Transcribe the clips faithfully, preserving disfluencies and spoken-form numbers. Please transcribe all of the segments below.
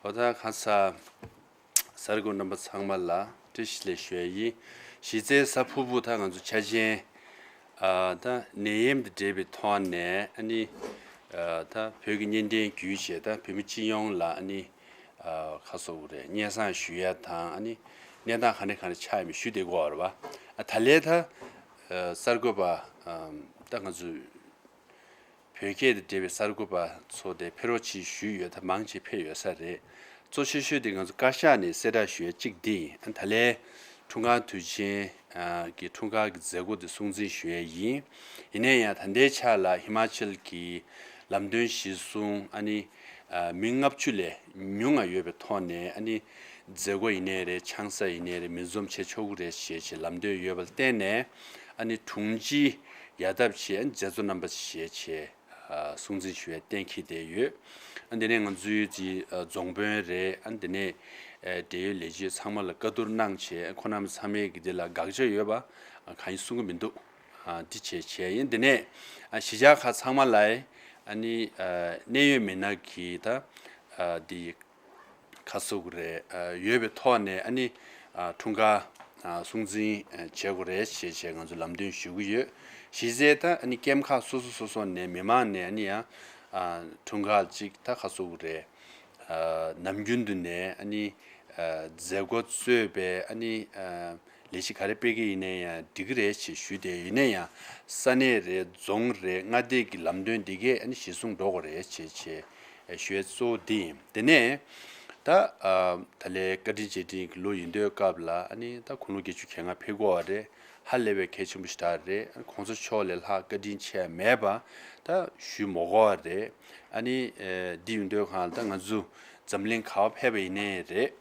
ཨོ་ད་ཁ་ས་གསར་འགོད་རྣམ་པ་ཚང་མ་ལ་བཀྲ་ཤིས་བདེ་ལེགས་ཞུ་ཡ་ཡིན། གཞི་རྩའི་གཟའ་ཕུར་བུ་ད་ང་ཚོ་འཆར་ཅན་ཨ་ད་ནད་ཡམས་དང་འབྲེལ་བའི་ཐོག་ནས་ཨ་ནི་ཨ་ད་བོད་ཀྱི་གཉེན་ཐོན་བརྒྱུད་བྱས་ད་བོད་མི་སྤྱི་ཡོངས་ལ་ཨ་ནི་ཨ་ཁ་སོ་རེད་སྙན་སེང་ཞུ་ཡ་དང་ཨ་ནི་གནས་སྟངས་ག་འདྲ་ག་འདྲ་ཆགས་ཡོད་མེད་ཞུ་བསྡད་ཀྱི་ཡོད་རེད་བ། ཨ་ད་ལས་ད་ཨ་གསར་འགོད་པ་ཨ་ད་ང་ཚོ་བོད་སྐད་དང་འབྲེལ་བའི་གསར་འགོད་པ་ཚོ་དེ་ཕེབས་རོགས་གྱིས་ཞུས་ཡོད། ད་མང་ཆེ་ཕེབས་ཡོད་ས་རེད། གཙོ་ཆེ་ཤོས་དེ་ང་ཚོ་བཀའ་ཤག་ནས་གསལ་བསྒྲགས་ཞུ་ཡ་གཅིག་འདི་ཡིན། ད་ལན་འཁྲུངས་སྐར་དུས་ཆེན་གྱི་འཁྲུངས་སྐར་གྱི་མཛད་སྒོ་དེ་སྲུང་བརྩི་ཞུ་ཡ་ཡིན། ཡིན་ན་ཡང་ད་ལྟའི་ཆར་ལ་ཧི་མ་ཅལ་གྱི་ལམ་སྟོན་གཞིར་བཟུང་ཨ་ནི་མི་ལྔ་བཅུ་ལས་ཉུང་ང་ཡོད་པའི་ཐོག་ནས་ཨ་ནི་མཛད་སྒོ་ཡིན་ནའི་རེད། ཆང་ས་ཡིན་ནའི་རེད། མི་འཛོམས་བྱེད་ཆོག་གི་རེད་ཞེས་བྱས་ལམ་སྟོན་ཡོད་པ་ལ་བརྟེན་ནས་ཨ་ནི་དྲུང་ཆེ་ཡ་ཐབས་ཆེ་མཛད་གཙོ་རྣམ་པ་ཞེས་བྱས་སྲུང་བརྩི་ཞུ་བའི་གཏན་འཁེལ་བསྡད་ཡོད། ཨ་འདི་ནས་ང་ཚོའི་ཅི་རྫོང་དཔོན་རེད། ཨ་འདི་ནས་འབྲེལ་ཡོད་ལས་བྱེད་ཚང་མ་ལ་བཀའ་བསྡུར་གནང་བྱས་ཁོང་རྣམ་ཚང་མས་ཀྱི་འདི་ལ་དགག་བྱ་ཡོད་པ་གང་ཡང་གསུང་གི་མི་འདུག། འདི་བྱས་བྱས་ཡིན། འདི་ནས་གཞིས་ཆགས་ཁག་ཚང་མ་ལ་ཨ་ནི་གནད་ཡོད་མི་སྣ་གི་ད་འདི་ཁ་གསོ་གི་རེད། ཡོད་པའི་ཐོག་ནས་ཨ་ནི་འཁྲུངས་སྐར་སྲུང་བརྩི་བྱེད་དགོས་རེད་ཞེས་བྱས་ང་ཚོ་ལམ་སྟོན་ཞུ་གི་ཡོད། གཞི་རྩའི་ད་ཨ་ནི་སྐྱེམས་ཁག་སོ་སོ་སོ་སོ་ནས་མི་མང་ནས་ཨ་ནི་ཡང་འཁྲུངས་སྐར་ཅིག་ད་ཁ་གསོ་གི་རེད། ནམ་རྒྱུན་དུ་ནས་ཨ་ནི་མཛད་སྒོ་གཙོས་པའི་ཨ་ནི་ལས་གཞི་ག་རེ་སྤེལ་གི་ཡིན་ན་ཡང་འགྲིག་གི་རེད་ཞེས་ཞུས་ཏེ། ཡིན་ན་ཡང་ས་གནས་རེད། རྫོང་རེད། མངའ་སྡེ་གི་ལམ་སྟོན་འདི་གས་ཨ་ནི་གཞིར་བཟུང་འགྲོ་དགོས་རེད་ཞེས་བྱས་ཞུ་ཡ་གཙོ་བོ་འདི་ཡིན། དེ་ནས་ད་ད་ལན་བཀའ་དྲིན་རྗེས་དྲན་གྱི་ལོ་ཡིན་དུས་སྐབས་ལ་ཨ་ནི་ད་དགུང་ལོ་བརྒྱད་ཅུ་གྱ་ལྔ་ཕེབས་ཀྱི་ཡོད་རེད། ཧ་ལས་པའི་གལ་ཆེན་པོ་ཞེ་དྲག་རེད། གོང་ས་མཆོག་ལས་ལྷག་བཀའ་དྲིན་ཆེ་བ་མེད་པ་ད་ཞུ་མི་དགོས་པ་རེད། ཨ་ནི་འདི་ཡིན་དུས་གང་ལ་ད་ང་ཚོ་འཛམ་གླིང་ག་པར་ཕེབས་པ་ཡིན་ནའི་རེད།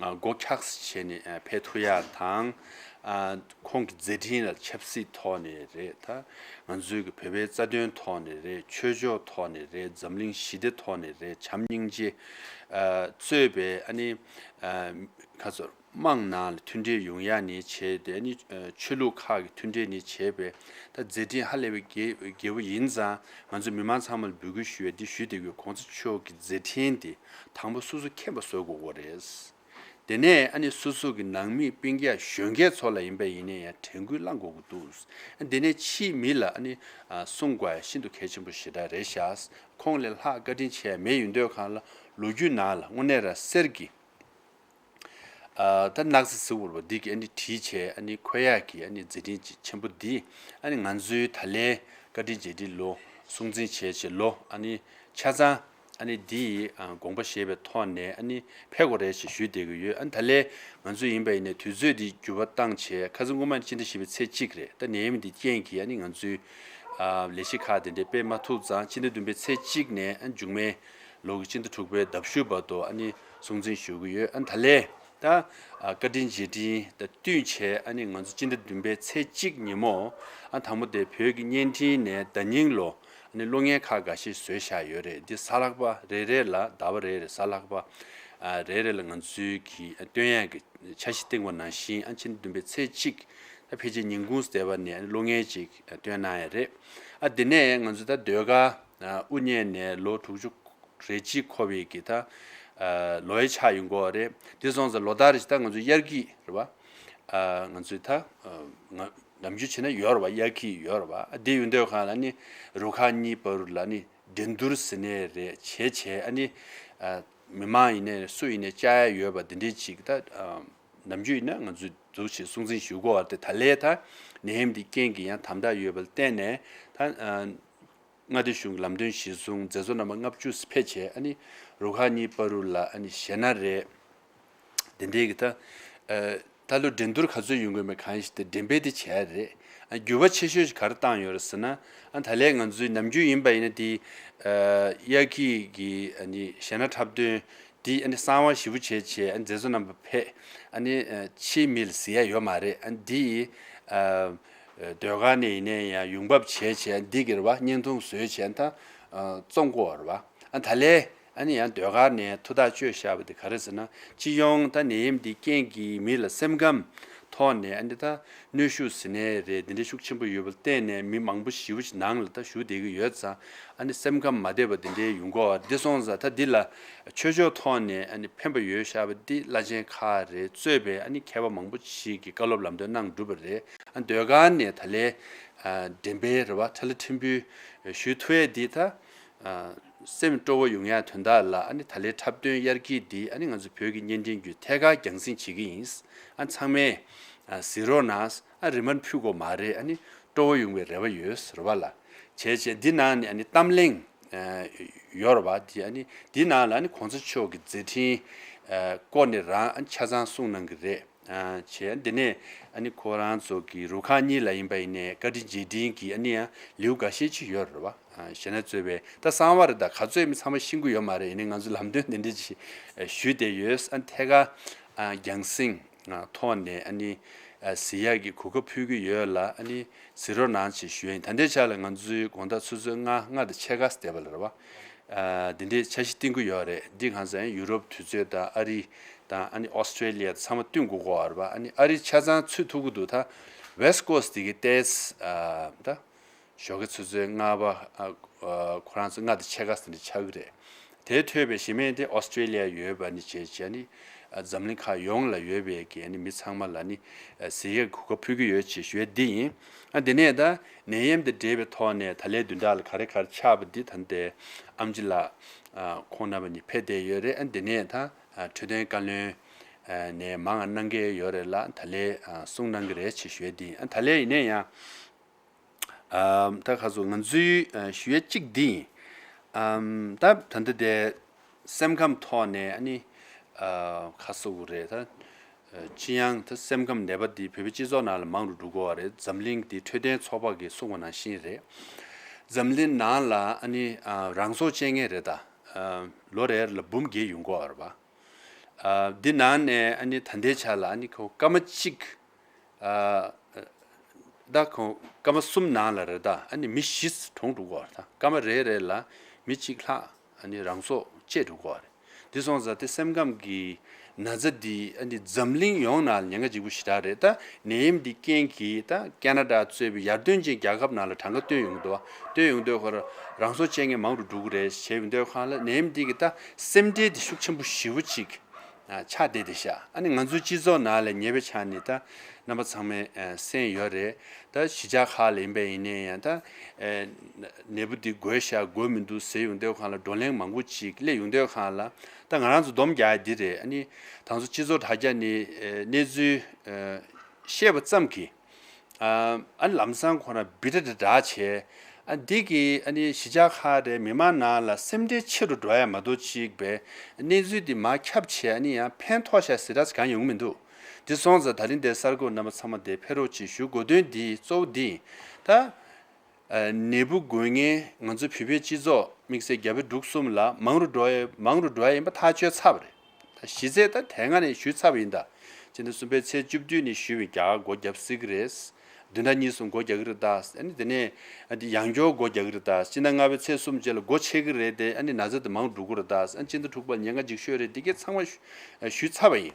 སྒོ་འཁྱགས་སེ་བྱས་ནས་ཕེབས་ཐུབ་ཡག་དང་། ཁོང་གི་མཛད་འཕྲིན་ལ་ཆབ་སྲིད་ཐོག་ནས་རེད། ད་ང་ཚོའི་གི་བོད་པའི་རྩ་དོན་ཐོག་ནས་རེད། ཆོས་ཕྱོགས་ཐོག་ནས་རེད། འཛམ་གླིང་ཞི་བདེ་ཐོག་ནས་རེད། བྱམས་སྙིང་རྗེ་གཙོས་པའི་ཨ་ནི་ཁ་ཚོར་དམངས་ནང་ལ་མཐུན་སྒྲིལ་ཡོང་ཡག་ནས་བྱས་ཏེ་ཨ་ནི་ཆོས་ལུགས་ཁག་གི་མཐུན་སྒྲིལ་ནས་བྱས་པའི་ད་མཛད་འཕྲིན་ཧ་ལས་པའི་རྒྱས་རྒྱས་པོ་ཡིན་ཙང་ང་ཚོ་མི་མང་ཚང་མ་ལ་འབོད་སྐུལ་ཞུ་ཡ་འདི་ཞུ་བསྡད་ཡོད། གོང་ས་མཆོག་གི་མཛད་འཕྲིན་འདི་དང་པོ་སོ་སོ་མཁྱེན་པ་བཟོ་དགོས་ཀྱི་རེད། དེ་ནས་ཨ་ནི་སོ་སོ་གི་ནང་མི་སྤུན་ཀྱག་གཞོན་སྐྱེས་ཚོ་ལ་ཡིན་པ་ཡིན་ན་ཡང་དྲན་སྐུལ་བསླང་དགོས་ཀྱི་འདུག། དེ་ནས་ཕྱིའི་མི་ལ་ཨ་ནི་གསུང་དགོས་ཡ་ཤིན་ཏུ་གལ་ཆེན་པོ་ཞེ་དྲག་རེད་ཤག། ཁོང་ལས་ལྷག་བཀའ་དྲིན་ཆེ་ཡ་མེད། ཡིན་དུས་གང་ལ་ལོ་རྒྱུས་ནང་ལ་དངོས་གནས་རང་གསེར་གྱི་ད་སྣག་ཚ་ཟེར་བ་འདི་གི་ཨ་ནི་བྲིས་བྱས་ཨ་ནི་འཁོད་ཡག་གི་ཨ་ནི་མཛད་འཕྲིན་ཆེན་པོ་འདི་ཨ་ནི་ང་ཚོའི་ད་ལན་བཀའ་དྲིན་རྗེས་དྲན་ལོ་སྲུང་བརྩི་བྱས་བྱས་ལོ་ཨ་ནི་ཆ་ཚང་ཨ་ནི་འདི་ཡི་དགོངས་པ་བཞེས་པའི་ཐོག་ནས་ཨ་ནི་ཕེབས་དགོས་རེད་ཞེས་ཞུས་བསྡད་ཀྱི་ཡོད། ཨ་ནི་ད་ལན་ང་ཚོ་ཡིན་པ་ཡིན་ནའི་དུས་ཚོད་འདི་འགྱུར་བ་བཏང་བྱས་ཁ་སང་སྔོན་མ་ནས་སྤྱི་ཟླ་བཞི་པའི་ཚེས་གཅིག་རེད། ད་ནད་ཡམས་འདི་རྐྱེན་གྱིས་ཨ་ནི་ང་ཚོའི་ལས་གཞི་ཁག་དེ་འདྲ་སྤེལ་མ་ཐུབ་ཙང་སྤྱི་ཟླ་བདུན་པའི་ཚེས་གཅིག་ནས་ཨ་ནི་མཇུག་མའི་ལོ་གི་སྤྱི་ཟླ་དྲུག་པའི་ཟླ་བཞུགས་བར་དུ་ཨ་ནི་སྲུང་བརྩི་ཞུ་གི་ཡོད། ཨ་ནི་ད་ལན་ད་བཀའ་དྲིན་རྗེས་དྲན་དང་བསྟུན་བྱས་ཨ་ནི་ང་ཚོ་སྤྱི་ཟླ་བདུན་པའི་ཚེས་གཅིག་ཉིན་མོ་ཨ་དང་པོ་དེ་བོད་ཀྱི་བརྙན་འཕྲིན་ནས་ཟླ་རྙིང་ལོ་ཨ་ནི་གློག་བརྙན་ཁག་འགའ་ཤས་བཟོས་བཞག་ཡོད་རེད། འདི་གཟའ་ལྷག་པ་རེ་རེ་ལ་ཟླ་བ་རེ་རེ་གཟའ་ལྷག་པ་རེ་རེ་ལ་ང་ཚོའི་གི་སྟོན་ཡག་གི་འཆར་གཞི་བཏིང་བ་ནང་བཞིན་ཨ་ཕྱི་ཟླ་བདུན་པའི་ཚེས་གཅིག་ད་ཕལ་ཆེར་ཉིན་གུང་ཟེར་བ་ནས་གློག་བརྙན་ཅིག་སྟོན་གནང་ཡ་རེད། ཨ་དེ་ནས་ང་ཚོ་ད་ཟློས་གར་དབུ་བརྙེས་ནས་ལོ་དྲུག་ཅུ་རེ་གཅིག་འཁོར་བའི་གི་ད་ལོ་ཡི་ཆགས་ཡོང་གི་ཡོད་རེད། དེ་སོང་ཙང་ལོ་ལྟར་རེ་བཞིན་ད་ང་ཚོ་དབྱར་སྐྱིད་རེད་བ། ང་ཚོའི་ད་ང་ནམ་རྒྱུན་བྱས་ན་ཡོད་རེད་བ། དབྱར་སྐྱིད་ཡོད་རེད་བ། ཨ་དེ་ཡོད་དུས་གང་ལ་ནི་རུ་ཁག་གཉིས་བར་ལ་ནི་འགྲན་བསྡུར་ཟེར་ནས་རེད་བྱས་བྱས་ཨ་ནི་མི་མང་ཡིན་ནའི་སུ་ཡིན་ནའི་བཅར་ཡ་ཡོད་པ་འདི་འདྲའི་ཅིག་ད་ནམ་རྒྱུན་ཡིན་ན་ང་ཚོས་འཛུགས་བྱས་སྲུང་བརྩི་ཞུ་གི་ཡོད་རེད། ད་ལན་ད་ནད་ཡམས་འདི་རྐྱེན་གྱིས་ཡང་དམ་དྲག་ཡོད་པ་ལ་བརྟེན་ནས་ད་མངའ་སྡེ་གཞུང་གི་ལམ་སྟོན་གཞིར་བཟུང་མཛད་གཙོ་རྣམ་པ་ལྔ་བཅུ་ཕེབས་བྱས་ཨ་ནི་རུ་ཁག་གཉིས་བར་དུ་ལ་ཨ་ནི་གཞས་སྣ་རེད། དེ་འདྲའི་གི་ད་ད་ལོ་འགྲན་བསྡུར་ག་ཚོད་ཡོང་གི་མེད་གང་ཞིག་དེ་འགྲེམས་སྤེལ་དེ་བྱས་རེད། ཨ་འགྱུར་བ་ཆེ་ཤོས་ཤིག་ག་རེ་བཏང་ཡོད་རེད་ཟེར་ན་ཨ་ད་ལན་ང་ཚོའི་ནམ་རྒྱུན་ཡིན་པ་ཡིན་ན་དེ་དབྱར་སྐྱིད་ཀྱི་ཨ་ནི་གཞས་སྣ་འཁྲབ་སྟོན་འདི་ཨ་ནི་གསང་བ་ཞེ་པོ་བྱས་བྱས་ཨ་ནི་མཛད་གཙོ་རྣམ་པ་ཕེབས་ཨ་ནི་ཕྱིའི་མི་ལ་གཟིགས་ཡ་ཡོད་མ་རེད། ཨ་ནི་འདི་ཟློས་གར་ནས་ཡིན་ནའི་ཡང་ཡོང་འབབ་བྱས་བྱས་འདི་གི་རེད་བ། བརྙན་ཐུང་བཟོས་བྱས་ད་བཙོང་གི་ཡོད་རེད་བ། ཨ་ད་ལན་ཨ་ནི་ཡང་ཟློས་གར་ནས་ཐུགས་ཐག་གཅོད་བཞག་པ་དེ་ག་རེ་ཟེར་ན་སྤྱི་ཡོངས་ད་ནད་ཡམས་འདི་རྐྱེན་གྱིས་མི་ལ་སེམས་ཁམས་ ཐོག་ནས་ཨ་ནི་ད་གནོན་ཤུགས་ཟེར་ནའི་རེད། འདི་འདྲའི་ཤུགས་ཆེན་པོ་ཡོད་པ་བརྟེན་ནས་མི་མང་པོ་ཞེ་པོ་ཅིག་ནང་ལ་ད་བཞུགས་བསྡད་ཀྱི་ཡོད་ཙང་། ཨ་ནི་སེམས་ཁམས་མ་བདེ་བ་འདི་འདྲའི་ཡོང་གི་ཡོད་པ་འདི་སོང་ཙང་། ད་འདི་ལ་ཆོས་ཕྱོགས་ཐོག་ནས་ཨ་ནི་ཕན་པ་ཡོད་ཤག་པ་འདི་བླ་ཆེན་ཁག་རེད་གཙོས་པའི་ཨ་ནི་མཁས་པ་མང་པོ་ཞིག་གིས་བཀའ་སློབ་ལམ་སྟོན་གནང་གྲུབ་པ་རེད། ཨ་ཟློས་གར་ནས་ད་ལན་ཨ་འགྲེམས་སྤེལ་རེད་བ། ཁྲ་ལ་ཕྲན་བུ་ཞུ་ཐུབ་ཡས་འདི་ད། ཨ་སེམས་སྤྲོ་བོ་ཡོང་ཡ་དོན་དག་ལ། ཨ་ནི་ད་ལན་འཁྲབ་སྟོན་དབྱར་སྐྱིད་འདི་ཨ་ནི་ང་ཚོ་བོད་ཀྱི་བརྙན་འཕྲིན་བརྒྱུད་ཐད་ཀར་རྒྱང་སྲིང་བྱེད་ཀྱི་ཡིན། ཨ་ཚང་མས་ཨ་གཟིགས་རོགས་གནང་། ཨ་རི་མན་ཕུལ་དགོས་མ་རེད། ཨ་ནི་སྤྲོ་བོ་ཡོང་བའི་རེ་བ་ཡོད་ཟེར་བ་ལ། བྱས་བྱས་འདི་ནང་ནས་ཨ་ནི་གཏམ་གླེང་ཨ་ཡོད་རེད་བ། འདི་ཨ་ནི་འདི་ནང་ལ་ཨ་ནི་གོང་ས་མཆོག་གི་མཛད་འཕྲིན་ཨ་སྐོར་ནས་རང་ཨ་ཆ་ཚང་གསུངས་གནང་གི་རེད། ཨ་བྱས་འདི་ནས་ཨ་ནི་ཁོ་རང་ཚོ་གི་རུ་ཁག་གཉིས་ལ་ཡིན་པ་ཡིན་ནའི་བཀའ་དྲིན་རྗེས་དྲན་གྱི་ཨ་ནི་ཡང་ལེའུ་འགའ་ཤས་ཅིག་ཡོད་རེད་བ། ཨ་གཞས་སྣ་གཙོས་པའི་ད་གསང་བ་རེད། ད་ག་ཚོད་མི་ཚང་མ་ཤེས་ཀྱི་ཡོད་མ་རེད། ཡིན་ནའི་ང་ཚོ་ལམ་སྟོན་འདི་འདྲ་ཅིག་ཞུས་བསྡད་ཡོད། ཨ་ཐད་ཀར་ཨ་རྒྱང་སྲིང་ཨ་ཐོག་ནས་ཨ་ནི་ཨ་གཟིགས་ཡག་གི་གོ་སྐབས་ཕུལ་གྱི་ཡོད་ལ། ཨ་ནི་གཟིགས་རོགས་གནང་ཞེས་ཞུ་ཡ་ཡིན། ད་ལྟའི་ཆ་ལ་ང་ཚོའི་དགོང་དག་ཆུ་ཚོད་ལྔ་ལྔ་དང་ཕྱེད་ཀ་ཙམ་བསྡད་པ་ལ་རེད་བ། ཨ་འདི་འདྲའི་འཆར་གཞི་བཏིང་གི་ཡོད་རེད། འདི་གང་ཟེར་ཡང་ཡུ་རོབ་དུས་ཚོད་དང་ཨ་རི་དང་ཨ་ནི་ཨོ་སི་ཀྲེ་ལི་ཡ་ཚང་མ་བསྟུན་དགོས་ཀྱི་ཡོད་རེད་བ། ཨ་ནི་ཨ་རི་ཆ་ཚང་ཚུད་ཐུབ་ཀྱི་འདུག་ད་ཝེ་སི་ཊི་ཀོ་སི་ཊི་འདི་གི་ཏོག་ཙམ་ཨ་ད་ཞོགས་ཀའི་ཆུ་ཚོད་ལྔ་པ་ཨ་ཨ་ཁོ་རང་ཚོ་ལྔ་དང་ཕྱེད་ཀ་ཙམ་དེ་འདྲ་ཆགས་ཀྱི་རེད། དེ་ཐོས་པའི་གཞི་མེད་དེ་ཨོ་སི་ཀྲེ་ལི་ཡ་ཡོད་པ་ནི་བྱས་བྱས་ནི་ཨ་འཛམ་གླིང་ཁག་ཡོངས་ལ་ཡོད་པའི་གི་ཨ་ནི་མི་ཚང་མ་ལ་ནི་ཨ་གཟིགས་ཡག་གོ་སྐབས་ཕུལ་གྱི་ཡོད་ཅེས་ཞུ་ཡ་འདི་ཡིན། ཨ་དེ་ནས་ད་ནད་ཡམས་དང་འབྲེལ་བའི་ཐོག་ནས་ད་ལན་བདུན་ཕྲག་ལ་ག་རེ་ག་རེ་ཆགས་པ་འདི་ད་ལྟའི་ཨེམ་ཆི་ལགས་ཨ་ཁོང་རྣམ་པ་གཉིས་ཕེབས་བསྡད་ཡོད་རེད། ཨ་དེ་ནས་ད་ཨ་འཕྲོད་བསྟེན་བཀའ་བློན་ཨ་ནས་མང་ང་གནང་གི་ཡོད་རེད་ལ། ད་ལན་ཨ་གསུང་གནང་གི་རེད་ཅེས་ཞུ་ཡ་འདི་ཡིན། ཨ་ད་ལན་ཡིན་ནའི་ཡང་། ཨ་ད་ཁ་སོ་ང་ཚོའི་ཨ་ཞུ་ཡ་གཅིག་འདི་ཡིན། ཨམ་ད་ད་ལྟ་དེ་སེམས་ཁམས་ཐོག་ནས་ཨ་ནི་ཨ་ཁ་སོ་གུ་རེད། ད་ཨ་ཅི་ཡང་ད་སེམས་ཁམས་ནད་པ་འདི་བོད་པའི་སྤྱི་ཚོགས་ནང་ལ་མང་རུ་འགྲོ་གི་ཡོད་རེད། འཛམ་གླིང་འདི་འཕྲོད་བསྟེན་ཚོགས་པ་གིས་གསུངས་པ་ནང་བཞིན་རེད། འཛམ་གླིང་ནང་ལ་ཨ་ནི་ཨ་རང་སྲོག་བཅད་མཁན་རེད། ད་ཨ་ལོ་རེ་རེ་ལ་འབུམ་བརྒྱད་ཡོང་གི་ཡོད་རེད་པ། ཨ་འདི་ནང་ནས་ཨ་ནི་ད་ལྟའི་ཆ་ལ་ཨ་ནི་ཁོ་སྐར་མ་གཅིག་ཨ་ད་ཁོ་སྐར་མ་གསུམ་ནང་ལ་རེད། ད་ཨ་ནི་མི་བཞི་གྲོངས་འགྲོ་གི་ཡོད་རེད། ད་སྐར་མ་རེ་རེ་ལ་མི་གཅིག་ལྷག་ཨ་ནི་རང་སྲོག་བཅད་འགྲོ་གི་ཡོད་རེད། འདི་སོང་ཙང་དེ་སེམས་ཁམས་ཀྱི་ན་ཚ་འདི་ཨ་ནི་འཛམ་གླིང་ཡོངས་ནང་ལ་ཉེན་ཁ་ལྗིད་པོ་ཞེ་དྲག་རེད། ད་ནད་ཡམས་འདི་རྐྱེན་གྱིས་ད་ཁེ་ན་ཌ་གཙོས་པའི་ཡར་ཐོན་ཅན་རྒྱལ་ཁབ་ནང་ལ་གྲངས་ཀ་བཏོན་ཡོང་གི་འདུག་བ། བཏོན་ཡོང་དུས་ཁོ་རང་སྲོག་བཅད་མཁན་མང་རུ་འགྲོ་གི་རེད་ཞེས་ཡོང་དུས་སྒང་ལ། ནད་ཡམས་འདི་གི་ད་སེམས་ཁྲལ་འདི་ཤུགས་ཆེན་པོ་ཞེ་པོ་ཅིག་ཨ་ཆགས་བསྡད་དེ་ཤག་ཨ་ནི་ང་ཚོའི་སྤྱི་ཚོགས་ནང་ལ་ཉེ་བའི་ཆར་ནས་ད་རྣམ་པ་ཚང་མས་ཨ་གསན་ཡོད་རེད། ད་གཞིས་ཆགས་ཁག་ལ་ཡིན་པ་ཡིན་ནའི་ཡང་ད་ཨ་ནད་པ་འདི་འགོས་ཤག་འགོས་མི་འདུག་ཟེར་ཡོང་དུས་སྒང་ལ་བགྲོ་གླེང་མང་པོ་ཅིག་སླེབས་ཡོང་དུས་སྒང་ལ། ད་ང་རང་ཚོ་སྡོམ་རྒྱག་ཡ་འདི་རེད། ཨ་ནི་ད་ང་ཚོ་སྤྱི་ཚོགས་དྲ་རྒྱ་ནས་ཨ་གནས་ཚུལ་ཨ་བཤད་པ་ཙམ་གྱིས། ཨ་ཨ་ནི་ལམ་སང་ཁོ་རང་སྦི་དྲག་དྲག་བྱས། ཨ་འདི་གིས་ཨ་ནི་གཞིས་ཆགས་ཁག་རེ་མི་མང་ནང་ལ་སེམས་ཁྲལ་ཆེ་རུ་འགྲོ་ཡ་མ་གཏོགས་ཅིག་པའི་གནས་ཚུལ་འདི་མར་ཁྱབ་བྱས། ཨ་ནི་ཡང་ཕན་ཐོགས་ཤག་ཟེར་ཡ་གང་ཡོང་གི་མི་འདུག་འདི་སོང་ཙང་ད་རིང་འདིར་གསར་འགོད་རྣམ་པ་ཚང་མ་འདིར་ཕེབས་རོགས་ཅེས་ཞུ་དགོས་དོན་འདི་གཙོ་བོ་འདི་ཡིན། ད་ཨ་ནད་འབུ་འགོས་མཁན་ང་ཚོ་བོད་པའི་སྤྱི་ཚོགས་དམིགས་བསལ་རྒྱ་བལ་འབྲུག་གསུམ་ལ་མང་རུ་འགྲོ་ཡ་མང་རུ་འགྲོ་ཡ་ཡིན་པ་ཐག་ཆོད་ཚར་བ་རེད། གཞི་རྩའི་ད་དེ་སྔ་ནས་ཞུས་ཚར་བ་ཡིན། ད་སྤྱི་ཟླ་གསུམ་པའི་ཚེས་བཅུ་བདུན་ནས་ཞུས་པའི་རྒྱ་གར་སྒོ་བརྒྱབ་སྲིད་ཀྱི་རེད། བདུན་ཕྲག་གཉིས་གསུམ་སྒོ་རྒྱག་གི་རེད་ད། ཨ་ནི་དེ་ནས་ཨ་ནི་ཡང་བསྐྱར་སྒོ་རྒྱག་གི་རེད་ད། སྤྱི་ཟླ་ལྔ་པའི་ཚེས་གསུམ་རྗེས་ལ་སྒོ་ཕྱེ་གི་རེད་དེ། ཨ་ནི་ན་ཚ་དེ་མང་རུ་འགྲོ་གི་རེད་ད། ཨ་ནི་སྤྱི་ཟླ་དྲུག་པ་ལ་ཉེན་ཁ་ལྗིད་ཤོས་རེད། དེ་གས་ཚང་མ་ཞུ་ཨ་ཞུས་ཚར་བ་ཡིན།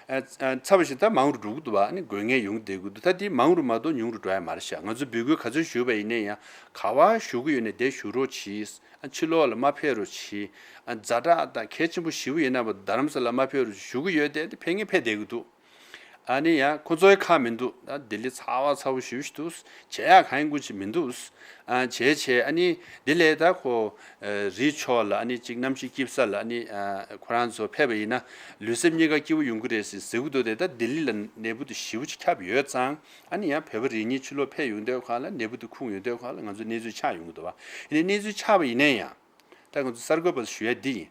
ཨ་ཨ་ཚར་བ་ཞིག་ད་མང་རུ་འགྲོ་གི་འདུག་བ། ཨ་ནི་འགོས་མཁན་ཡོང་བསྡད་ཀྱི་འདུག་ད་དེ་མང་རུ་མ་གཏོགས་ཉུང་རུ་འགྲོ་ཡ་མ་རེད་ཤག་ང་ཚོས་འབོད་སྐུལ་ག་ཚོད་ཞུས་པ་ཡིན་ནའི་ཡང་ག་པར་བཞུགས་ཀྱི་ཡོད་ནའི་དེར་བཞུགས་རོགས་གྱིས། ཨ་ཕྱི་ལོགས་ལ་མ་ཕེབས་རོགས་གྱིས། ཨ་ཛ་དྲག་དང་གལ་ཆེན་པོ་ཞེ་པོ་ཡིན་ན་བ་རྡ་རམ་ས་ལ་མ་ཕེབས་རོགས་གྱིས་ཞུ་གི་ཡོད་དེ། དེ་ཕེབས་མཁན་ཕེབས་བསྡད་ཀྱི་འདུག་ཨ་ནི་ཡང་ཁོ་ཚོའི་ཁག་མི་འདུག་ད་ལྡི་ལི་ཚ་བ་ཚ་བོ་ཞེ་པོ་ཞིག་འདུག་བྱེད་ཡག་གང་ཡང་ཅིག་མི་འདུག་ཨ་བྱས་བྱས་ཨ་ནི་དེ་ལས་ད་ཁོ་ཨ་རི་ཕྱོགས་ལ་ཨ་ནི་ཅིག་གནམ་གཤིས་སྐྱིད་ས་ལ་ཨ་ནི་ཨ་ཁོ་རང་ཚོ་ཕེབས་པ་ཡིན་ན་ལུས་སེམས་གཉིས་ཀ་སྐྱིད་པོ་ཡོང་གི་རེད་ཟེར་ཟེར་གྱི་འདུག་དེ་ད་ལྡི་ལི་ལ་ནད་འབུ་དེ་ཞེ་པོ་ཅིག་ཁྱབ་ཡོད་ཙང་། ཨ་ནི་ཡང་བོད་པ་རེ་གཉིས་ཕྱི་ལོགས་ཕེབས་ཡོང་དུས་སྒང་ལ་ནད་འབུ་དེ་ཁུངས་ཡོང་དུས་སྒང་ལ་ང་ཚོ་གནས་ཚུལ་ཆགས་ཡོང་གི་འདུག་བ། ཡིན་ནའི་གནས་ཚུལ་ཆགས་པ་ཡིན་ན་ཡང་། ད་ང་ཚོ་གསར་འགོད་པ་ཞུ་ཡ་འདི་ཡིན།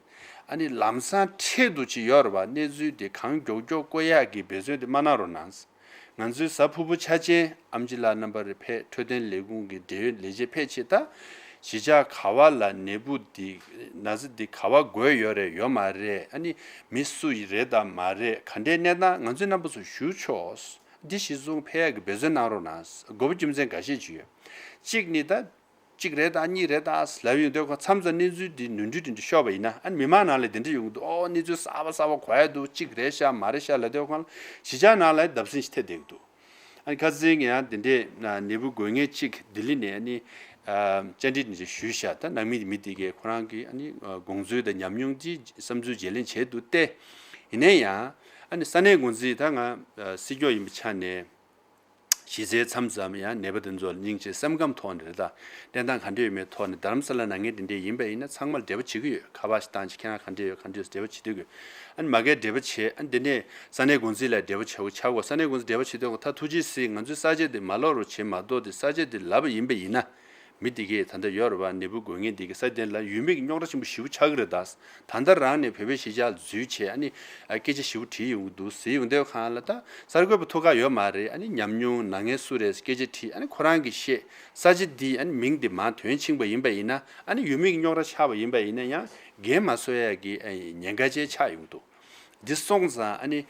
ཨ་ནི་ལམ་སང་འཕྲལ་དུ་ཅིག་ཡོད་རེད་བ། གནས་ཚུལ་འདི་གང་མགྱོགས་མགྱོགས་བཀོད་ཡག་གི་འབད་བརྩོན་དེ་མ་གནང་རོགས་གནང་། ང་ཚོའི་གཟའ་ཕུར་བུ་འཆར་ཅན་ཨེམ་ཆི་ལགས་རྣམ་པ་རེ་ཕེབས། འཕྲོད་བསྟེན་ལས་ཁུངས་ཀྱི་འབྲེལ་ཡོད་ལས་བྱེད་ཕེབས་ཆེད། ད་གཞིས་ཆགས་ག་བ་ལ་ནད་འབུ་འདི་ན་ཚ་འདི་ག་བ་འགོས་ཡོད་རེད་ཡོད་མ་རེད། ཨ་ནི་མི་སུ་ཡིན་རེད་དང་མ་རེད། ག་འདྲའི་གནས་སྟངས་ང་ཚོའི་རྣམ་པ་ཚོ་ཞུ་ཆོག་འདི་གཞིར་བཟུང་ཕེབས་ཡག་གི་འབད་བརྩོན་གནང་རོགས་གནང་། དགོས་པ་རྒྱུ་མཚན་འགའ་ཤས་ཅིག་ཡོད། གཅིག་ནི་ད། གཅིག་རེད་ད་གཉིས་རེད་ད་ལབ་ཡོང་དུས་ཁོ་མཚམས་མཚམས་གནས་ཚུལ་འདི་ནོར་འཁྲུལ་དེ་འདྲ་ཤོར་བ་ཡིན་ན། ཨ་ནི་མི་མང་ནང་ལ་དེ་འདྲ་ཡོང་གི་འདུག་ཨོ་གནས་ཚུལ་གསར་པ་གསར་པ་གོ་ཡ་འདུག་གཅིག་རེད་ཤག་མ་རེད་ཤག་ལབ་དུས་ཁོ་གཞིས་ཆགས་ནང་ལ་བརྡབ་གསིག་ཞིག་ཐེབས་བསྡད་ཀྱི་འདུག་ཨ་ནི་ཁ་སང་ཡང་དེ་འདྲའི་ནད་འབུ་འགོས་མཁན་གཅིག་ལྡི་ལི་ནས་ཨ་ནི་བཅར་འདྲི་དེ་འདྲ་ཞུས་ཤག་ད་ནང་མི་མི་དེ་གས་ཁོ་རང་གི་ཨ་ནི་དགོངས་ཚུལ་དང་ཉམས་མྱོང་དེ་བསམ་ཚུལ་བརྗེ་ལེན་བྱས་འདུག་སྟེ། ཡིན་ན་ཡང་ཨ་ནི་ས་གནས་འགོ་འཛིན་ད་ང་སྲིད་སྐྱོང་ཡིན་པའི་ཆ་ནས། གཞི་རྩའི་མཚམས་ཙམ་ཡང་ནད་པ་དེ་ཚོ་ལ་སྙིང་རྗེ་སེམས་ཁམས་ཐོག་ནས་རེད་ད། བསྟེན་སྟངས་ག་འདྲ་ཡོད་མེད་ཐོག་ནས་རྡ་རམ་ས་ལ་ནང་ངས་དེ་འདྲས་ཡིན་པ་ཡིན་ན་ཚང་མར་འབྲེལ་བ་བྱེད་ཀྱི་ཡོད། ཁ་པར་ཞིག་བཏང་བྱས་ཁྱེད་རང་ག་འདྲས་ཡོད་ག་འདྲས་ཡོད་འབྲེལ་བ་བྱེད་སྡོད་དགོས། ཨ་ནི་མ་གིར་འབྲེལ་བ་བྱས་ཨ་ནི་དེ་ནས་ས་གནས་འགོ་འཛིན་ལ་འབྲེལ་བ་བྱ་དགོས་ཆགས་དགོས། ས་གནས་འགོ་འཛིན་འབྲེལ་བ་བྱེད་སྡོད་དགོས། ད་ཐུགས་རྗེ་གཟིགས་ང་ཚོའི་ས་ཆ་དེ་མ་ལོག་རོགས་བྱེད་མ་གཏོགས་དེ་ས་ཆ་དེ་ལབ་པ་ཡིན་པ་ཡིན་ན། མི་དེ་གས་ད་ལྟ་ཡོད་རེད་བ། ནད་འབུ་འགོས་མཁན་དེ་གས་ས་དེ་ལ་ཡུལ་མི་གི་རྙོག་དྲ་ཆེན་པོ་ཞེ་པོ་ཆགས་ཀྱི་རེད་ད། ད་ལྟ་རང་ནས་བོད་པའི་གཞིས་ཆགས་ལ་འཛུལ་བྱས་ཨ་ནི་སྐད་ཆ་ཞེ་པོ་དྲིས་ཡོང་གི་འདུག་ཟེར་ཡོང་དུས་སྒང་ལ་ད་གསར་འགོད་པ་ཐུག་ག་ཡོད་མ་རེད། ཨ་ནི་ཉམས་མྱོང་ནང་ངས་སུ་རེད་སྐད་ཆ་དྲིས་ཨ་ནི་ཁོ་རང་གིས་བཤད། ས་ཆ་འདི་ཨ་ནི་མིང་འདི་མར་དོན་ཕྱིན་པ་ཡིན་པ་ཡིན་ན་ཨ་ནི་ཡུལ་མི་གི་རྙོག་དྲ་ཆགས་པ་ཡིན་པ་ཡིན་ན་ཡང་འགན་མ་གསོ་ཡ་གི་ཉེན་ཁ་ཅིག་ཆགས་ཡོང་གི་འདུག་འདི་སོང་ཙང་ཨ་ནི།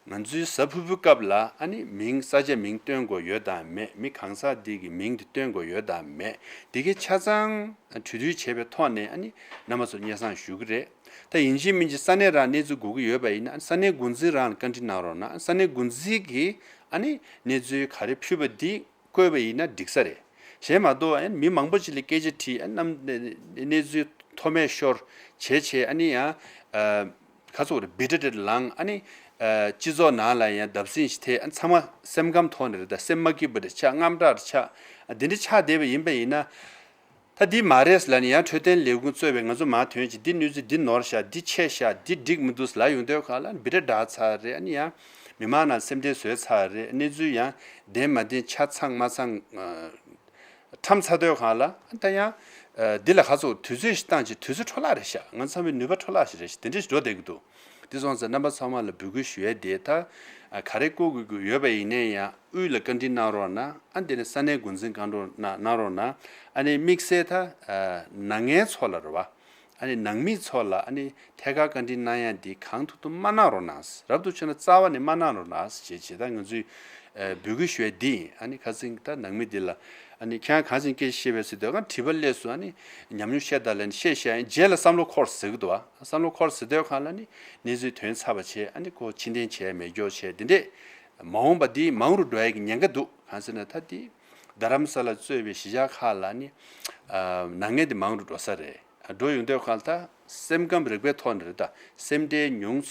ང་ཚོའི་གཟའ་ཕུར་བུའི་སྐབས་ལ་ཨ་ནི་མིང་ས་ཆ་མིང་སྟོན་དགོས་ཡོད་དམ་མེད། མི་གང་ཟག་འདི་གི་མིང་དེ་སྟོན་དགོས་ཡོད་དམ་མེད། འདི་གའི་ཆ་ཚང་གྲོས་བསྡུར་བྱས་པའི་ཐོག་ནས་ཨ་ནི་རྣམ་པ་ཚོར་སྙན་སེང་ཞུ་གི་རེད། ད་ཡིན་གཅིག་མིན་གཅིག་ས་གནས་རང་གནས་ཚུལ་གོ་གི་ཡོད་པ་ཡིན་ན་ས་གནས་འགོ་འཛིན་རང་ལ་བཀའ་འདྲི་གནང་རོགས་གནང་། ས་གནས་འགོ་འཛིན་གྱིས་ཨ་ནི་གནས་ཚུལ་ག་རེ་ཕུལ་བ་འདི་བཀོད་པ་ཡིན་ན་འགྲིག་ས་རེད། གཞན་མ་གཏོགས་ཨ་ནི་མི་མང་པོ་ཅིག་ལ་སྐད་ཆ་དྲིས་ཨ་ནི་གནས་ཚུལ་མཐོ་དམན་ཤོར་བྱས་བྱས་ཨ་ནི་ཡང་། ཁ་ཚུགས་རེ་བི་ཏྲ་ཏྲ་ལངས་ཨ་ནི། སྤྱི་ཚོགས་ནང་ལ་ཡང་བརྡབ་གསིག་ཞིག་ཐེབས་ཨ་ནི་ཚང་མ་སེམས་ཁམས་ཐོག་ནས་རེད་ད་སེམས་མ་སྐྱིད་པ་རེ་ཆགས་དངངས་སྐྲག་རེ་ཆགས་ཨ་འདི་འདྲ་ཆགས་བསྡད་པ་ཡིན་པ་ཡིན་ན། ད་འདི་མ་རེད་ལབ་ནས་ཡང་འཕྲོད་བསྟེན་ལས་ཁུངས་གཙོས་པའི་ང་ཚོ་མར་ཐོན་ཅིག་འདི་གནས་ཚུལ་འདི་ནོར་ཤག་འདི་ཆད་ཤག་འདི་འགྲིག་མི་འདུག་ལབ་ཡོང་དུས་སྒང་ལ་བི་ཏྲ་ཏྲ་ཚར་རེད་ཨ་ནི་ཡང་མི་མང་ནང་སེམས་ཁྲལ་བཟོས་ཚར་རེད་གནས་ཚུལ་ཡང་བདེན་མ་བདེན་ཆ་ཚང་མ་ཚང་། ཁྲམ་ཚ་དོད་གང་ལ་ད་ཡང་། འདི་ལ་ཁ་ཚོ་དུས་ཚོད་ཞིག་བཏང་ཅིག་དུས་ཚོད་འཕྲོ་བརླག་རེད་ཤག་ང་ཚང་མའི་ནུས་པ་འཕྲོ་བརླག་ཞིག་རེད་ཤག་དེ་འདྲ་ཞིག་འགྲོ་བསྡད་ཀྱི་འདུག་དེ་སོང་ཙང་རྣམ་པ་ཚང་མ་ལ་འབོད་སྐུལ་ཞུ་ཡས་དེ་ད། ག་རེ་བསྐུལ་དགོས་ཀྱི་ཡོད་པ་ཡིན་ནའི་ཡང་དབུས་ལ་བཀའ་འདྲི་གནང་རོགས་གནང་ཨ་འདི་ནས་ས་གནས་འགོ་འཛིན་བཀའ་འདྲི་གནང་རོགས་གནང་ཨ་ནི་དམིགས་བསལ་ད། ནང་ངའི་ཚོ་ལ་རེད་བ། ཨ་ནི་ནང་མི་ཚོ་ལ་ཨ་ནི་ཐད་ཀར་བཀའ་འདྲི་གནང་ཡ་འདི་གང་ཐུབ་ཐུབ་མ་གནང་རོགས་གནང་། རབ་ཏུ་བྱུང་ན་རྩ་བ་ནས་མ་གནང་རོགས་གནང་ཞེས་བྱས་ད་ང་ཚོས་འབོད་སྐུལ་ཞུ་ཡ་འདི་ཡིན། ཨ་ནི་ཁ་སང་ད་ནང་མི་འདི་ལ་ཨ་ནི་ཁྱེད་རང་གང་ཞིག་སྐད་ཆ་བཤད་པའི་ཚེ་དོ་གང་དྲི་བ་སླེབས་སོང་ཨ་ནི་ཉམས་མྱོང་བཤད་ད་ལ་ནི་བཤད་བཤད་ཡིན་རྗེས་ལ་བསམ་བློ་འཁོར་ཟེར་གི་འདུག་ཨ་བསམ་བློ་འཁོར་ཟེར་དོ་གང་ལ་ནི་གནས་ཚུལ་དོན་ཚར་བ་བྱས་ཨ་ནི་ཁོ་ཕྱིར་འཐེན་བྱས་མེད་སྐྱོ་བྱས་འདི་འདྲས་མ་འོངས་པ་འདི་མང་རུ་འགྲོ་ཡ་གི་ཉེན་ཁ་འདུག་གང་ཟེར་ན་ད་འདི་རྡ་རམ་ས་ལ་གཙོས་པའི་གཞིས་ཆགས་ཁག་ལ་ནི་ནང་ངན་འདི་མང་རུ་འགྲོ་ས་རེད། འགྲོ་ཡོང་དུས་ཁ་ལ་ད་སེམས་ཁམས་རིག་པའི་ཐོག་ནས་རེད་ད་སེམས་ཁྲལ་ཉུང་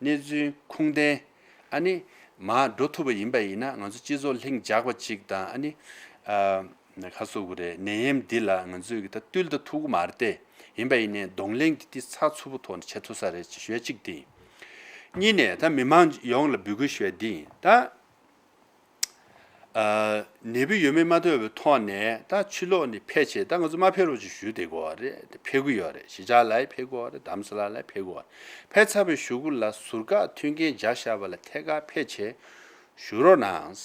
གནས་ཚུལ་ཁུངས་ལྡན་ཨ་ནི་མར་འགྲོ་ཐུབ་པ་ཡིན་པ་ཡིན་ན་ང་ཚོ་སྤྱི་ཚོགས་ལྷིང་འཇགས་པ་ཅིག་དང་ཨ་ནི་ཁ་གསོ་དགོས་རེད། ནད་ཡམས་འདི་ལ་ང་ཚོས་ཀྱི་ད་བཏུལ་ད་ཐུབ་ཀྱི་མ་རེད་དེ་ཡིན་པ་ཡིན་ནའི་གདོང་ལེན་འདི་ཏི་ཚགས་ཚུད་པོ་ཐོག་ནས་བྱེད་ཐུབ་ས་རེད་ཅེས་ཞུ་ཡ་གཅིག་དེ་ཡིན། གཉིས་ནས་ད་མི་མང་ཡོངས་ལ་འབོད་སྐུལ་ཞུ་ཡ་འདི་ཡིན་ད། ནད་འབུ་ཡོད་མེད་མ་ཐོས་པའི་ཐོག་ནས་ད་ཕྱི་ལོགས་ནས་ཕེབས་བྱས་ད་ང་ཚོ་མ་ཕེབས་རོགས་ཅིག་ཞུ་བསྡད་ཀྱི་ཡོད་རེད། ཕེབས་ཀྱི་ཡོད་རེད། གཞིས་ཆགས་ལ་ཕེབས་ཀྱི་ཡོད་རེད། རྡ་རམ་ས་ལ་ལ་ཕེབས་ཀྱི་ཡོད་རེད། ཕེབས་ཚར་བའི་གཞུག་གུ་ལ་ཟུར་བཀག་མཐུན་རྐྱེན་སྦྱར་བཞག་པ་ལ་ཐད་ཀར་ཕེབས་བྱས་ཞུ་རོགས་གནང་།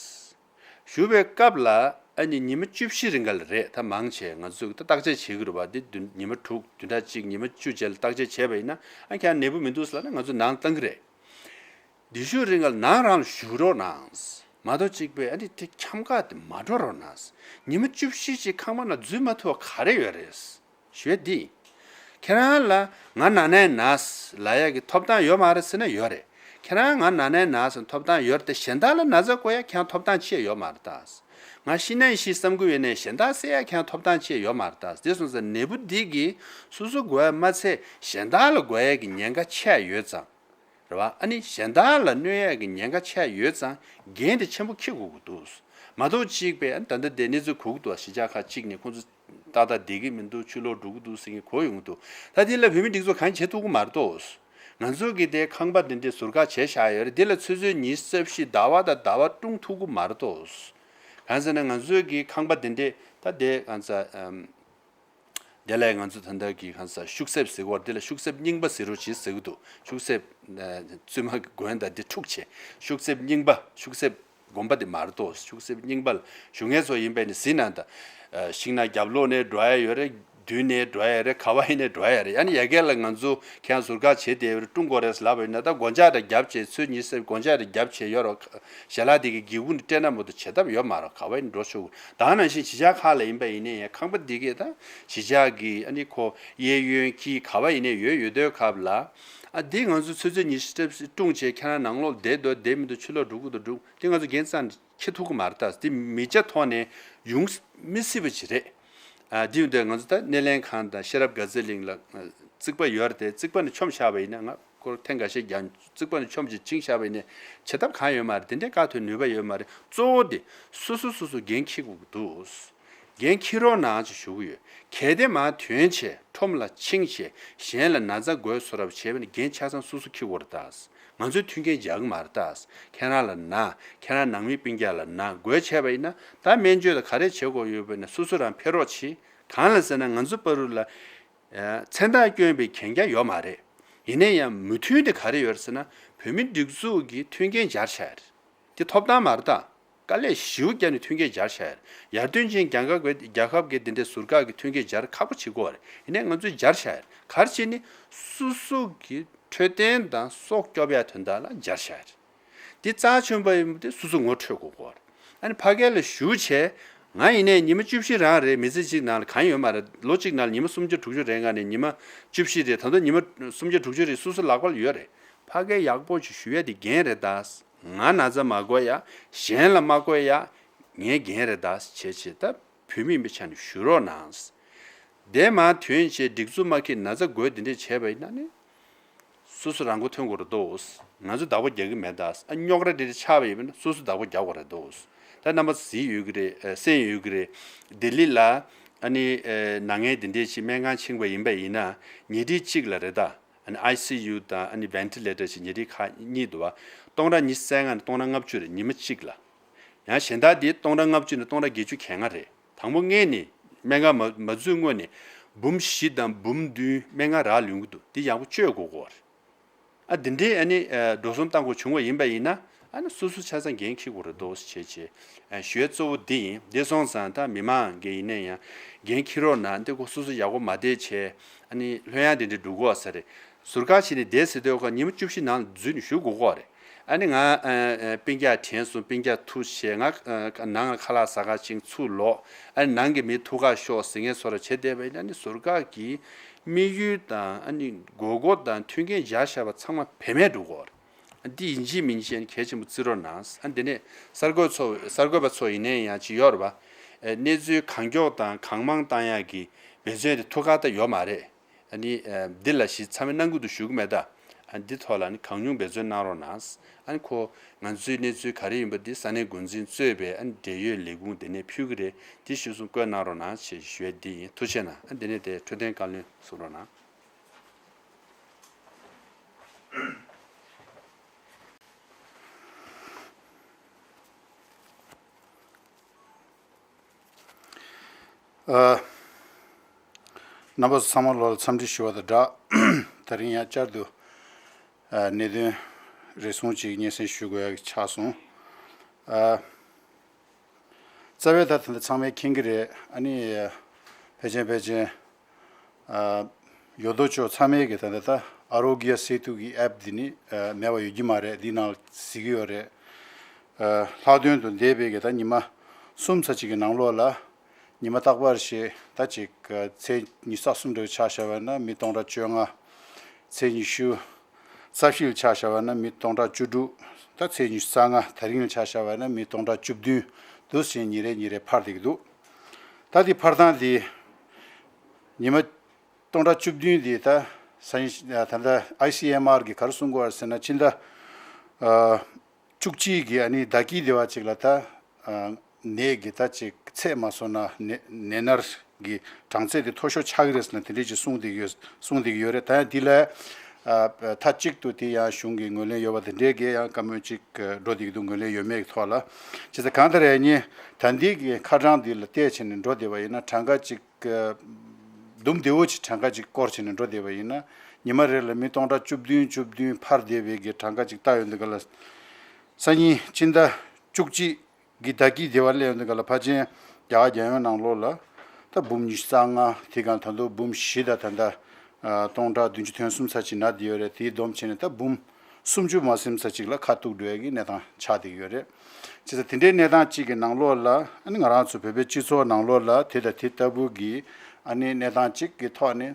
ཞུ་བའི་སྐབས་ལ་ཨ་ནི་ཉི་མ་བཅུ་བཞི་རིང་ག་ལ་རེད་ད་མང་ཆེ་ང་ཚོས་ད་བརྟག་དཔྱད་བྱེད་ཀྱི་རེད་བ། འདི་བདུན་ཉི་མ་དྲུག་བདུན་ཕྲག་གཅིག་ཉི་མ་བཅུ་བྱས་ལ་བརྟག་དཔྱད་བྱས་པ་ཡིན་ན་ཨ་ཁྱེད་ནད་འབུ་མི་འདུག་ཟེར་ལབ་ན་ང་ཚོ་ནང་བཏང་གི་རེད། འདི་ཤུགས་རིང་ལ་ནང་རང་ལ་བཞུགས་རོགས་གནང་། མ་གཏོགས་གཅིག་པས་ཨ་ནི་དེ་འཁྱམ་ག་དེ་མ་འགྲོ་རོགས་གནང་། ཉི་མ་བཅུ་བཞི་ཅིག་ཁང་པ་ནང་འཛུལ་མ་ཐུབ་པ་ག་རེ་ཡོད་རེད། ཞུ་ཡ་འདི། ཁྱེད་རང་ལ་ང་ན་ནས་ན་ལབ་ཡ་གི་ཐོབ་ཐང་ཡོད་མ་རེད་ཟེར་ན་ཡོད་རེད། ཁྱེད་རང་ང་ན་ནས་ན་ཟེར་ཐོབ་ཐང་ཡོད་རེད་དེ་གཞན་དག་ལ་ན་ཚ་བཀོད་ཡ་ཁྱེད་རང་ཐོབ་ཐང་ཅི་ཡང་ཡོད་མ་རེད་ད། ང་ཤི་ནས་ཤི་བསམ་གི་ཡོད་ནས་གཞན་དག་བསད་ཡ་ཁྱེད་རང་ཐོབ་ཐང་ཅི་ཡང་ཡོད་མ་རེད་ད། དེ་སོང་ཙང་ནད་འབུ་འདི་གིས་སོ་སོ་འགོས་ཡ་མ་ཚད་གཞན་དག་ལ་འགོས་ཡ་གི་ཉེན་ཁ་ཆེ་ཡ་ཡོད་ཙང་། རེད་བ། ཨ་ནི་གཞན་དག་ལ་གནོད་ཡས་ཀྱི་ཉེན་ཁ་ཆེ་ཡོད་ཙང་འགན་དེ་ཆེན་པོ་འཁྱེར་དགོས་ཀྱི་འདུག་མ་གཏོགས་གཅིག་པས་ཨ་ནི་ད་ལྟ་དེ་གནས་ཚུལ་གོ་གི་འདུག་གཞིས་ཆགས་ཁག་གཅིག་ནས་ཁོང་ཚོ་ཏག་ཏག་བསྡད་ཀྱི་མི་འདུག་ཕྱི་ལོགས་འགྲོ་གི་འདུག་ཟེར་མཁན་གོ་ཡོང་གི་འདུག་ད་དེ་ལ་བོད་མི་སྒྲིག་འཛུགས་གང་བྱེད་ཐུབ་ཀྱི་མ་རེད་དོ། ང་ཚོ་གི་དེ་ཁང་པ་དེ་འདྲས་ཟུར་བཀག་བྱས་བཞག་ཡོད་རེད། དེ་ལ་ཆུ་ཚོད་ཉི་ཤུ་རྩ་བཞི་ཟླ་བ་དང་ཟླ་བ་སྲུང་ཐུབ་ཀྱི་མ་རེད་དོ། གང་ཟེར་ན་ང་ཚོ་གི་ཁང་པ་དེ་འདྲས་ད་དེ་གང་ཟེར། དེ་ལས་ང་ཚོ་ད་ལྟ་གི་གང་ཟག་ཤུག་གསེབ་ཟེར་བ་དེ་ལ་ཤུག་གསེབ་རྙིང་པ་ཟེར་རོ་ཅིག་ཟེར་གི་འདུག་ཤུག་གསེབ་བཙུན་མ་གི་མགོན་དང་དེ་འཁྲུག་བྱས་ཤུག་གསེབ་རྙིང་པ་ཤུག་གསེབ་དགོན་པ་དེ་མ་རེད་དོ། ཤུག་གསེབ་རྙིང་པ་ལ་བཞུགས་མཁན་ཚོ་ཡིན་པས་ནི་ཟིན་ན་ད་ཤིང་ནགས་རྒྱབ་ལོགས་ནས་འགྲོ་ཡ་ཡོད་རེད། མདུན་ནས་འགྲོ་ཡ་རེད། ག་བ་ཡིན་ནས་འགྲོ་ཡ་རེད། ཨ་ནི་ཡ་གི་ལ་ང་ཚོ་ཁྱེད་རང་ཟུར་བཀག་བྱེད་བསྡད་པ་རེད། སྲུང་དགོས་རེད་ལབ་པ་ཡིན་ན། ད་སྒོ་ལྕགས་རེ་བརྒྱབ་བྱས། ཚོས་ཉི་ཤུ་རྩ་བཞི་སྒོ་ལྕགས་རེ་བརྒྱབ་བྱས་ཡོད་རོགས། ཞལ་ལག་དེ་གི་སྒེའུ་ཁུང་དེ་སྤྲད་ན་མ་གཏོགས་བྱེད་ཐབས་ཡོད་མ་རེད། ག་བ་ཡིན་འགྲོ་ཆོག་གི། ད་ནང་བཞིན་གཞིས་ཆགས་ཁག་ལ་ཡིན་པ་ཡིན་ནའི་ཡང་ཁང་པ་འདི་གས་ད་གཞིས་ཆགས་ཀྱི་ཨ་ནི་ཁོ་གཡས་གཡོན་དཀྱིལ་ག་བ་ཡིན་ནའི་ཡོད་ཡོད་དུས་སྐབས་ལ། ཨ་འདི་ང་ཚོ་ཚོས་ཚོས་ཉི་ཤུ་རྩ་བཞི་སྲུང་བྱས། ཁྱེད་རང་ནང་ལོགས་བསྡད་འདུག་བསྡད་མི་འདུག་ཕྱི་ལོགས་འགྲོ་དགོས་འདུག་འགྲོ། འདི་ང་ཚོ་འགན་རྩ་ནས་འཁྱེར་ཐུབ་ཀྱི་མ་རེད། ད་འདི་མི་སྐྱ་ཐོག་ནས་ཡོང་མི་སྲིད་པ་ཅིག་རེད། ཨ་འདི་ཡིན་དུས་ང་ཚོ་ད་སྣེ་ལེན་ཁང་དང་ཤེས་རབ་དགའ་ཚལ་གླིང་ལ་ཨ་རྩིག་པ་ཡོད་རེད་དེ། རྩིག་པ་ནས་མཆོངས་བཞག་པ་ཡིན་ན། ང་སྐོར་ཐེངས་འགའ་ཤས་ཀྱང་རྩིག་པ་ནས་མཆོངས་བྱས་བཅིངས་བཞག་པ་ཡིན་ན་བྱེད་ཐབས་གང་ཡོད་མ་རེད། དེ་འདྲའི་བཀག་ཐོན་ནུས་པ་ཡོད་མ་རེད། གཙོ་བོ་དེ་སོ་སོ་སོ་སོ་འགན་འཁྱེར་དགོས་ཀྱི་འདུག་འགན་འཁྱེར་རོགས་གནང་ཅེས་ཞུ་གི་ཡོད། གལ་ཏེ་མར་ཐོན་བྱས་ཁྲོམ་ལ་ཕྱིན་བྱས་གཞན་ལ་ན་ཚ་འགོས་བཟོ་འདྲ་བྱས་པ་ཡིན་ན། འགན་ཆ་ཚང་སོ་སོ་འཁྱེར་དགོས་རེད་ད། ང་ཚོས་མཐུན་རྐྱེན་སྦྱར་གྱི་མ་རེད་ད། ཁྱེད་རང་ལ་ན། ཁྱེད་རང་ནང་མི་སྤུན་ཀྱག་ལ་ན། འགོས་བྱས་པ་ཡིན་ན་ད་སྨན་བཅོས་དང་ག་རེ་བྱེད་དགོས་ཡོད་པ་ཡིན་ན་སོ་སོ་རང་ཕེབས་རོགས་གྱིས། གང་ལ་ཟེར་ན་ང་ཚོ་བར་དུ་ལ་ཨ་མཚན་རྟགས་བསྐྱོན་པའི་གན་རྒྱ་ཡོད་མ་རེད། ཡིན་ན་ཡང་མོས་མཐུན་དེ་ག་རེ་ཡོད་རེད་ཟེར་ན། བོད་མིའི་སྒྲིག་འཛུགས་ཀྱིས་མཐུན་རྐྱེན་སྦྱར་བཞག་ཡོད་རེད། དེ་ཐོབ་ཐང་མ་རེད་ད། དཀའ་ལས་ཞེ་པོ་བརྒྱབ་ནས་མཐུན་རྐྱེན་སྦྱར་བཞག་ཡོད་རེད། ཡར་ཐོན་ཅན་རྒྱལ་ཁབ་ཀྱི་རྒྱལ་ཁབ་ཀྱི་དེ་འདྲའི་ཟུར་བཀག་གི་མཐུན་རྐྱེན་སྦྱར་ཁག་པོ་བྱེད་ཀྱི་ཡོད་རེད། ཡིན་ནའི་ང་ཚོས་སྦྱར་བཞག་ཡོད་རེད། ག་རེ་བྱས་ནས། སོ་སོ་གི་འཕྲོད་བསྟེན་དང་སྲོག་སྐྱོབ་ཡ་དོན་དག་ལ་སྦྱར་བཞག་ཡོད་རེད། དེ་རྩ་ཆེན་པོ་ཡིན་པ་དེ་སོ་སོ་ངོ་འཕྲོད་དགོས་ཀྱི་ཡོད་རེད། ཨ་ནི་ཕ་གི་ལ་བཞུགས་བྱས། ང་ཡིན་ནའི་ཉི་མ་བཅུ་བཞི་རང་རེད། མི་ཚེ་གཅིག་ནང་ལ་གང་ཡོད་མ་རེད། ལོ་གཅིག་ནང་ལ་ཉི་མ་སུམ་བརྒྱ་དྲུག་ཅུ་རེ་ལྔ་ནས་ཉི་མ་བཅུ་བཞི་རེད། ད་དུང་ཉི་མ་སུམ་བརྒྱ་དྲུག་ཅུ་རེ་སོ་སོ་ལག་པ་ལ་ཡོད་རེད། ཕ་གིར་ཡག་པོ་ཅིག་བཞུགས་ཡ་དེ་འགན་རེད་ད། ང་ན་ཚ་མ་འགོས་ཡ། གཞན་ལ་མ་འགོས་ཡ་ངའི་འགན་རེད་ད། བྱས་བྱས་ད་བོད་མི་ཡིན་པའི་ཆ་ནས་བཞུགས་རོགས་གནང་། དེ་མར་ཐོན་བྱས་སྒྲིག་འཛུགས་མ་འཁྱེར་ན་ཚ་འགོས་དེ་འདྲས་བྱས་པ་ཡིན་ན་ནི། སོ་སོ་རང་མགོ་ཐོན་དགོས་རེད་དོ། ང་ཚོ་བདག་པོ་རྒྱག་གི་མེད་ད། ཨ་རྙོག་དྲ་དེ་འདྲ་ཆགས་པ་ཡིན་ན་སོ་སོ་བདག་པོ་རྒྱག་དགོས་རེད་དོ། ད་རྣམ་པ་གཟིགས་ཡོད་ཀྱི་རེད། ཨ་གསན་ཡོད་ཀྱི་རེད། ལྡི་ལི་ལ་ཨ་ནི་ཨ་ན་མཁན་དེ་འདྲས་ཅིག་སྨན་ཁང་ཕྱིན་པ་ཡིན་པ་ཡིན་ན། ཉིན་རེ་གཅིག་ལ་རེད་ད། ཨ་ནི་ཨའི་སི་ཡུ་དང་ཨ་ནི་ཝེན་ཊི་ལེ་ཊར་ཅིག་ཉིན་རེ་ཁག་གཉིས་འདུག་བ། སྟོང་ཕྲག་ཉི་ཤུ་རྩ་ལྔ་ནས་སྟོང་ཕྲག་ལྔ་བཅུ་རེད། ཉི་མ་གཅིག་ལ། ཡང་གཞན་དག་དེ་སྟོང་ཕྲག་ལྔ་བཅུ་ནས་སྟོང་ཕྲག་བརྒྱད་ཅུ་གྱ་ལྔ་རེད། དང་པོ་སྔོན་ནས་སྨན་ཁང་མ་མ་འཛུལ་སྔོན་ནས་འབུམ་བཞི་དང་འབུམ་བདུན་སྨན་ཁང་རག་ལུས་ཀྱི་འདུག། འདི་ཡག་པོ་བཅོས་དགོས་ཀྱི་ཡོད་རེད། ཨ་འདི་འདྲའི་ཨ་ནི་ཨ་འགྲོ་སོང་གཏང་དགོས་བྱུང་བ་ཡིན་པ་ཡིན་ན། ཨ་ནི་སོ་སོ་ཆ་ཚང་འགན་འཁྱེར་དགོས་རེད་དོ་ཞེས་བྱས། ཨ་ཞུ་ཡ་གཙོ་བོ་འདི་ཡིན། འདི་སོང་ཙང་ད་མི་མང་གིས་ཡིན་ན་ཡང་འགན་འཁྱེར་རོགས་གནང་། འདི་ཁོ་སོ་སོ་ཡག་པོ་མ་བསྡད་བྱས། ཨ་ནི་ལྷོད་ཡངས་དེ་འདྲ་འགྲོ་གི་ཡོད་ས་རེད། ཟུར་བཀག་བྱས་ནས་བསྡད་ཟེར་དུས་ཁོ་ཉི་མ་བཅུ་བཞི་ནང་ལ་འཛུལ་ནས་བཞུགས་དགོས་ཀྱི་ཡོད་རེད། ཨ་ནི་ང་ཨ་ཨ་སྤུན་ཀྱག་དྲན་སོང་། སྤུན་ཀྱག་ཐུག་བྱས། ང་ཨ་ནང་ལ་ཁ་ལག་ཟ་ག་ཕྱིན། ཚུར་ལོག། ཨ་ནི་ནང་གི་མི་ཐུག་ག་ཤོག་ཟེར་མཁན་བཟོ་འདྲ་བྱས་བསྡད་པ་ཡིན་ན་ནི་ཟུར་བཀག་གི་དམིགས་ཡུལ་དང་། ཨ་ནི་དགོས་མཁོ་དང་མཐུན་རྐྱེན་སྦྱར་བཞག་པ་ཚང་མ་བེད་མེད་འགྲོ་གི་ཡོད་རེད། ཨ་འདི་ཡིན་གཅིག་མིན་གཅིག་ཨ་ནི་གལ་ཆེན་པོ་བརྩི་རོགས་གནང་། ཨ་འདི་ནས་གསར་འགོད་ཚོ་གསར་འགོད་པ་ཚོ་ཡིན་ནའི་ཡང་ཅིག་ཡོད་རེད་པ། ཨ་གནས་ཚུལ་གང་མགྱོགས་དང་གང་མང་བཏང་ཡག་གི་འབད་བརྩོན་དེ་ཐུགས་ཁག་ད་ཡོད་མ་རེད། ཨ་ནི་ཨ་འདི་ལ་ཞིག་ཚང་མས་གནང་གི་འདུག་ཞུ་གི་མེད་ད། ཨ་འདི་ཐོག་ལ་ཨ་ནི་གང་ཉུང་འབད་བརྩོན་གནང་རོགས་གནང་། ཨ་ནི་ཁོ་ང་ཚོའི་གནས་ཚུལ་ག་རེ་ཡིན་པ་འདི་ས་གནས་འགོ་འཛིན་གཙོས་པའི་ཨ་ནི་འབྲེལ་ཡོད་ལས་ཁུངས་དེ་ནས་ཕུལ་གི་རེད། དེ་གཞིར་བཟུང་བཀོད་གནང་རོགས་གནང་ཞེས་ཞུ་ཡ་འདི་ཡིན། ཐུགས་རྗེ་གནང་། ཨ་འདི་ནས་དེ་འཕྲོད་བསྟེན་བཀའ་བློན་གསུང་རོགས་གནང་། ཨ། རྣམ་པ་ཚང་མ་ལོ་ལ་འཚམས་འདྲི་ཞུ་བ་དང་སྦྲགས། དེ་རིང་ཡང་བསྐྱར་དུ་ཨ་གནད་དོན་རེ་ཟུང་ཅིག་སྙན་སེང་ཞུ་དགོས་ཡག་ཆགས་སོང་། ཨ། རྩ་བའི་ད་ད་ལྟ་ཚང་མས་མཁྱེན་གྱི་རེད། ཨ་ནི་ཕལ་ཆེར་ཕལ་ཆེར་ཨ་ཡོད་དོ་ཅོག་ཚང་མས་གི་ད་ལྟ་ད་ཨ་རོ་གི་ཡ་སེ་ཏུ་གི་ཨེབ་འདི་ནི་ཨ་མེད་པ་ཡོད་ཀྱི་མ་རེད། འདི་ནང་གཟིགས་ཀྱི་ཡོད་རེད། ཨ་ལྷག་དོན་དུ་འདས་པའི་གི་ད་ཉི་མ་གསུམ་ཙམ་ཅིག་གི་ནང་ལོགས་ལ་ཉི་མ་རྟག་པར་ཞིག་ད་ཅིག་ཚེས་ཉི་ཤུ་རྩ་གསུམ་འདྲ་ཆ་བཞག་པ་ན་མི་སྟོང་ཕྲག་བཅོ་ལྔ། ཚེས་ཉི་ཤུ་རྩ་བཞི་ལ་ཆ་བཞག་པ་ན་མི་སྟོང་ཕྲག་བཅུ་དྲུག། ད་ཚེས་ཉི་ཤུ་རྩ་ལྔ་དེ་རིང་ལ་ཆ་བཞག་པ་ན་མི་སྟོང་ཕྲག་བཅུ་བདུན་འདུག་ཟེར་ཉིན་རེ་ཉིན་རེ་འཕར་བསྡད་ཀྱི་འདུག། ད་དེ་འཕར་སྟངས་དེ་ཉི་མ་སྟོང་ཕྲག་བཅུ་བདུན་དེ་ད་ས་ཡིན། ད་ལྟ་ཨའི་སི་ཨེམ་ཨར་གིས་ག་རེ་གསུང་གི་ཡོད་ཟེར་ན། ཕྱི་ཟླ་ཨ་བཅུ་གཅིག་གི་ཨ་ནི་ཟླ་དཀྱིལ་དེ་བ་ཅིག་ལ་ད་ཨ་ནད་ཀྱི་ད་ཅིག་ཚད་མ་སོང་ན་ནད་ནད་མནར་གྱི་གྲངས་ཚད་དེ་མཐོ་ཤོས་ཆགས་ཀྱི་རེད་ཟེར་ན་དེ་འདྲས་ཅིག་གསུངས་བསྡད་ཀྱི་ཡོད། གསུངས་བསྡད་ཀྱི་ཡོད་རེད། ད་ཡང་འདི་ལ་ཨ་མཐའ་གཅིག་ཏུ་དེ་ཡང་གཞུང་གི་ངོས་ལེན་ཡོད་པ་དེ་འདྲས་ཀྱི་ཡང་བཀའ་མོལ་ཅིག་འགྲོ་བསྡད་ཀྱི་འདུག། ངོས་ལེན་ཡོད་མེད་ཀྱི་ཐོག་ལ། བྱས་ཙང་གང་ལྟར་ཡང་ཉིན་ད་ལྟའི་གི་ཁ་གྲངས་འདི་ལ་བལྟས་བྱས་ནས་འགྲོ་བསྡད་པ་ཡིན་ན། གྲངས་ཀ་ཅིག་འདུམ་བདེ་བོ་ཅིག་གྲངས་ཀ་ཅིག་སྐོར་བྱས་ནས་འགྲོ་བསྡད་པ་ཡིན་ན། ཉི་མ་རེ་ལ་མི་སྟོང་ཕྲག་བཅུ་བདུན་བཅུ་བདུན་འཕར་བསྡད་པའི་གི་གྲངས་ཀ་ཅིག་བལྟ་ཡོང་དུས་ག་ལ། སང་ཉིན་ཕྱི་ཟླ་བཅུ་གཅིག་གི་ཟླ་དཀྱིལ་དེ་བ་སླེབས་ཡོང་དུས་ག་ལ་ཕལ་ཆེར་རྒྱ་གར་རྒྱལ་ཡོངས་ནང་ལོགས་ལ་ ད་འབུམ་ཉི་ཤུ་རྩ་ལྔ་དེ་གང་ད་དུང་འབུམ་བཞི་དང་ད་ལྟ་སྟོང་ཕྲག་བདུན་ཅུ་དོན་གསུམ་ཙམ་ཅིག་ན་བསྡད་ཡོད་རེད། དེའི་བསྡོམས་བྱས་ནས་ད་འབུམ་སུམ་ཅུ་མ་ཟིན་ཙམ་ཅིག་ལ་ཁ་གཏུགས་འགྲོ་ཡ་གི་གནས་སྟངས་ཆགས་བསྡད་ཡོད་རེད། བྱས་ཙང་དེ་འདྲའི་གནས་སྟངས་ཅིག་གི་ནང་ལོགས་ལ་ཨ་ནི་ང་རང་ཚོ་བོད་པའི་སྤྱི་ཚོགས་ནང་ལོགས་ལ་དེ་དང་དེ་ལྟ་བུ་གི་ཨ་ནི་གནས་སྟངས་ཅིག་གི་ཐོག་ནས་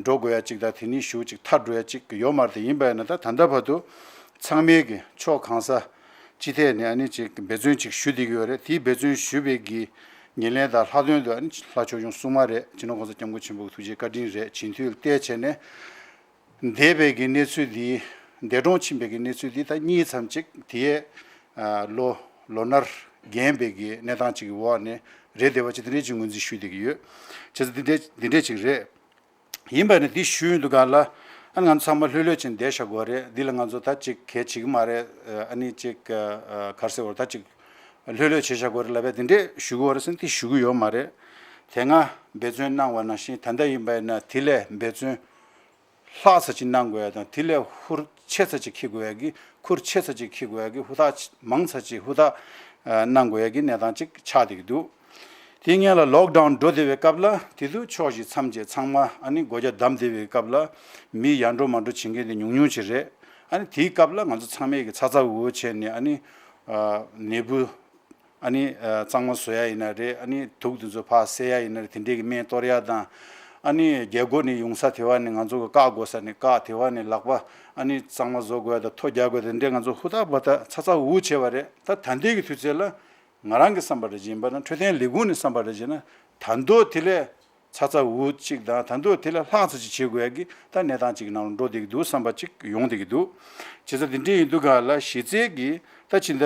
འགྲོ་དགོས་ཡ་ཅིག་དང་དེ་ནས་ཞུ་ཅིག་ཐར་འགྲོ་ཡ་ཅིག་ཡོད་མ་རེད། དེ་ཡིན་པ་ཡིན་ན་ད་ད་ལྟ་བར་དུ་ཚང་མས་ཀྱི་ཕྱོགས་གང་ས་ཅི་ཐད་ནས་ཨ་ནི་ཅིག་འབད་བརྩོན་ཅིག་ཞུ་བསྡད་ཀྱི་ཡོད་རེད། དེའི་འབད་བརྩོན་ཞུ་བའི་གི་ཉེར་ལེན་དང་ལྷག་དོན་དུ་ཨ་ནི་ལྷ་ཆོས་སྐྱོང་སྲུང་མ་རེད། སྤྱི་ནོར་༸གོང་ས་༸སྐྱབས་མགོན་ཆེན་པོ་གི་ཐུགས་རྗེ་བཀའ་དྲིན་རེད། བྱིན་མཐུ་ལ་བརྟེན་བྱས་ནས་འདས་པའི་གི་གནས་ཚུལ་འདི་འདས་གྲོངས་ཕྱིན་པའི་གི་གནས་ཚུལ་འདི་ད་གཉིས་ཙམ་ཅིག་དེའི་ལོ་ལོ་ནར་རྒན་པའི་གི་གནས་སྟངས་ཅིག་གི་འོག་ནས་རེད་བསྡད་པ་ཅིག་དེ་འདྲའི་ཅིག་ངོས་འཛིན་ཞུས་བསྡད་ཀྱི་ཡོད། བྱས་ཙང་འདི་འདྲའི་འདི་འདྲའི་ཅིག་རེད། ཡིན་པ་ནི་འདི་ཞུས་ཡོང་དུས་སྒང་ལ་ཨ་ང་ཚོ་ཚང་མ་ལྷོད་ལྷོད་བྱས་བསྡད་བཞག་དགོས་རེད། འདི་ལ་ང་ཚོ་ད་ཅིག་གལ་བྱེད་ཀྱི་མ་རེད། ཨ་ནི་ཅིག་ག་རེ་ཟེར་བ་ད་ཅིག་ལྷོད་ལྷོད་བྱས་བཞག་དགོས་རེད་ལབ་པས་འདི་འདྲས་ཞུ་གི་ཡོད་རེད་ཟེར་ན་འདི་ཞུ་གི་ཡོད་མ་རེད། དེ་སྔ་འབད་བརྩོན་གནང་བ་ནང་བཞིན་ད་ལྟ་ཡིན་པ་ཡིན་ན་དེ་ལས་འབད་བརྩོན་ལྷག་ཙམ་ཅིག་གནང་དགོས་ཡ་དང་དེ་ལས་ཧུར་ཆེ་ཙམ་ཅིག་འཁྱེར་དགོས་ཡ་གི་ཁུར་ཆེ་ཙམ་ཅིག་འཁྱེར་དགོས་ཡ་གི་ཧུར་ཐག་མང་ཙམ་ཅིག་ཧུར་ཐག་གནང་དགོས་ཡ་གི་གནས་སྟངས་ཅིག་ཆགས་བསྡད་ཀྱི་འདུག་དེ་སྔོན་ལ་ལོག་ཌའུན་འགྲོ་བསྡད་པའི་སྐབས་ལ་དེ་དུས་ཕྱོགས་བཞི་མཚམས་བཅད་ཚང་མ་ཨ་ནི་སྒོ་རྒྱ་བསྡམས་བསྡད་པའི་སྐབས་ལ་མི་ཡར་འགྲོ་མར་འགྲོ་བྱེད་མཁན་དེ་ཉུང་ཉུང་ཅིག་རེད། ཨ་ནི་དེའི་སྐབས་ལ་ང་ཚོ་ཚང་མས་ཀྱི་ཚ་ཚ་འུར་འུར་བྱས་ནས་ཨ་ནི་ནད་འབུ་ཨ་ནི་གཙང་མ་བཟོ་ཡ་ཡིན་ན་རེད། ཨ་ནི་དུག་དེ་ཚོ་ཕར་བསལ་ཡ་ཡིན་ན་རེད། དེ་འདྲས་ཀྱི་སྨན་གཏོར་ཡ་དང་ཨ་ནི་རྒྱལ་སྒོ་ནས་ཡོང་ས་དེ་བ་ནས་ང་ཚོ་གི་བཀག་དགོས་ས་ནས་བཀག་དེ་བ་ནས་ལག་པ་ཨ་ནི་གཙང་མ་བཟོ་དགོས་ཡ་དང་ཐོ་རྒྱག་དགོས་དེ་འདྲས་ང་ཚོ་ཧུར་ཐག་འབད་ཐག་ཚ་ཚ་འུར་འུར་བྱས་པ་རེད། ད་ད་ལྟའི་གི་དུས་ཚོད་ལ། ང་རང་གི་བསམ་པ་རེ་བཞིན་པ་ན་འཕྲོད་བསྟེན་ལས་ཁུངས་ནས་བསམ་པ་རེ་བཞིན་ན་ད་མདོ་དེ་ལས་ཚ་ཚ་འུ་གཅིག་དང་ད་མདོ་དེ་ལས་ལྷག་ཙམ་ཅིག་བྱེད་དགོས་ཡ་གི་ད་གནས་སྟངས་ཅིག་ནང་ལ་འགྲོ་བསྡད་ཀྱི་འདུག་བསམ་པ་ཅིག་ཡོང་བསྡད་ཀྱི་འདུག་བྱས་ཙང་དེ་འདྲ་ཡིན་དུས་ག་ལ་གཞི་རྩའི་གི་ད་ཕྱི་ཟླ་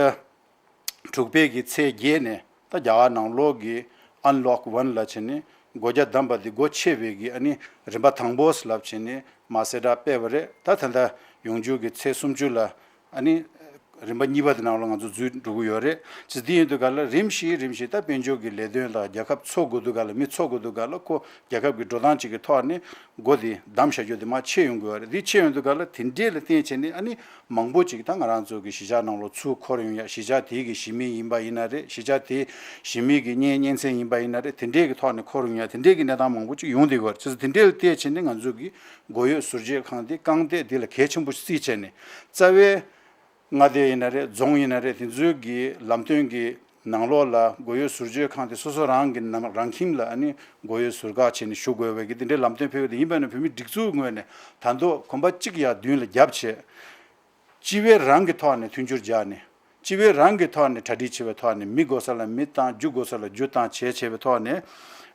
དྲུག་པའི་གི་ཚེས་བརྒྱད་ནས་ད་རྒྱ་གར་ནང་ལོགས་ཀྱི་ཨན་ལོག་ཝན་ལབ་བྱས་ནས་སྒོ་རྒྱ་བསྡམས་པ་དེ་སྒོ་ཕྱེ་བའི་གི་ཨ་ནི་རིམ་པ་དང་པོ་ལབ་བྱས་ནས་མ་གསལ་བསྒྲགས་སྤེལ་བ་རེད། ད་ད་ལྟ་ཡོང་རྒྱུ་གི་ཚེས་སུམ་ཅུ་ལ། ཨ་ནི། རིམ་པ་གཉིས་པ་དེ་ནང་ལ་ང་ཚོ་འཛུལ་འགྲོ་གི་ཡོད་རེད། ཅེས་འདི་ཡིན་དུས་ག་ལ་རིམ་བཞིན་རིམ་བཞིན་ད་དཔལ་འབྱོར་གྱི་ལས་དོན་དང་རྒྱལ་ཁབ་འཚོ་དགོས་དུས་ག་ལ་མི་འཚོ་དགོས་དུས་ག་ལ་ཁོ་རྒྱལ་ཁབ་ཀྱི་འགྲོ་སྟངས་གཅིག་གི་ཐོག་ནས་སྒོ་དེ་བསྡམས་བཞག་རྒྱུ་དེ་མར་ཕྱེ་ཡོང་གི་ཡོད་རེད། འདི་ཕྱེ་ཡོང་དུས་ག་ལ་དེ་འདྲས་ལ་བརྟེན་བྱས་ནས་ཨ་ནི་མང་པོ་ཅིག་ད་ང་རང་ཚོ་གི་གཞིས་ཆགས་ནང་ལོགས་ཚུར་འཁོར་ཡོང་ཡ། གཞིས་ཆགས་དེ་གི་གཞིས་མི་ཡིན་པ་ཡིན་ན་རེད། གཞིས་ཆགས་དེ་གཞིས་མི་གི་གཉེན་གཉེན་ཚན་ཡིན་པ་ཡིན་ན་རེད། དེ་འདྲས་ཀྱི་ཐོག་ནས་འཁོར་ཡོང་ཡ་དེ་འདྲས་ཀྱི་གནས་སྟངས་མང་པོ་ཅིག་ཡོང་བསྡད་ཀྱི་ཡོད་རེད། ཅེས་དེ་འདྲས་ལ་བལྟས་བྱས་ནས་ང་ཚོ་གི་སྒོ་ཡོད་ཟུར་བརྗོད་ཁང་དེ་རྐང་སྟེགས་འདི་ལ་གལ་ཆེན་པོ་བརྩིས་བྱས་ནས་རྩ་བའི། མངའ་སྡེ་ཡིན་ན་རེད། རྫོང་ཡིན་ན་རེད། དེ་ཚོའི་གི་ལམ་སྟོན་གི་ནང་ལོགས་ལ་སྒོ་ཡོད་ཟུར་བརྗོད་ཁང་དེ་སོ་སོ་རང་གི་ནང་རང་ཁྱིམ་ལ་ཨ་ནི་སྒོ་ཡོད་ཟུར་བཀག་བྱས་ནས་བཞུགས་དགོས་པའི་གི་དེ་འདྲའི་ལམ་སྟོན་ཕེབས་ཡོད། དེ་ཡིན་པ་ན་བོད་མི་སྒྲིག་འཛུགས་ངོས་ནས་ད་དུང་གོམ་པ་གཅིག་ཡར་མདུན་ལ་བརྒྱབ་བྱས། སྤྱི་བའི་རང་གི་ཐོག་ནས་མཐུན་འགྱུར་སྦྱར་ནས། སྤྱི་བའི་རང་གི་ཐོག་ནས་གྲ་སྒྲིག་བྱེད་པའི་ཐོག་ནས། མི་དགོས་ས་ལ་མི་བཏང་། རྒྱུ་དགོས་ས་ལ་རྒྱུ་བཏང་བྱས་བྱས་པའི་ཐོག་ནས་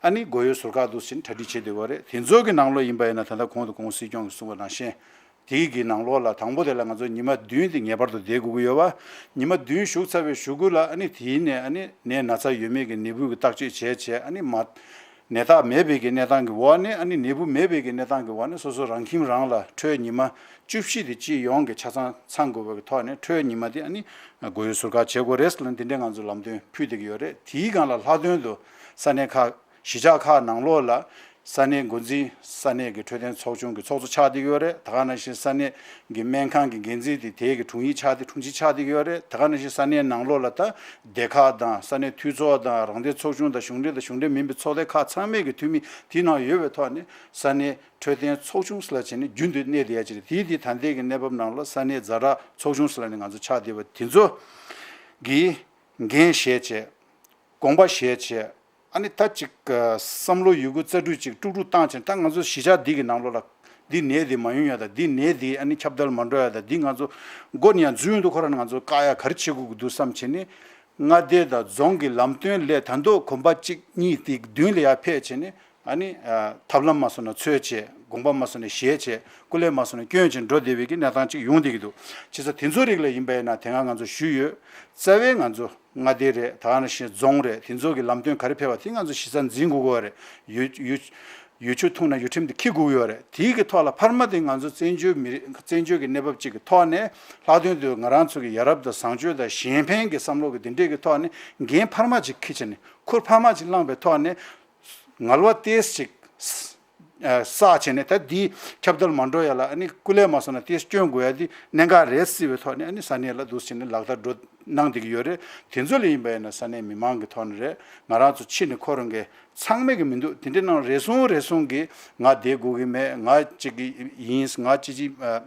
ཨ་ནི་སྒོ་ཡོད་ཟུར་བཀག་འདུག་ཟེར་ནས་གྲ་སྒྲིག་བྱེད་བསྡད་ཡོད་རེད། དེ་ཚོ་གི་ནང་ལོགས་ཡིན་པ་ཡིན་ན་ད་ལྟ་གོང་དུ་གོང་སྲིད་སྐྱོང་གིས་གསུངས་པ་ནང་བཞིན། དེའི་གི་ནང་ལོགས་ལ་དང་པོ་དེ་ལ་ང་ཚོ་ཉི་མ་བདུན་དེ་ངེས་པར་དུ་བསྡད་དགོས་ཀྱི་ཡོད་པ། ཉི་མ་བདུན་བཞུགས་ཚར་བའི་གཞུག་གུ་ལ་ཨ་ནི་དེའི་ནས་ཨ་ནི་ནད་ན་ཚ་ཡོད་མེད་ཀྱི་ནད་འབུ་གི་བརྟག་དཔྱད་བྱས་བྱས། ཨ་ནི་མ་ནད་རྟགས་མེད་པའི་གི་གནས་སྟངས་ཀྱི་འོག་ནས། ཨ་ནི་ནད་འབུ་མེད་པའི་གི་གནས་སྟངས་ཀྱི་འོག་ནས་སོ་སོ་རང་ཁྱིམ་རང་ལ་འཕྲོད་ཉི་མ་བཅུ་བཞི་དེ་སྤྱི་ཡོངས་ཀྱི་ཆ་ཚང་ཚང་དགོས་པའི་གི་ཐོག་ནས་འཕྲོད་ཉི་མ་དེ་ཨ་ནི་སྒོ་ཡོད་ཟུར་བཀག་བྱེད་དགོས་རེད་ཟེར་ལ་འདི་འདྲའི་ང་ཚོ་ལམ་སྟོན་ཕུལ་བསྡད་ཀྱི་ཡོད་རེད། དེའི་སྒང་ལ་ལྷག་དོན་དུ་ས་གནས་ཁག་གཞིས་ཆགས་ཁག་ནང་ལོགས་ལ་ས་གནས་འགོ་འཛིན། ས་གནས་ཀྱི་འཕྲོད་བསྟེན་ཚོགས་ཆུང་གི་ཚོགས་གཙོ་ཆགས་བསྡད་ཀྱི་ཡོད་རེད། ད་ག་ནང་བཞིན་ས་གནས་ཀྱི་སྨན་ཁང་གི་འགན་འཛིན་དེ་དེའི་གི་དྲུང་ཡིག་ཆགས་ཏེ་དྲུང་ཆེ་ཆགས་བསྡད་ཀྱི་ཡོད་རེད། ད་ག་ནང་བཞིན་ས་གནས་ནང་ལོགས་ལ་ད་སྡེ་ཁག་དང་ས་གནས་འཐུས་ཚོགས་དང་རང་བདེན་ཚོགས་ཆུང་དང་གཞུང་འབྲེལ་དང་གཞུང་འབྲེལ་མིན་པའི་ཚོགས་སྡེ་ཁག་ཚང་མའི་གི་འཐུས་མི་དེའི་ནང་ཡོད་པའི་ཐོག་ནས་ས་གནས་འཕྲོད་བསྟེན་ཚོགས་ཆུང་ཟེར་ལ་བྱས་ནས་རྒྱུན་དུ་གནས་བསྡད་ཡ་ཅིག་རེད། དེའི་དེ་ད་ལྟའི་གི་གནས་བབ་ནང་ལ་ས་གནས་ཛ་དྲག་ཚོགས་ཆུང་ཟེར་ལ་ནི་ང་ཚོ་ཆགས་བསྡད་པ་དེ་ཚོ་གི་འགན་བཞེས་བྱས། དགོངས་པ་བཞེས་བྱས། ཨ་ནི་ད་ཅིག་བསམ་བློ་ཡོད་རྒུ་རྩལ་སྤྲུགས་ཅིག་དཀྲུག་དཀྲུག་བཏང་བྱས། ད་ང་ཚོ་གཞིས་ཆགས་འདི་གི་ནང་ལོགས་ལ་འདི་ནད་འདི་མ་ཡོང་ཡ་དང་། འདི་ནད་འདི་ཨ་ནི་ཁྱབ་གདལ་མ་འགྲོ་ཡ་དང་། འདི་ང་ཚོ་མགོ་ནས་ཡང་འཛུལ་ཡོང་དུས་ཁོ་རང་ང་ཚོ་བཀག་ཡ་ག་རེ་བྱེད་དགོས་ཀྱི་འདུག་བསམ་བྱས་ནས། མངའ་སྡེ་དང་རྫོང་གི་ལམ་སྟོན་ལས་ད་དུང་གོམ་པ་གཅིག་གཉིས་དེ་མདུན་ལ་ཡར་ཕེབས་བྱས་ནས། ཨ་ནི་ཐབས་ལམ་མ་སོང་ན་འཚོལ་བྱས། དགོངས་པ་མ་སོང་ན་བཞེས་བྱས། སྐུ་ལས་མ་སོང་ན་བསྐྱོན་བྱས་འགྲོ་བསྡད་པའི་གི་གནས་སྟངས་ཅིག་ཡོང་བསྡད་ཀྱི་འདུག་བྱས་ཙང་དེ་ཚོ་རིགས་ལ་ཡིན་པ་ཡིན་ན་དེ་སྔ་ང་ཚོ་ཞུས་ཡོད། རྩ་བའི་ང་ཚོ་མངའ་སྡེ་རེད། ད་ག་ནང་བཞིན་རྫོང་རེད། དེ་ཚོ་གི་ལམ་སྟོན་ག་རེ་ཕེབས་པ་དེ་ང་ཚོ་གཞི་རྩ་འཛིན་དགོས་ཀྱི་ཡོད་རེད། ཡུལ་ཡུལ་ཡུལ་ཆུ་འཐུང་ན་ཡུལ་ཁྲིམས་དེ་འཁྱེར་དགོས་ཀྱི་ཡོད་རེད། དེའི་གི་ཐོག་ལ་འཕར་མ་དེ་ང་ཚོ་བཙན་བྱོལ་མི་རིགས་བཙན་བྱོལ་གྱི་གནས་བབ་ཅིག་གི་ཐོག་ནས་ལྷག་དོན་དུ་ང་རང་ཚོ་གི་ཡ་རབས་དང་བཟང་སྤྱོད་དང་གཞན་ཕན་གྱི་བསམ་བློ་གི་དེ་འདྲས་ཀྱི་ཐོག་ནས་འགན་འཕར་མ་ཅིག་འཁྱེར་བྱས་ནས། ཁུར་འཕར་མ་ཅིག་བླངས་པའི་ཐོག་ནས། ངལ་བ་ཏོག་ཙམ་ཅིག་ ཨ་བསགས་བྱས་ནས་ད་འདི་ཁྱབ་གདལ་མ་འགྲོ་ཡ་ལ་ཨ་ནི་སྐུ་ལས་མ་སོང་ན་དེ་སྐྱོན་དགོས་ཡ་འདི་གནད་འགག་རེད་སྲིད་པའི་ཐོག་ནས་ཨ་ནི་ས་གནས་ལ་འདུག་སེ་བྱས་ནས་ལག་བསྟར་འགྲོ་གནང་བསྡད་ཀྱི་ཡོད་རེད། དེ་ཚོ་ལ་ཡིན་པ་ཡིན་ན་ས་གནས་མི་མང་གི་ཐོག་ནས་རེད། ང་རང་ཚོ་ཕྱི་ནས་ཁོ་རང་གི་ཚང་མས་གི་མི་འདུག་དེ་འདྲའི་ནང་རེ་ཟུང་རེ་ཟུང་གིས་ང་བསྡད་དགོས་ཀྱི་མེད། ང་གཅིག་གི་ཡིན། ང་ཅི་ཅི་ཨ་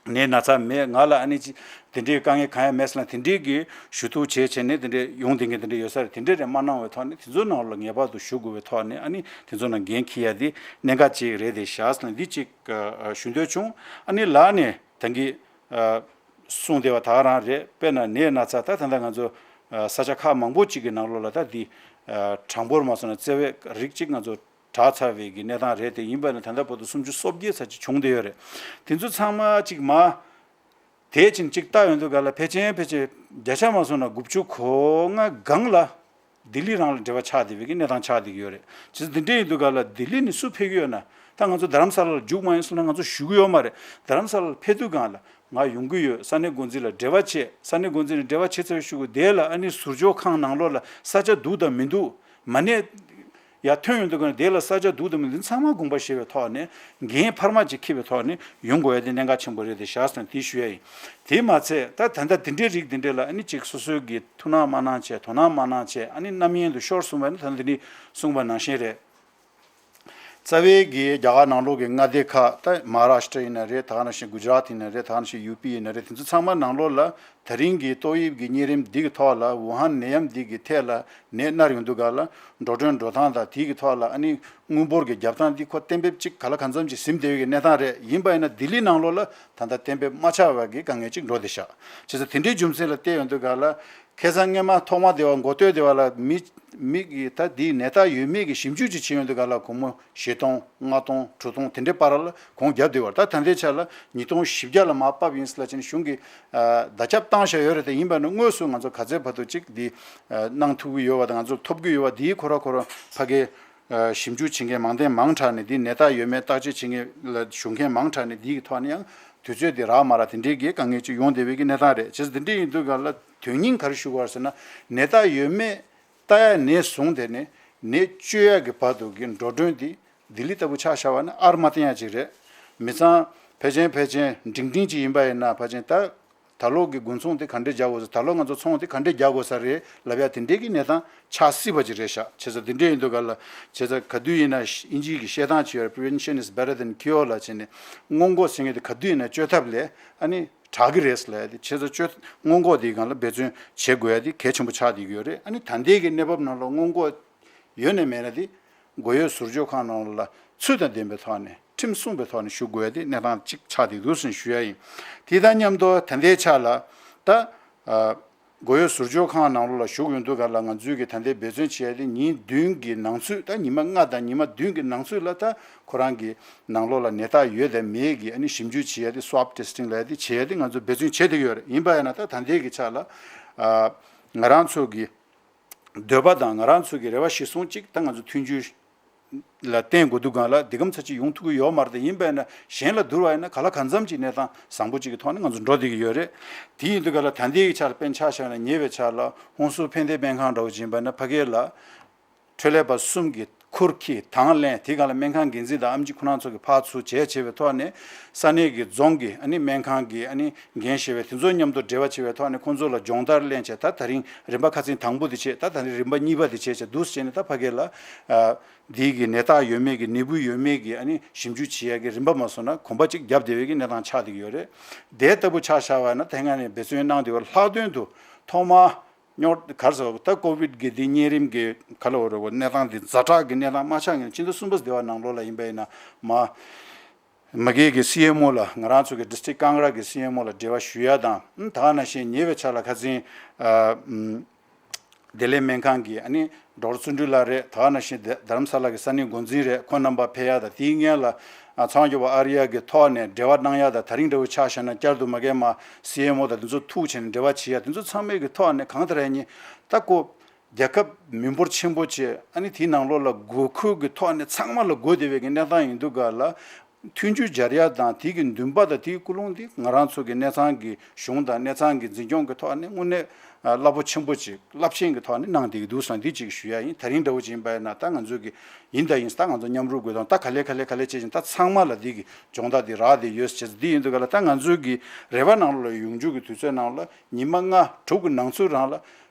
ནད་ན་ཚ་མེད། ང་ལ་ཨ་ནི་ཅི་དེ་འདྲའི་དཀའ་ངལ་གང་ཡང་མེད་ཟེར་ན་དེ་འདྲའི་གི་ཞུ་གཏུག་བྱས་བྱས་ནས་དེ་འདྲའི་ཡོང་བསྡད་མཁན་དེ་འདྲ་ཡོད་ས་རེད། དེ་འདྲའི་རེད་མ་གནང་བའི་ཐོག་ནས་དེ་ཚོའི་ནང་ལ་ངེས་པར་དུ་ཞུགས་དགོས་པའི་ཐོག་ནས་ཨ་ནི་དེ་ཚོ་ནང་འགན་འཁྱེར་ཡ་དེ་གནད་འགག་ཅིག་རེད་དེ་ཤག་ཟེར་ན་འདི་ཅིག་ཨ་ཨ་ཞུ་འདོད་བྱུང་། ཨ་ནི་ལར་ནས་ད་གིན་ཨ་གསུངས་བསྡད་པ་ད་ག་རང་རེད། དཔེར་ན་ནད་ན་ཚ་ད་ད་ལྟ་ང་ཚོ་ཨ་ས་ཆ་ཁག་མང་པོ་ཅིག་གི་ནང་ལོགས་ལ་ད་འདི་ཨ་གྲངས་འབོར་མ་སོང་ན་བརྩེ་བའི་རིགས་ཅིག་ང་ཚོ་དྲག་ཚར་བའི་གི་གནས་སྟངས་རེད་དེ། ཡིན་པ་ན་ད་ལྟ་བར་དུ་སུམ་ཅུ་སོ་བརྒྱད་ཙམ་ཅིག་བྱུང་བསྡད་ཡོད་རེད། དེ་ཚོ་ཚང་མ་ཅིག་མ་དེ་ཕྱིན་ཅིག་ལྟ་ཡོང་དུས་ག་ལ་ཕལ་ཆེར་ཕལ་ཆེར་བརྒྱ་ཆ་མ་སོང་ན་དགུ་བཅུ་གོ་ལྔ་སྒང་ལ་ལྡི་ལི་རང་ལ་འབྲེལ་བ་ཆགས་བསྡད་པའི་གི་གནས་སྟངས་ཆགས་བསྡད་ཀྱི་ཡོད་རེད། བྱས་ཙང་དེ་འདྲ་ཡིན་དུས་ག་ལ་ལྡི་ལི་ནས་སུ་ཕེབས་ཀྱི་ཡོད་ན། ད་ང་ཚོ་རྡ་རམ་ས་ལ་ལ་རྒྱུགས་མ་ཡོང་ཟེར་ན་ང་ཚོ་ཞུ་གི་ཡོད་མ་རེད། རྡ་རམ་ས་ལ་ལ་ཕེབས་དུས་སྒང་ལ་ང་ཡོང་གི་ཡོད། ས་གནས་འགོ་འཛིན་ལ་འབྲེལ་བ་བྱས། ས་གནས་འགོ་འཛིན་ལ་འབྲེལ་བ་བྱས་ཚར་བའི་གཞུག་གུ་དེ་ལ་ཨ་ནི་ཟུར་འཇོག་ཁང་ནང་ལོགས་ལ་ས་ཆ་འདུག་དང་མི་འདུག་མ་གནས་ཡ་ཐོན་ཡོང་དུས་ག་ནས་དེ་ལ་ས་ཆ་འདུག་དང་མི་འདུག་ཚང་མ་དགོངས་པ་བཞེས་པའི་ཐོག་ནས་འགན་འཕར་མ་ཅིག་འཁྱེར་བའི་ཐོག་ནས་ཡོང་དགོས་ཡ་དེ་གནད་འགག་ཆེན་པོ་རེད་དེ་ཤག་ཟེར་ནས་དེ་ཞུ་ཡ་ཡིན། དེ་མ་ཚད་ད་ད་ལྟ་དེ་འདྲའི་རིགས་དེ་འདྲ་ལ་ཨ་ནི་ཅིག་སོ་སོའི་གི་ཐུགས་སྣང་མ་གནང་བྱས། དོ་སྣང་མ་གནང་བྱས། ཨ་ནི་རྣམ་གཡེང་དུ་ཤོར་སོང་བ་ནི་ད་ལྟ་འདི་ནས་གསུངས་པ་ནང་བཞིན་རེད། རྩ་བའི་གི་རྒྱ་གར་ནང་ལོགས་ཀྱི་མངའ་སྡེ་ཁག་ད་མ་ཧཱ་རཱཤ་ཏྲ་ཡིན་ན་རེད། ད་ག་ནང་བཞིན་གུ་ཇ་རཱཏ་ཡིན་ན་རེད། ད་ག་ནང་བཞིན་ཡུ་པི་ཡིན་ན་རེད། དེ་ཚོ་ཚང་མ་ནང་ལོགས་ལ་ད་རིང་གི་ཏོག་དབྱིབས་ཀྱི་གཉན་རིམས་འདི་གི་ཐོག་ལ་ཝུ་ཧན་ནད་ཡམས་འདི་གི་ཐད་ལ་ནད་མནར་ཡོང་དུས་ག་ལ་འགྲོ་གྲོན་འགྲོ་སྟངས་དང་དེའི་གི་ཐོག་ལ་ཨ་ནི་དངུལ་འབོར་གྱི་རྒྱབ་སྟངས་འདི་ཁོ་གཏན་འབེབས་ཅིག་ག་ལ་གང་འཚམ་ཅིག་ཟིན་བསྡད་ཡོད་ཀྱི་གནས་སྟངས་རེད། ཡིན་པ་ཡིན་ན་ལྡི་ལི་ནང་ལོགས་ལ་ད་ལྟ་གཏན་འབེབས་མ་ཆགས་པ་གི་དཀའ་ངལ་ཅིག་འགྲོ་བསྡད་ཤག་བྱས་ཙང་དེ་འདྲའི་རྒྱུ་མཚན་ལ་བལྟས་ཡོང་དུས་ག་ལ་ཁ་སང་སྔས་མ་ཐོག་མ་དེ་བ་འགོ་སྟོད་དེ་བ་ལ་མི་མི་གི་ད་དེའི་ནད་རྟགས་ཡོད་མེད་ཀྱི་ཞིབ་འཇུག་ཅིག་བྱེད་ཡོང་དུས་ག་ལ་སྒོར་མོ་བཞི་སྟོང་ལྔ་སྟོང་དྲུག་སྟོང་དེ་འདྲའི་བར་ལ་གོང་བརྒྱབ་བསྡད་པ་རེད། ད་ད་ལྟའི་ཆ་ལ་ཉིས་སྟོང་བཞི་བརྒྱ་ལ་མར་བབས་ཡིན་ཟེར་ལབ་བྱས་ནས་གཞུང་གིས་ཨ་བརྡ་ཁྱབ་བཏང་བཞག་ཡོད་རེད་དེ། ཡིན་པ་ན་དངོས་སུ་ང་ཚོ་ག་ཚད་བར་དུ་ཅིག་འདི་ཨ་གནང་ཐུབ་ཀྱི་ཡོད་པ་དང་ང་ཚོར་ཐོབ་ཀྱི་ཡོད་པ་འདིའི་ཁོ་ར་ཁོ་ར་ཕ་གིའི་ཨ་ཞིབ་འཇུག་བྱེད་མཁན་མང་བསྟན་མང་དྲགས་ནས་འདི་ནད་རྟགས་ཡོད་མེད་བརྟག་དཔྱད་བྱེད་མཁན་ལ་ཞུགས་མཁན་མང་དྲགས་ནས་འདིའི་ཐོག་ནས་ཡང་དུས་ཚོད་འདི་རག་མ་རག་དེ་འདྲའི་གི་དཀའ་ངལ་ཅིག་ཡོང་བསྡད་པའི་གི་གནས་སྟངས་རེད། བྱས་ཙང་དེ་འདྲ་ཡིན་དུས་ག་ལ་དོན་སྙིང་ག་རེ་ཞུ་དགོས་ཟེར་ན་ནད་རྟགས་ཡོད་མེད་ལྟ་ཡ་ནས་བཟུང་དེ་ནས་ནད་བཅོས་ཡ་གི་བར་དུ་གི་འགྲོ་གྲོན་འདི་ལྡི་ལི་ལྟ་བུ་ཆ་བཞག་པ་ན་ཨར་མ་བསྟན་ཡ་ཅིག་རེད། མི་ཚང་ཕལ་ཆེར་ཕལ་ཆེར་འབྲིང་འབྲིང་ཅིག་ཡིན་པ་ཡིན་ན་ཕལ་ཆེར་ད་ད་ལོ་གི་དགུན་ཚོང་དེ་ག་འདྲས་རྒྱག་དགོས་ཟེར། ད་ལོ་ང་ཚོ་ཚོང་དེ་ག་འདྲས་རྒྱག་དགོས་ས་རེད་ལབ་ཡ་དེ་འདྲས་ཀྱི་གནས་སྟངས་ཆགས་སྲིད་པ་ཅིག་རེད་ཤག་བྱས་ཙང་དེ་འདྲས་ཡིན་དུས་ག་ལ་བྱས་ཙང་ག་དུས་ཡིན་ན་ཨིན་ཇིའི་གི་བཤད་སྟངས་ཅིག་ཡོད་རེད། Prevention is better than cure ལབ་བྱས་ནས་སྔོན་འགོག་ཟེར་མཁན་དེ་ག་དུས་ཡིན་ན་བཅོས་ཐབས་ལས་ཨ་ནི་དྲག་གི་རེད་ལབ་ཡ་དེ། བྱས་ཙང་བཅོས་སྔོན་འགོག་དེའི་སྒང་ལ་འབད་བརྩོན་བྱེད་དགོས་ཡ་དེ་གལ་ཆེན་པོ་ཆགས་བསྡད་ཀྱི་ཡོད་རེད། ཨ་ནི་ད་ལྟའི་གི་གནས་བབ་ནང་ལ་སྔོན་འགོག་ཡོད་ནས་མེད་ན་དེ་མགོ་ཡོད་ཟུར་འཇོག་ཁང་ནང་ལ་ཚུལ་དང་ལྡན་པའི་ཐོག་ནས་ཁྲིམས་སྲུང་པའི་ཐོག་ནས་ཞུགས་དགོས་ཡ་དེ་གནས་སྟངས་གཅིག་ཆགས་བསྡད་འདུག་ཟེར་ཞུ་ཡ་ཡིན། དེ་དང་མཉམ་དུ་ད་ལྟའི་ཆ་ལ་ད་ཨ་མགོ་ཡོད་ཟུར་འཇོག་ཁང་ནང་ལོགས་ལ་ཞུགས་ཡོང་དུས་ག་ལ་ང་ཚོས་ཀྱི་ད་ལྟའི་འབད་བརྩོན་བྱེད་ཡ་དེ་ཉིན་བདུན་གྱི་ནང་ཚུད། ད་ཉི་མ་ལྔ་དང་ཉི་མ་བདུན་གྱི་ནང་ཚུད་ལ་ད་ཁོ་རང་གི་ནང་ལོགས་ལ་ནད་རྟགས་ཡོད་དང་མེད་ཀྱི་ཨ་ནི་ཞིབ་འཇུག་བྱེད་ཡ་དེ་swab testing ལབ་ཡ་དེ་བྱེད་ཡ་དེ་ང་ཚོས་འབད་བརྩོན་བྱེད་བསྡད་ཀྱི་ཡོད་རེད། ཡིན་པ་ཡིན་ན་ད་ད་ལྟའི་གི་ཆ་ལ་ཨ་ང་རང་ཚོ་གི་འདོད་པ་དང་ང་རང་ཚོ་གི་རེ་བ་གཞིར་བཟུང་གཅིག་ད་ང་ཚོ་མཐུན་འགྱུར་ལ་བརྟེན་དགོས་འདུག་གང་ལ་འདི་གམ་ཚ་ཅིག་ཡོང་ཐུབ་ཀྱི་ཡོད་མ་རེད་དེ། ཡིན་པས་ན་གཞན་ལ་བསྡུར་བ་ཡིན་ན་ག་ལ་གང་འཚམ་ཅིག་གནས་སྟངས་བཟང་པོ་ཅིག་གི་ཐོག་ནས་ང་ཚོ་འགྲོ་བསྡད་ཀྱི་ཡོད་རེད། དེ་ཡིན་དུས་ག་ལ་ད་ལྟའི་ཆར་དཔེར་ན་ཆ་བཞག་ན་ཉེ་བའི་ཆར་ལ་ཧུན་སུར་ཕན་བདེ་སྨན་ཁང་འདྲ་བོ་ཅིག་ཡིན་པས་ན་ཕ་གི་ལ་འཕྲོད་ལས་པ་གསུམ་གྱི་ཁུར་ཁྱེར་དང་ལེན། དེ་ག་ལ་སྨན་ཁང་འགན་འཛིན་དང་ཨེམ་ཆི་ཁོ་རང་ཚོ་གི་ཕར་ཚུར་བྱས་བྱས་པའི་ཐོག་ནས་ས་གནས་ཀྱི་རྫོང་གི་ཨ་ནི་སྨན་ཁང་གི་ཨ་ནི་འགན་བཞེས་པའི་དེ་ཚོ་མཉམ་དུ་འབྲེལ་བ་བྱས་པའི་ཐོག་ནས་ཁོང་ཚོ་ལ་སྦྱོང་བརྡར་ལེན་བྱས། ད་ད་རིང་རིམ་པ་ཁ་སང་དང་པོ་དེ་བྱས། ད་ད་རིང་རིམ་པ་གཉིས་པ་དེ་བྱས་བྱས་འདུག་སེ་བྱས་ནས་ད་ཕ་གི་ལ་ཨ་འདི་གི་ནད་རྟགས་ཡོད་མེད་ཀྱི་ནད་འབུ་ཡོད་མེད་ཀྱི་ཨ་ནི་ཞིབ་འཇུག་བྱེད་ཡ་གི་རིམ་པ་མ་སོང་ན་གོམ་པ་གཅིག་བརྒྱབ་བསྡད་པའི་གི་གནས་སྟངས་ཆགས་བསྡད་ཀྱི་ཡོད་རེད། དེ་ལྟ་བུ་ཆ་བཞག་པ་ན་དེ་སྔ་ནས་འབད་བརྩོན་གནང་བསྡད་པ་ལྷག་དོན་དུ་ཐོག་མར་སྙོར་ག་རེ་ཟེར་བ་ད་ཀོ་བིད་ཀྱི་འདི་གཉན་རིམས་ཀྱི་ག་ལ་འོ་རེ་བ་གནས་སྟངས་འདི་ཛ་དྲག་གི་གནས་སྟངས་མ་ཆགས་སྔོན་ཕྱི་ཟླ་གསུམ་པ་སྡེ་བ་ནང་ལོགས་ལ་ཡིན་པ་ཡིན་ན་མ་མ་གི་གི་སི་ཨེམ་ཨོ་ལ་ང་རང་ཚོ་གི་ཌི་སི་ཊིག་ཀང་ར་གི་སི་ཨེམ་ཨོ་ལ་འབྲེལ་བ་ཞུ་ཡ་དང་། ད་ག་ནང་བཞིན་ཉེ་བའི་ཆར་ལ་ཁ་སང་ཨ་བདེ་ལེགས་སྨན་ཁང་གི་ཨ་ནི་ཌོག་ཊར་བརྩོན་འགྲུས་ལགས་རེད། ད་ག་ནང་བཞིན་རྡ་རྡ་རམ་ས་ལ་གི་ས་གནས་འགོ་འཛིན་རེད། ཁོང་རྣམ་པ་ཕེབས་ཡ་དང་དེའི་སྔོན་ལ་ཨ་ཚངས་སྐྱོབ་པ་ཨར་ཡ་གི་ཐོག་ནས་འབྲེལ་བ་གནང་ཡ་དང་། ད་རིང་འདྲ་བོ་ཆ་བཞག་ན་བསྐྱར་དུ་མ་གི་མ་སི་ཨེམ་ཨོ་དང་དེ་ཚོ་ཐུག་བྱས་ནས་འབྲེལ་བ་བྱེད་ཡ་དེ་ཚོ་ཚང་མའི་གི་ཐོག་ནས་གང་ལྟར་ཡིན་ད་ཀོ་རྒྱལ་ཁབ་མི་འབོར་ཆེན་པོ་བྱས། ཨ་ནི་དེའི་ནང་ལོགས་ལ་དགོས་མཁོ་གི་ཐོག་ནས་ཚང་མ་ལ་དགོས་བསྡད་པའི་གི་གནས་སྟངས་ཡིན་དུས་ག་ལ་ མཐུན་འགྱུར་སྦྱར་ཡ་དང་དེ་གི་འདུན་པ་དང་དེའི་ཀུན་སློང་དེ་ང་རང་ཚོ་གི་གནས་ཚང་གི་གཞུང་དང་གནས་ཚང་གི་འཛིན་སྐྱོང་གི་ཐོག་ནས་དངོས་གནས་རླབས་པོ་ཆེན་པོ་ཅིག་རླབས་ཆེན་གྱི་ཐོག་ནས་གནང་བསྡད་ཀྱི་འདུག་ཟེར་ན་འདི་ཅིག་ཞུ་ཡ་ཡིན། ད་རིང་འདྲ་བོ་ཅིག་ཡིན་པ་ཡིན་ན་ད་ང་ཚོ་གི་ཡིན་ད་ཡིན་ད་ང་ཚོ་མཉམ་རུབ་དགོས་དང་ད་ག་ལེ་ག་ལེ་ག་ལེ་བྱེད་ཅིང་ད་ཚང་མ་ལ་འདི་གི་སྦྱོང་བརྡར་འདི་རག་བསྡད་ཡོད་ཟེར་འདི་ཡིན་འདུག་ག་ལ། ད་ང་ཚོ་གི་རེ་བ་ནང་ལ་ཡོང་རྒྱུ་གི་དུས་ཚོད་ནང་ལ་ཉི་མ་ལྔ་དྲུག་གི་ནང་ཚུད་རང་ལ།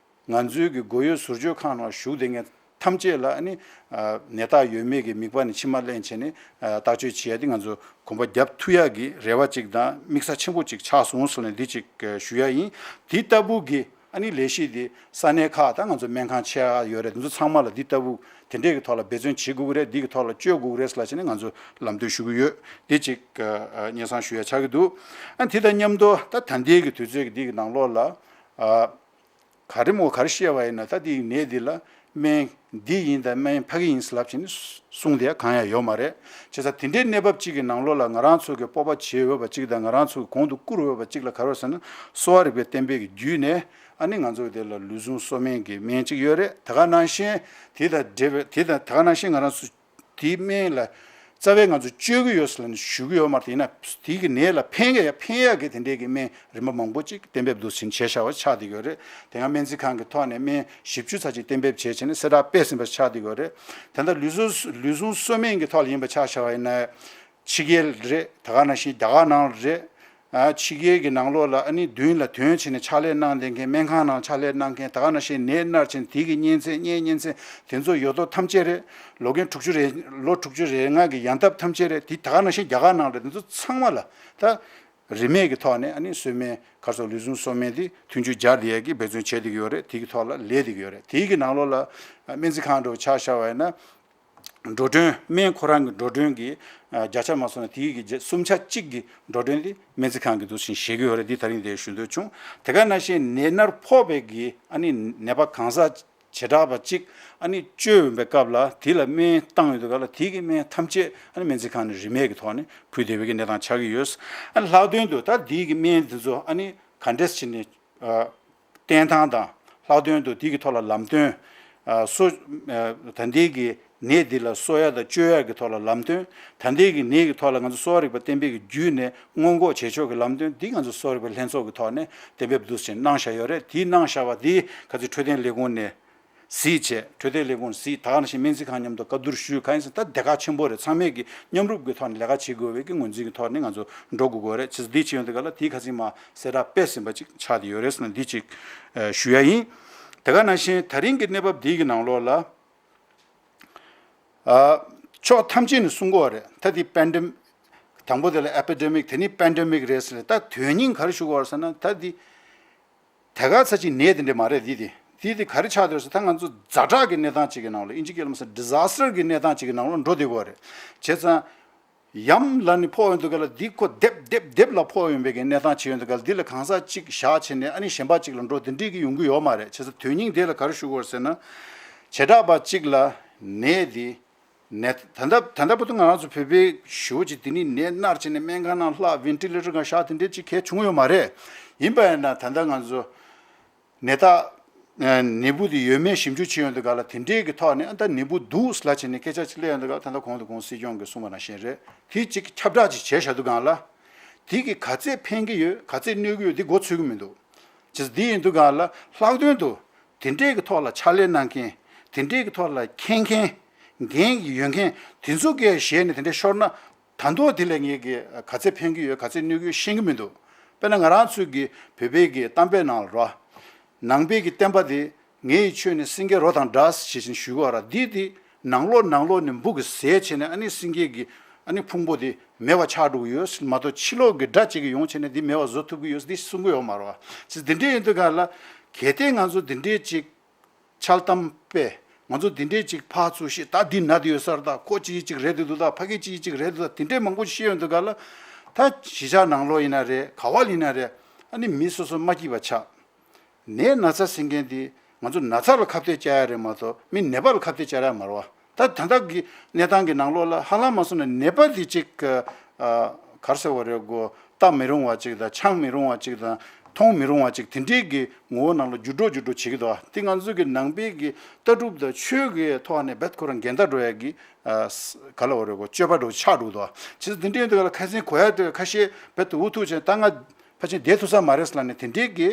ང་ཚོའི་གི་སྒོ་ཡོད་ཟུར་བརྗོད་ཁང་ནང་བཞུགས་བསྡད་མཁན་ཐམས་ཅད་ལ་ཨ་ནི་ནད་རྟགས་ཡོད་མེད་ཀྱི་མིག་དཔེ་ནས་མཆི་མ་ལེན་བྱས་ནས་བརྟག་དཔྱད་བྱེད་ཡ་དེ་ང་ཚོ་གོམ་པ་རྒྱབ་ཐུབ་ཡ་གི་རེ་བ་ཅིག་དང་དམིགས་ས་ཆེན་པོ་ཅིག་ཆགས་སོང་ཟེར་ནས་འདི་ཅིག་ཞུ་ཡ་ཡིན། དེ་ལྟ་བུ་གི་ཨ་ནི་ལས་གཞི་དེ་ས་གནས་ཁག་དང་ང་ཚོ་སྨན་ཁང་ཆེ་ཡ་ཡོད་རེད། དེ་ཚོ་ཚང་མ་ལ་འདི་ལྟ་བུ་དེ་འདྲས་ཀྱི་ཐོག་ལ་འབད་བརྩོན་བྱེད་དགོས་ཀྱི་རེད། འདི་གི་ཐོག་ལ་བསྐྱོད་དགོས་ཀྱི་རེད་ཟེར་ལབ་བྱས་ནས་ང་ཚོ་ལམ་སྟོན་ཞུ་གི་ཡོད། འདི་ཅིག་སྙན་སེང་ཞུ་ཡ་ཆགས་ཀྱི་འདུག་ཨ་དེ་དང་མཉམ་དུ་ད་ད་ལྟའི་གི་དུས་ཚོད་ཀྱི་འདི་གི་ནང་ལོགས་ལ་ག་རེ་མོ་ག་རེ་བཤད་པ་ཡིན་ན་ད་དེའི་ནད་འདི་ལ་སྨན་འདི་ཡིན་དང་སྨན་ཕ་གི་ཡིན་ཟེར་ལབ་བྱས་ནས་གསུངས་བསྡད་ཡ་གང་ཡང་ཡོད་མ་རེད། བྱས་ཙང་དེ་འདྲའི་གནས་བབ་ཅིག་གི་ནང་ལོགས་ལ་ང་རང་ཚོ་གི་སྤོབས་པ་བྱེད་འོས་པ་ཅིག་དང་ང་རང་ཚོ་གི་གོང་དུ་བཀུར་འོས་པ་ཅིག་ལ་ག་རེ་ཟེར་ན་གསོ་བ་རིག་པའི་གཏན་འབེབས་ཀྱི་བརྒྱུད་ནས་ཨ་ནི་ང་ཚོ་དེ་ལ་ལུས་ཟུངས་གསོ་སྨན་གྱི་སྨན་གཅིག་ཡོད་རེད། དེ་ག་ནང་བཞིན་དེ་དང་འབྲེལ་བའི་དེ་དང་དེ་ག་ནང་བཞིན་ང་རང་ཚོ་དེའི་སྨན་ལ་རྩ་བའི་ང་ཚོ་སྤྱོད་ཀྱི་ཡོད་ཟེར་ནས་ཞུ་གི་ཡོད་མ་རེད། ཡིན་ན་དེའི་གི་ནད་ལ་ཕན་ཡ་ཕན་ཡ་གི་དེ་འདྲའི་གི་སྨན་རིམ་པ་མང་པོ་ཅིག་གཏན་འབེབས་འདུག་ཟིན་བྱས་བཞག་པ་ཆགས་བསྡད་ཡོད་རེད། དེ་སྔ་སྨན་རྩིས་ཁང་གི་ཐོག་ནས་སྨན་བཞི་བཅུ་ཙམ་ཅིག་གཏན་འབེབས་བྱས་བྱས་ནས་གསལ་བསྒྲགས་སྤེལ་ཟིན་པ་ཆགས་བསྡད་ཡོད་རེད། ད་ལྟ་ལུས་ཟུངས་ལུས་ཟུངས་གསོ་སྨན་གྱི་ཐོག་ལ་ཡིན་པ་ཆ་བཞག་པ་ཡིན་ན། ཕྱི་རྒྱལ་རེད། ད་ག་ནང་བཞིན་རྒྱ་གར་ནང་རེད། ཨ་ཕྱི་རྒྱལ་གྱི་ནང་ལོགས་ལ་ཨ་ནི་མདུན་ལ་ཐོན་བྱས་ནས་ཕྱག་ལས་གནང་བསྡད་མཁན་སྨན་ཁང་ནང་ཕྱག་ལས་གནང་མཁན་ད་ག་ནང་བཞིན་ནད་མནར་བྱས་ནས་དེ་གི་གཉན་ཚད་གཉན་གཉན་ཚད་དེ་ཚོ་ཡོད་དོ་ཐམས་ཅད་རེད། ལོ་རྒན་དྲུག་ཅུ་རེ་ལོ་དྲུག་ཅུ་རེ་ལྔ་གི་ཡང་སྟབས་ཐམས་ཅད་རེད། དེ་ད་ག་ནང་བཞིན་རྒྱ་གར་ནང་རེད། དེ་ཚོ་ཚང་མ་ལ་ད་རིན་མེད་ཀྱི་ཐོག་ནས་ཨ་ནི་གསོ་སྨན་ག་རེ་ཟེར་ལུས་ཟུངས་གསོ་སྨན་དེ་མཐུན་འགྱུར་སྦྱར་བསྡད་ཡས་ཀྱི་འབད་བརྩོན་བྱས་བསྡད་ཀྱི་ཡོད་རེད། དེ་གི་ཐོག་ལ་ལས་བསྡད་ཀྱི་ཡོད་རེད། དེ་གི་ནང་ལོགས་ལ་སྨན་རྩིས་ཁང་འདྲ་བོ་ཆ་བཞག་པ་ཡིན་ན། འགྲོ་གྲོན་སྨན་ཁོ་རང་གི་འགྲོ་གྲོན་གྱི་ཨ་བརྒྱ་ཆ་མ་སོང་ན་དེའི་གི་བརྒྱ་སུམ་ཆ་གཅིག་གི་འགྲོ་གྲོན་དེ་སྨན་རྩིས་ཁང་གི་འདུག་ཟིན་བཞེས་ཀྱི་ཡོད་རེད། འདི་ད་རིང་དེ་ཞུ་འདོད་བྱུང་། དེ་ག་ནང་བཞིན་ནད་མནར་ཕོག་པའི་གི་ཨ་ནི་ནད་པ་གང་ཟག་བྱེ་བྲག་པ་གཅིག་ཨ་ནི་བཅོས་ཡོང་པའི་སྐབས་ལ་དེ་ལ་སྨན་བཏང་ཡོང་དུས་སྐབས་ལ་དེའི་གི་སྨན་ཐམས་ཅད་ཨ་ནི་སྨན་རྩིས་ཁང་ནས་རིན་མེད་ཀྱི་ཐོག་ནས་ཕུལ་བསྡད་པའི་གི་གནས་སྟངས་ཆགས་ཀྱི་ཡོད། ཨ་ནི་ལྷག་དོན་དུ་ད་དེའི་གི་སྨན་དེ་ཚོ་ཨ་ནི་ག་འདྲས་བྱས་ནས་ཨ། བསྟེན་སྟངས་དང་ལྷག་དོན་དུ་དེ་གི་ཐོག་ལ་ལམ་སྟོན། ཨ་གསོ། ཨ་ད་ལྟའི་གི་ནད་འདི་ལ་གསོ་ཡ་དང་བཅོས་ཡ་གི་ཐོག་ལ་ལམ་སྟོན། ད་ལྟའི་གི་ནད་ཀྱི་ཐོག་ལ་ང་ཚོ་གསོ་བ་རིག་པ་གཏན་འབེབས་ཀྱི་བརྒྱུད་ནས་སྔོན་འགོག་བྱེད་ཕྱོགས་ཀྱི་ལམ་སྟོན་འདི་ང་ཚོ་གསོ་བ་རིག་པ་ལྷན་ཚོགས་ཀྱི་ཐོག་ནས་གཏན་འབེབས་འདུག་ཟིན་གནང་བཞག་ཡོད་རེད། དེ་གནང་བཞག་པ་འདི་ག་ཚོད་འཕྲོད་བསྟེན་ལས་ཁུངས་ནས་གཟིགས་བྱས། འཕྲོད་བསྟེན་ལས་ཁུངས་ནས་གཟིགས། ད་ག་ནང་བཞིན་སྨན་རྩིས་ཁང་མཉམ་དུ་བཀའ་བསྡུར་ཞུས། གང་ཡིན་ཟེར་ན་ད་སྡེ་ཁག་ཆེན་པོ་རེད། ཚང་མས་ཀྱི་མཉམ་རུབ་ཀྱི་ཐོག་ནས་ལས་ཀ་བྱེད་དགོས་པའི་གི་ངོས་འཛིན་གྱི་ཐོག་ནས་ང་ཚོ་འགྲོ་དགོས་ཀྱི་རེད། ཅེས་འདི་བྱེད་ཡོང་དུས་ག་ལ་དེ་ག་ཚོད་མ་གསལ་བསྒྲགས་སྤེལ་ཟིན་པ་ཅིག་ཆགས་བསྡད་ཡོད་རེད་ཟེར་ན་འདི་ཅིག་ཨ་ཞུ་ཡ་ཡིན། དེ་ག་ནང་བཞིན་ད་རིང་གི་གནས་བབ་འདི་གི་ནང་ལོགས་ལ་ཨ་ཕྱོགས་ཐམས་ཅད་ནས་གསུང་གི་ཡོད་རེད། ད་འདི་པན་ཌེ་མིག་དང་པོ་དེ་ལ་ཨེ་པི་ཌེ་མིག་དེ་ནས་པན་ཌེ་མིག་རེད་ཟེར། ད་དོན་སྙིང་ག་རེ་ཞུ་གི་ཡོད་རེད་ཟེར་ན་ད་འདི། དེ་ག་ཚ་ཅིག་ནད་དེ་འདྲ་མ་རེད། འདི་དེ་འདི་དེ་ག་རེ་ཆགས་འདུག་ཟེར་ད་ང་ཚོ་ཛ་དྲག་གི་གནས་སྟངས་ཅིག་གི་ནང་ལ་ཨིན་ཇི་སྐད་ལ་མ་ཟེར་ཌི་ཛ་སི་ཊར་གི་གནས་སྟངས་ཅིག་གི་ནང་ལ་འགྲོ་བསྡད་ཡོད་རེད། བྱས་ཙང་ཡམ་ལ་ནི་ཕོག་ཡོང་དུས་ག་ལ་འདི་ཁོ་རྡེབ་རྡེབ་རྡེབ་ལ་ཕོག་ཡོང་པའི་གི་གནས་སྟངས་ཆགས་ཡོང་དུས་ག་ལ་འདི་ལ་གང་ཟག་གཅིག་བཞག་བྱས་ནས་ཨ་ནི་གཞན་པ་གཅིག་ལ་འགྲོ་དེ་འདྲའི་གི་ཡོང་གི་ཡོད་མ་རེད། བྱས་ཙང་དོན་སྙིང་དེ་ལ་ག་རེ་ཞུ་དགོས་རེད་ཟེར་ན། བྱེ་བྲག་པ་གཅིག་ལ་ནད་འདི། ནས་ད་ལྟ་ད་ལྟ་བར་དུ་ང་རང་ཚོ་བོད་པའི་ཞི་བོ་ཅིག་དེ་ནི་ནད་མནར་བྱས་ནས་སྨན་ཁང་ནང་ལྷག་ཝེན་ཊི་ལེ་ཊར་སྒང་བཞག་དེ་འདྲའི་ཅིག་གལ་བྱུང་ཡོད་མ་རེད། ཡིན་པ་ཡིན་ན་ད་ལྟ་ང་ཚོ་ནད་རྟགས་ནད་འབུ་དེ་ཡོད་མེད་ཞིབ་འཇུག་བྱེད་ཡོང་དུས་ག་ལ་དེ་འདྲའི་གི་ཐོག་ནས་ཨ་ད་ནད་འབུ་འདུག་ལབ་བྱས་ནས་སྐད་ཆ་ཅིག་སླེབས་ཡོང་དུས་ག་ལ་ད་ལྟ་གོང་དུ་གོང་སྲིད་སྐྱོང་གིས་གསུངས་པ་ནང་བཞིན་རེད། དེ་ཅིག་ཁྱབ་བསྒྲགས་ཅིག་བྱས་བཞག་དུས་སྒང་ལ་དེ་གི་ག་ཚད་ཕན་གི་ཡོད་ག་ཚད་གནོད་གི་ཡོད་དེ་མགོ་ཚོད་གི་མི་འདུག་ཅེས་འདི་ཡིན་དུས་སྒང་ལ་ལྷག་དོན་དུ། དེ་འདྲས་ཀྱི་ཐོག་ལ་ཕྱག་ལས་གནང་མཁན། དེ་འདྲས་ཀྱི་ཐོག་ལ་མཁྱེན་མཁན། འགན་ཡོད་མཁན་དེ་ཚོ་གས་ཞེད་ནས་དེ་འདྲས་ཤོར་ན། ད་དུང་དེ་ལས་ངས་ཀྱི་ག་ཚད་ཕན་གྱི་ཡོད་ག་ཚད་གནོད་ཀྱི་ཡོད་ཤེས་ཀྱི་མི་འདུག་དཔེར་ན་ང་རང་ཚོའི་གི་བོད་པའི་གི་གཏམ་དཔེ་ནང་ལ་རོ། ནང་པའི་གི་བསྟན་པ་དེ་ངེད་ཀྱི་ཆོས་ནི་སེང་གེའི་རོ་དང་འདྲ་ཞེས་བཞིན་ཞུ་གི་ཡོད་ར། འདི་དེ་ནང་ལོགས་ནང་ལོགས་ནས་འབུ་གི་ཟས་བྱས་ནས་ཨ་ནི་སེང་གེ་གི་ཨ་ནི་ཕུང་པོ་དེ་མེད་པ་ཆགས་འགྲོ་གི་ཡོད་མ་གཏོགས་ཕྱི་ལོགས་ཀྱི་དགྲ་གཅིག་གིས་ཡོང་བྱས་ནས་འདི་མེད་པ་བཟོ་ཐུབ་ཀྱི་ཡོད་འདི་གསུང་གི་ཡོད་མ་རེད་བ། ཅེས་འདི་འདྲས་ཡིན་དུས་ག་ལ་གལ་ཏེ་ང་ཚོ་འདི་འདྲས་ཅིག་འཆལ་གཏམ་སྤེལ། ང་ཚོ་འདི་འདྲས་ཅིག་ཕར་ཚུར་བཤད། ད་འདི་ན་འདི་ཡོད་ས་རེད། ད་ཁོ་ཅི་ཡི་ཅིག་རེད་འདུག་ད་ཕ་གི་ཅི་ཡི་ཅིག་རེད་འདུག་ད་དེ་འདྲས་མང་པོ་ཞིག་བཤད་ཡོང་དུས་ག་ལ། ད་གཞིས་ཆགས་ནང་ལོགས་ཡིན་ན་རེད། ག་བ་ལ་ཡིན་ན་རེད། ཨ་ནི་མི་སོ་སོ་མ་སྐྱིད་པ་ཆགས། ནད་ན་ཚ་ཟེར་མཁན་འདི་ང་ཚོ་ན་ཚ་ལ་ཁ་གཏད་བཅག་ཡ་རེད་མ་གཏོགས་མི་ནད་པ་ལ་ཁ་གཏད་བཅག་ཡ་མ་རེད་བ། ད་ད་ལྟ་གི་གནས་སྟངས་ཀྱི་ནང་ལོགས་ལ་ཧ་ལམ་མ་སོང་ན་ནད་པ་འདི་ཅིག་ཨ་ག་རེ་ཟེར་བ་རེད་གོ། ལྟ་མི་རུང་བ་ཅིག་དང་འཆང་མི་རུང་བ་ཅིག་དང་མཐོང་མི་རུང་བ་ཅིག་དེ་འདྲའི་གི་ངོ་བོ་ནང་ལ་འགྱུར་འགྲོ་འགྱུར་འགྲོ་བྱེད་ཀྱི་འདུག་དེ་ང་ཚོ་གི་ནང་པའི་གི་ལྟ་གྲུབ་དང་ཆོས་ཀྱི་ཐོག་ནས་རྦད་ཁོ་རང་འགལ་ཟླ་འགྲོ་ཡ་གི་ག་ལ་བ་རེད་གོ་སྤྱོད་པ་འགྲོ་ཆགས་འགྲོ་འདུག་བྱས་ཙང་དེ་འདྲའི་འདུག་ག་ལ་ཁ་སང་གོ་ཡ་དེ་ཁ་ཤས་རྦད་དུ་འུ་ཐུག་བྱས་ད་ང་ཕལ་ཆེར་བསྡད་ཐུབ་ས་མ་རེད་ཟེར་ལབ་ནས་དེ་འདྲའི་གི་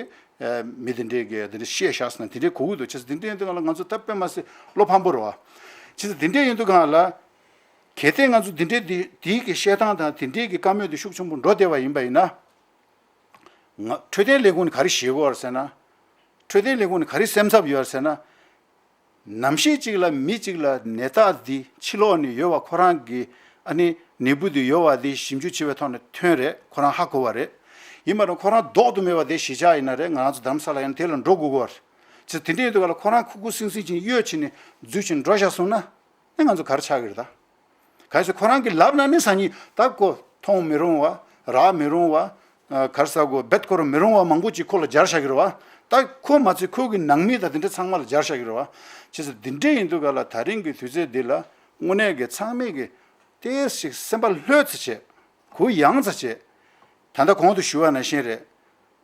མི་དེ་འདྲའི་གི་དེ་འདྲ་བཤད་བཞག་ཟེར་ན་དེ་འདྲའི་གོ་གི་འདུག་བྱས་ཙང་དེ་འདྲའི་འདུག་ག་ལ་ང་ཚོ་ད་དཔེ་མ་སྲིད་བློ་ཕམ་པོ་རེད་བ། བྱས་ཙང་དེ་འདྲའི་ཡིན་འདུག་ག་ལ། གལ་ཏེ་ང་ཚོ་འདི་འདྲའི་འདི་དེའི་གི་བཤད་སྟངས་དང་དེ་འདྲའི་གི་བཀའ་མོལ་དེ་ཤུགས་ཆེན་པོ་འགྲོ་བསྡད་པ་ཡིན་པ་ཡིན་ན། ང་འཕྲོད་བསྟེན་ལས་ཁུངས་ནས་ག་རེ་བྱེད་དགོས་རེད་ཟེར་ན། འཕྲོད་བསྟེན་ལས་ཁུངས་ནས་ག་རེ་སེམས་འཚབ་ཡོད་རེད་ཟེར་ན། ནམ་ཞིག་ཅིག་ལ་མི་ཅིག་ལ་ནད་རྟགས་འདི་ཕྱི་ལོགས་ནས་ཡོད་པ་ཁོ་རང་གི་ཨ་ནི་ནད་འབུ་འདི་ཡོད་པ་འདི་ཞིབ་འཇུག་བྱེད་པའི་ཐོག་ནས་ཐོན་རེད་ཁོ་རང་ཧ་གོ་བ་རེད། ཡིན་པ་ན་ཁོ་རང་ལྡོག་ཏུ་མེད་པ་དེ་གཞིས་ཆགས་ཡིན་ན་རེད་ང་རང་ཚོ་རྡ་རམ་ས་ལ་ཡིན་ན་དེ་ལ་འགྲོ་དགོས་ཀྱི་རེད། ཅེས་དེ་འདྲ་ཡིན་དུས་ག་ལ་ཁོ་རང་ཁུག་ཁུག་སིང་སིང་བྱས་གཡོལ་བྱས་ནས་འཛུལ་བྱས་ནས་འགྲོ་བཞག་སོང་ན། ཨེ་ང་ཚོ་ག་རེ་ཆགས་ཀྱི་རེད་ད། གལ་སྲིད་ཁོ་རང་གིས་ལབ་ན་ནི་སང་ཉིན་ད་ཁོ་མཐོང་མི་རུང་བ། རག་མི་རུང་བ། ཨ་ག་རེ་ཟེར་དགོས་རྦད་ཁོ་རང་མི་རུང་བ་མང་པོ་ཅིག་ཁོ་ལ་སྦྱར་བཞག་གི་རེད་བ། ད་ཁོ་མ་ཚད་ཁོ་གི་ནང་མི་དང་དེ་འདྲ་ཚང་མ་ལ་སྦྱར་བཞག་གི་རེད་བ། བྱས་ཙང་འདི་འདྲ་ཡིན་དུས་ག་ལ་ད་རིང་གི་དུས་ཚོད་འདི་ལ་དངོས་གནས་ཀྱི་ཚང་མས་ཀྱི་ཏོག་ཙམ་ཞིག་སེམས་པ་ལྷོད་ཙམ་བྱས། གུ་ཡངས་ཙམ་བྱས། ད་ལྟ་གོང་དུ་ཞུ་བ་ནང་བཞིན་རེད།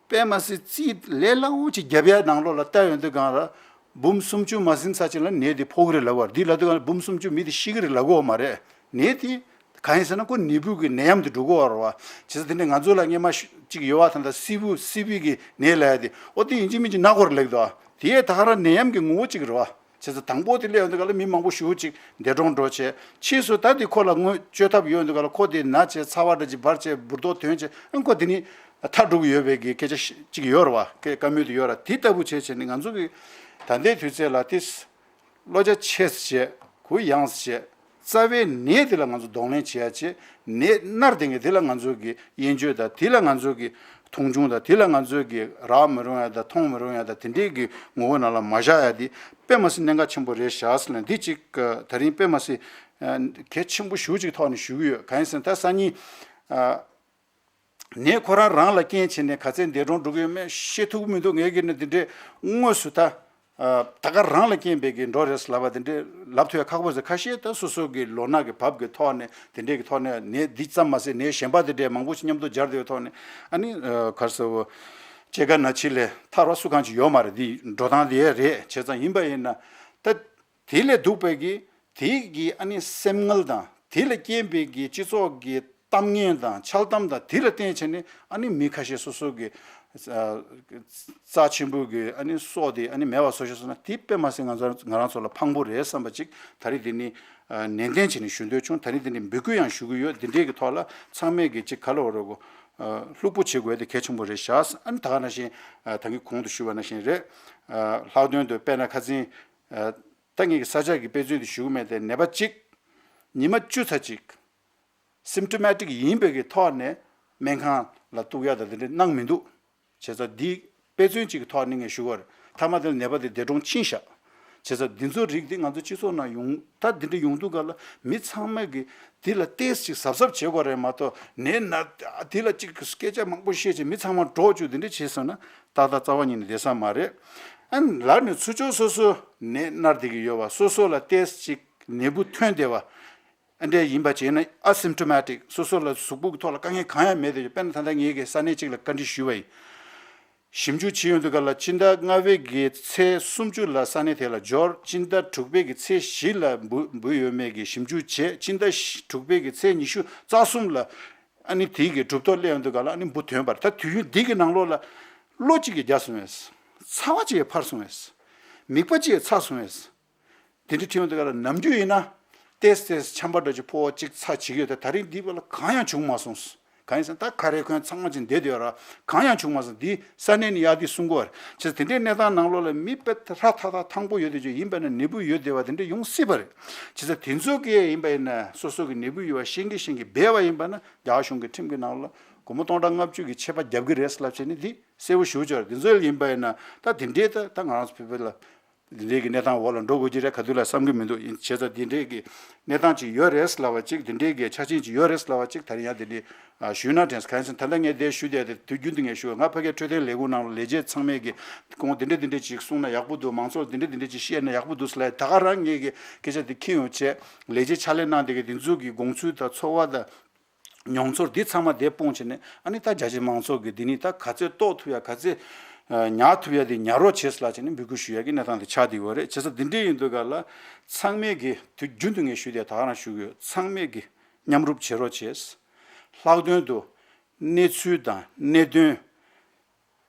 དཔེ་མ་སྲིད་རྩིས་ལས་སླ་བོ་ཅིག་རྒྱབ་ཡ་ནང་ལོགས་ལ་ལྟ་ཡོང་དུས་གང་ལ། འབུམ་སུམ་ཅུ་མ་ཟིན་ས་ཅིག་ལ་ནད་དེ་ཕོག་གི་རེད་ལབ་པ་རེད། འདི་ལབ་དུས་གང་ལ་འབུམ་སུམ་ཅུ་མི་དེ་ཤི་གི་རེད་ལབ་གི་ཡོད་མ་རེད། ནད་དེ་གང་ཡིན་ཟེར་ན་ཁོ་ནད་འབུ་གི་ནད་ཡམས་དེ་འགྲོ་གི་ཡོད་རེད་བ། བྱས་ཙང་དེ་ནས་ང་ཚོ་ལ་སྔོན་མ་ཅིག་ཡོད་བ་ད་ལྟ་སི་བུ་སི་བི་གི་ནད་ལབ་ཡ་དེ་ཨོ་དེ་ཡིན་གཅིག་མིན་གཅིག་ན་གོ་རེད་ལབ་ཀྱི་འདུག་བ། དེ་ད་ག་རང་ནད་ཡམས་ཀྱི་ངོ་བོ་ཅིག་རེད་བ། བྱས་ཙང་དང་པོ་དེ་སླེབས་ཡོང་དུས་ག་ལ་མི་མང་པོ་ཞེ་པོ་ཅིག་འདས་གྲོངས་འགྲོ་བྱས། ཕྱིས་སུ་ད་དེ་ཁོ་ལ་དངོས་བཅོས་ཐབས་ཡོད་འདུག་ག་ལ་ཁོ་དེ་ན་བྱས་ཚ་བ་འདྲ་ཅིག་འབར་བྱས་འབུར་རྡོག་ཐོན་བྱས་ཨང་ཁོ་དེ་ནི་ཐར་འགྲོ་གི་ཡོད་པའི་གི་སྐད་ཆ་ཅིག་ཡོད་རེད་བ། སྐད་བཀའ་མོལ་དེ་ཡོད་རེད། དེ་ལྟ་བུ་བྱས་བྱས་ནས་ང་ཚོ་གི་ད་ལྟའི་དུས་ཚོད་ལ་དེ་བློ་རྒྱ་ཆེ་ཙམ་བྱས་གུ་ཡངས་ཙམ་བྱས། རྩ་བའི་ནད་དེ་ལ་ང་ཚོ་གདོང་ལེན་བྱེད་ཡ་བྱེད། ནད་མནར་བསྡད་མཁན་དེ་ལ་ང་ཚོ་གི་དབྱེན་སྦྱོར་དང་དེ་ལ་ང་ཚོ་གི་མཐོང་ཆུང་དང་དེ་ལ་ང་ཚོ་གི་རག་མི་རུང་ཡ་དང་མཐོང་མི་རུང་ཡ་དང་དེ་འདྲའི་གི་ངོ་བོ་ནང་ལ་མ་བཞག་ཡ་དེ་དཔེ་མ་སྲིད་གནད་འགག་ཆེན་པོ་རེད་ཤག་ཟེར་ན་འདི་གཅིག་ད་རིང་དཔེ་མ་སྲིད་གལ་ཆེན་པོ་ཞེ་པོ་ཅིག་ཐོག་ནས་ཞུ་གི་ཡོད། གང་ཡིན་ཟེར་ན་ད་སང་ཉིན་ནད་ཁོ་རང་རང་ལ་རྐྱེན་བྱས་ནས་ག་ཚད་འདས་གྲོངས་འགྲོ་གི་ཡོད་མེད་ཤེས་ཐུབ་ཀྱི་མི་འདུག་ངས་ཀྱི་ནི་འདི་འདྲའི་དངོས་སུ་ད། ད་ག་རང་ལ་རྐྱེན་པས་ཀྱི་འགྲོ་རེད་ལབ་པ་དེ་འདྲས་ལབ་ཐུབ་ཡ་ཁག་པོ་ཟེར། ཁ་ཤས་ད་སོ་སོ་གི་ལོ་ན་གི་བབ་ཀྱི་ཐོག་ནས་དེ་འདྲས་ཀྱི་ཐོག་ནས་ནད་འདི་ཙམ་མ་ཟད་ནད་གཞན་པ་དེ་འདྲས་མང་པོ་ཞིག་མཉམ་དུ་སྦྱར་བསྡད་པའི་ཐོག་ནས་ཨ་ནི་ག་རེ་ཟེར་བོ་སྐྱེ་རྒ་ན་འཆི་ལས་ཐར་བ་སུ་གང་ཅིག་ཡོད་མ་རེད། འདི་འགྲོ་སྟངས་དེ་རེད། བྱས་ཙང་ཡིན་པ་ཡིན་ན་ད་དེ་ལས་སྡུག་པའི་གི་དེ་གི་ཨ་ནི་སེམས་ངལ་དང་དེ་ལ་རྐྱེན་པས་ཀྱི་སྤྱི་ཚོགས་ཀྱི་གཏམ་ངན་དང་འཆལ་གཏམ་དང་དེ་ལ་བརྟེན་བྱས་ནས་ཨ་ནི་མི་ཁ་ཤས་སོ་སོ་གི་རྩ་ཆེན་པོ་གི་ཨ་ནི་སྲོག་དེ་ཨ་ནི་མེད་པ་བཟོ་ཤེས་སོང་ན་དེ་དཔེ་མ་སྲིད་ང་ཚོ་ང་རང་ཚོ་ལ་ཕངས་པོ་རེད་བསམ་པ་ཅིག་ད་རེས་དེ་ནི་ནན་ཏན་བྱས་ནས་ཞུ་འདོད་བྱུང་། ད་རེས་དེ་ནི་འབོད་སྐུལ་ཡང་ཞུ་གི་ཡོད། འདི་འདྲའི་གི་ཐོག་ལ་ཚང་མས་གི་ཅིག་ག་ལ་བ་རོ་གོ་ལྷུག་པོ་བྱེད་དགོས་དེ་གལ་ཆེན་པོ་རེད་ཤག་ཨ་ནི་ད་ག་ནང་བཞིན་ད་གིན་གོང་དུ་ཞུས་པ་ནང་བཞིན་རེད། ལྷག་དོན་དུ་དཔེར་ན་ཁ་སང་ད་ངེད་ཀྱི་ས་ཆ་གི་དཔེ་མཚོན་དེ་ཞུ་གི་མེད་དེ་ནད་པ་གཅིག་ཉི་མ་བཅུ་ཚར་གཅིག symptomatic ཡིན་པའི་གི་ཐོག་ནས་སྨན་ཁང་ལ་གཏུག་ཡ་དང་དེ་འདྲ་གནང་མི་འདུག་བྱས་ཙང་འདི་དཔེ་མཚོན་གཅིག་གི་ཐོག་ནས་ངས་ཞུ་བར་ཐ་མ་དེ་ནད་པ་དེ་འདས་གྲོངས་ཕྱིན་ཤག་བྱས་ཙང་འདི་ཚོ་རིགས་འདི་ང་ཚོ་སྤྱི་ཚོགས་ནང་ཡོང་ད་འདི་འདྲ་ཡོང་དུས་ག་ལ་མི་ཚང་མས་གི་འདི་ལ་ཏོག་ཙམ་ཅིག་གཟབ་གཟབ་བྱེད་དགོས་རེད་མ་གཏོགས་ནད་ན་འདི་ལ་ཅིག་སྐད་ཆ་མང་པོ་བཤད་བྱས་མི་ཚང་མ་འདྲོག་བཅུག་འདི་འདྲ་བྱས་སོང་ན་ཏག་ཏག་རྩ་བ་ཉིད་ནས་བསྡད་ས་མ་རེད། ཨ་ནི་ལར་ནས་ཚུར་ཕྱོགས་སོ་སོ་ནད་མནར་བསྡད་ཀྱི་ཡོད་པ་སོ་སོ་ལ་ཏོག་ཙམ་ཅིག་ནད་འབུ་ཐོན་བསྡད་པ། ཨ་འདྲས་ཡིན་པ་བྱས་ན་asymptomatic སོ་སོ་ལ་གཟུགས་པོ་གི་ཐོག་ལ་དཀའ་ངལ་གང་ཡང་མེད་དེ་དཔེར་ན་ད་ལྟ་ངེད་ཀྱི་ས་གནས་གཅིག་ལ་བཀའ་འདྲི་ཞུས་པ་ཡིན། ཞིབ་འཇུག་བྱེད་ཡོང་དུས་ག་ལ་ཕྱི་ཟླ་ལྔ་པའི་གི་ཚེས་སུམ་ཅུ་ལ་ས་གནས་དེ་ལ་འབྱོར། ཕྱི་ཟླ་དྲུག་པའི་གི་ཚེས་བཞི་ལ་འབུ་འབུ་ཡོད་མེད་ཀྱི་ཞིབ་འཇུག་བྱས། ཕྱི་ཟླ་དྲུག་པའི་གི་ཚེས་ཉི་ཤུ་རྩ་གསུམ་ལ་ཨ་ནི་དེའི་གི་གྲུབ་ཐོབ་སླེབས་ཡོང་དུས་ག་ལ་ཨ་ནི་འབུ་ཐོན་པར་ད་དུས་ཡུན་འདི་གི་ནང་ལོགས་ལ་གློ་གཅིག་གི་རྒྱག་སོང་བས། ཚ་བ་གཅིག་གི་འཕར་སོང་བས། མིད་པ་གཅིག་གི་ཚ་སོང་བས། དེ་འདྲ་ཁྲིད་ཡོང་དུས་ག་ལ་ནམ་རྒྱུན་ཡིན་ན་ཏེས་ཏེས་ཆམ་པ་འདྲ་ཅིག་ཕོ་བ་གཅིག་ཚ་བྱེད་ཀྱི་ཡོད་དེ་ད་རིང་འདི་བར་ལ་གང་ཡང་བྱུང་མ་སོང་། གང་ཡིན་ཟེར་ན་ད་ཁ་རས་གོན་ཚང་མ་ཅིག་བསྡད་དེ་ཡོད་ར་གང་ཡང་བྱུང་མ་སོང་། འདི་ས་གནས་ནས་ཡག་འདི་གསུང་གི་ཡོད་རེད། བྱས་ཙང་དེ་འདྲའི་གནས་སྟངས་ནང་ལོགས་ལ་མི་དཔེ་ཧྲ་ཐག་ཐག་ཐང་པོ་ཡོད་དེ་ཅིག་ཡིན་པ་ན་ནད་འབུ་ཡོད་བསྡད་པ་དེ་འདྲ་ཡོང་སྲིད་པ་རེད། བྱས་ཙང་དེ་ཚོ་གིས་ཡིན་པ་ཡིན་ན་སོ་སོ་གི་ནད་འབུ་ཡོད་པ་ཤེས་ཀྱི་ཤེས་ཀྱི་འབད་པ་ཡིན་པ་ན་རྒྱ་གར་གཞུང་གི་ཁྲིམས་ཀྱི་ནང་ལ་སྒོར་མོ་སྟོང་ཕྲག་ལྔ་བཅུ་གི་ཆད་པ་རྒྱབ་ཀྱི་རེད་ལབ་བྱས་ནས་འདི་གསལ་པོ་ཞེ་པོ་ཅིག་ཡོད་རེད། དེ་ཚོ་ཡིན་པ་ཡིན་ན་ད་དེ་འདྲའི་ད་ད་ང་རང་ཚོ་བོད་པ་ལ། འདི་འདྲའི་གི་གནས་སྟངས་འོག་ལ་འགྲོ་དགོས་ཀྱི་རེད་ག་དུས་ལ་བསམ་གྱི་མི་འདུག་ཡིན་བྱས་ཙང་འདི་འདྲའི་གི་གནས་སྟངས་ཅིག་ཡོད་རེད་ལབ་པ་ཅིག་འདི་འདྲའི་གི་ཆ་རྐྱེན་ཅིག་ཡོད་རེད་ལབ་པ་ཅིག་ད་རིང་ཡང་འདི་འདྲའི་ཞུས་ན་དྲན་གང་ཡིན་ཟེར་ན་ད་ལྟ་ངས་འདིར་ཞུ་བསྡད་དེ་དུས་རྒྱུན་དུ་ངས་ཞུ་བ་ང་ཕ་གིའི་འཕྲོད་བསྟེན་ལས་ཁུངས་ནང་ལ་ལས་བྱེད་ཚང་མས་གི་ཁོང་འདི་འདྲ་འདི་འདྲ་ཅིག་གསུངས་ན་ཡག་པོ་འདུག་མང་ཚོགས་འདི་འདྲ་འདི་འདྲ་ཅིག་བཤད་ན་ཡག་པོ་འདུག་ཟེར་ལབ་ད་ག་རང་ངས་གི་སྐད་ཆ་འདི་འཁྱེར་ཡོང་བྱས་ལས་བྱེད་ཕྱག་ལས་གནང་བསྡད་གི་འདི་ཚོ་གི་དགོངས་ཚུལ་དང་ཚོར་བ་དང་། མྱོང་ཚོར་འདི་ཚང་མ་དེ་སྤུངས་བྱས་ནས། ཨ་ནི་ད་རྒྱ་ཆེ་མང་ཚོགས་ཀྱིས་འདི་ནི་ད་ག་ཚོད་རྟོགས་ཐུབ་ཡ། ག་ཚོད་ཨ་ཉར་ཐུབ་ཡ་དེ་ཉར་རོགས་བྱེད་ལབ་བྱས་ནས་འབོད་སྐུལ་ཞུ་ཡ་གི་གནས་སྟངས་དེ་ཆགས་བསྡད་ཡོད་རེད། བྱས་ཙང་འདི་འདྲ་ཡིན་དུས་ག་ལ། ཚང་མས་ཀྱི་དུས་རྒྱུན་དུ་ངས་ཞུས་ཏེ་ད་ག་རང་ཞུ་གི་ཡོད། ཚང་མས་ཀྱི་མཉམ་རུབ་བྱེད་རོགས་བྱེད། ལྷག་དོན་དུ་གནས་ཚུལ་དང་གནད་དོན།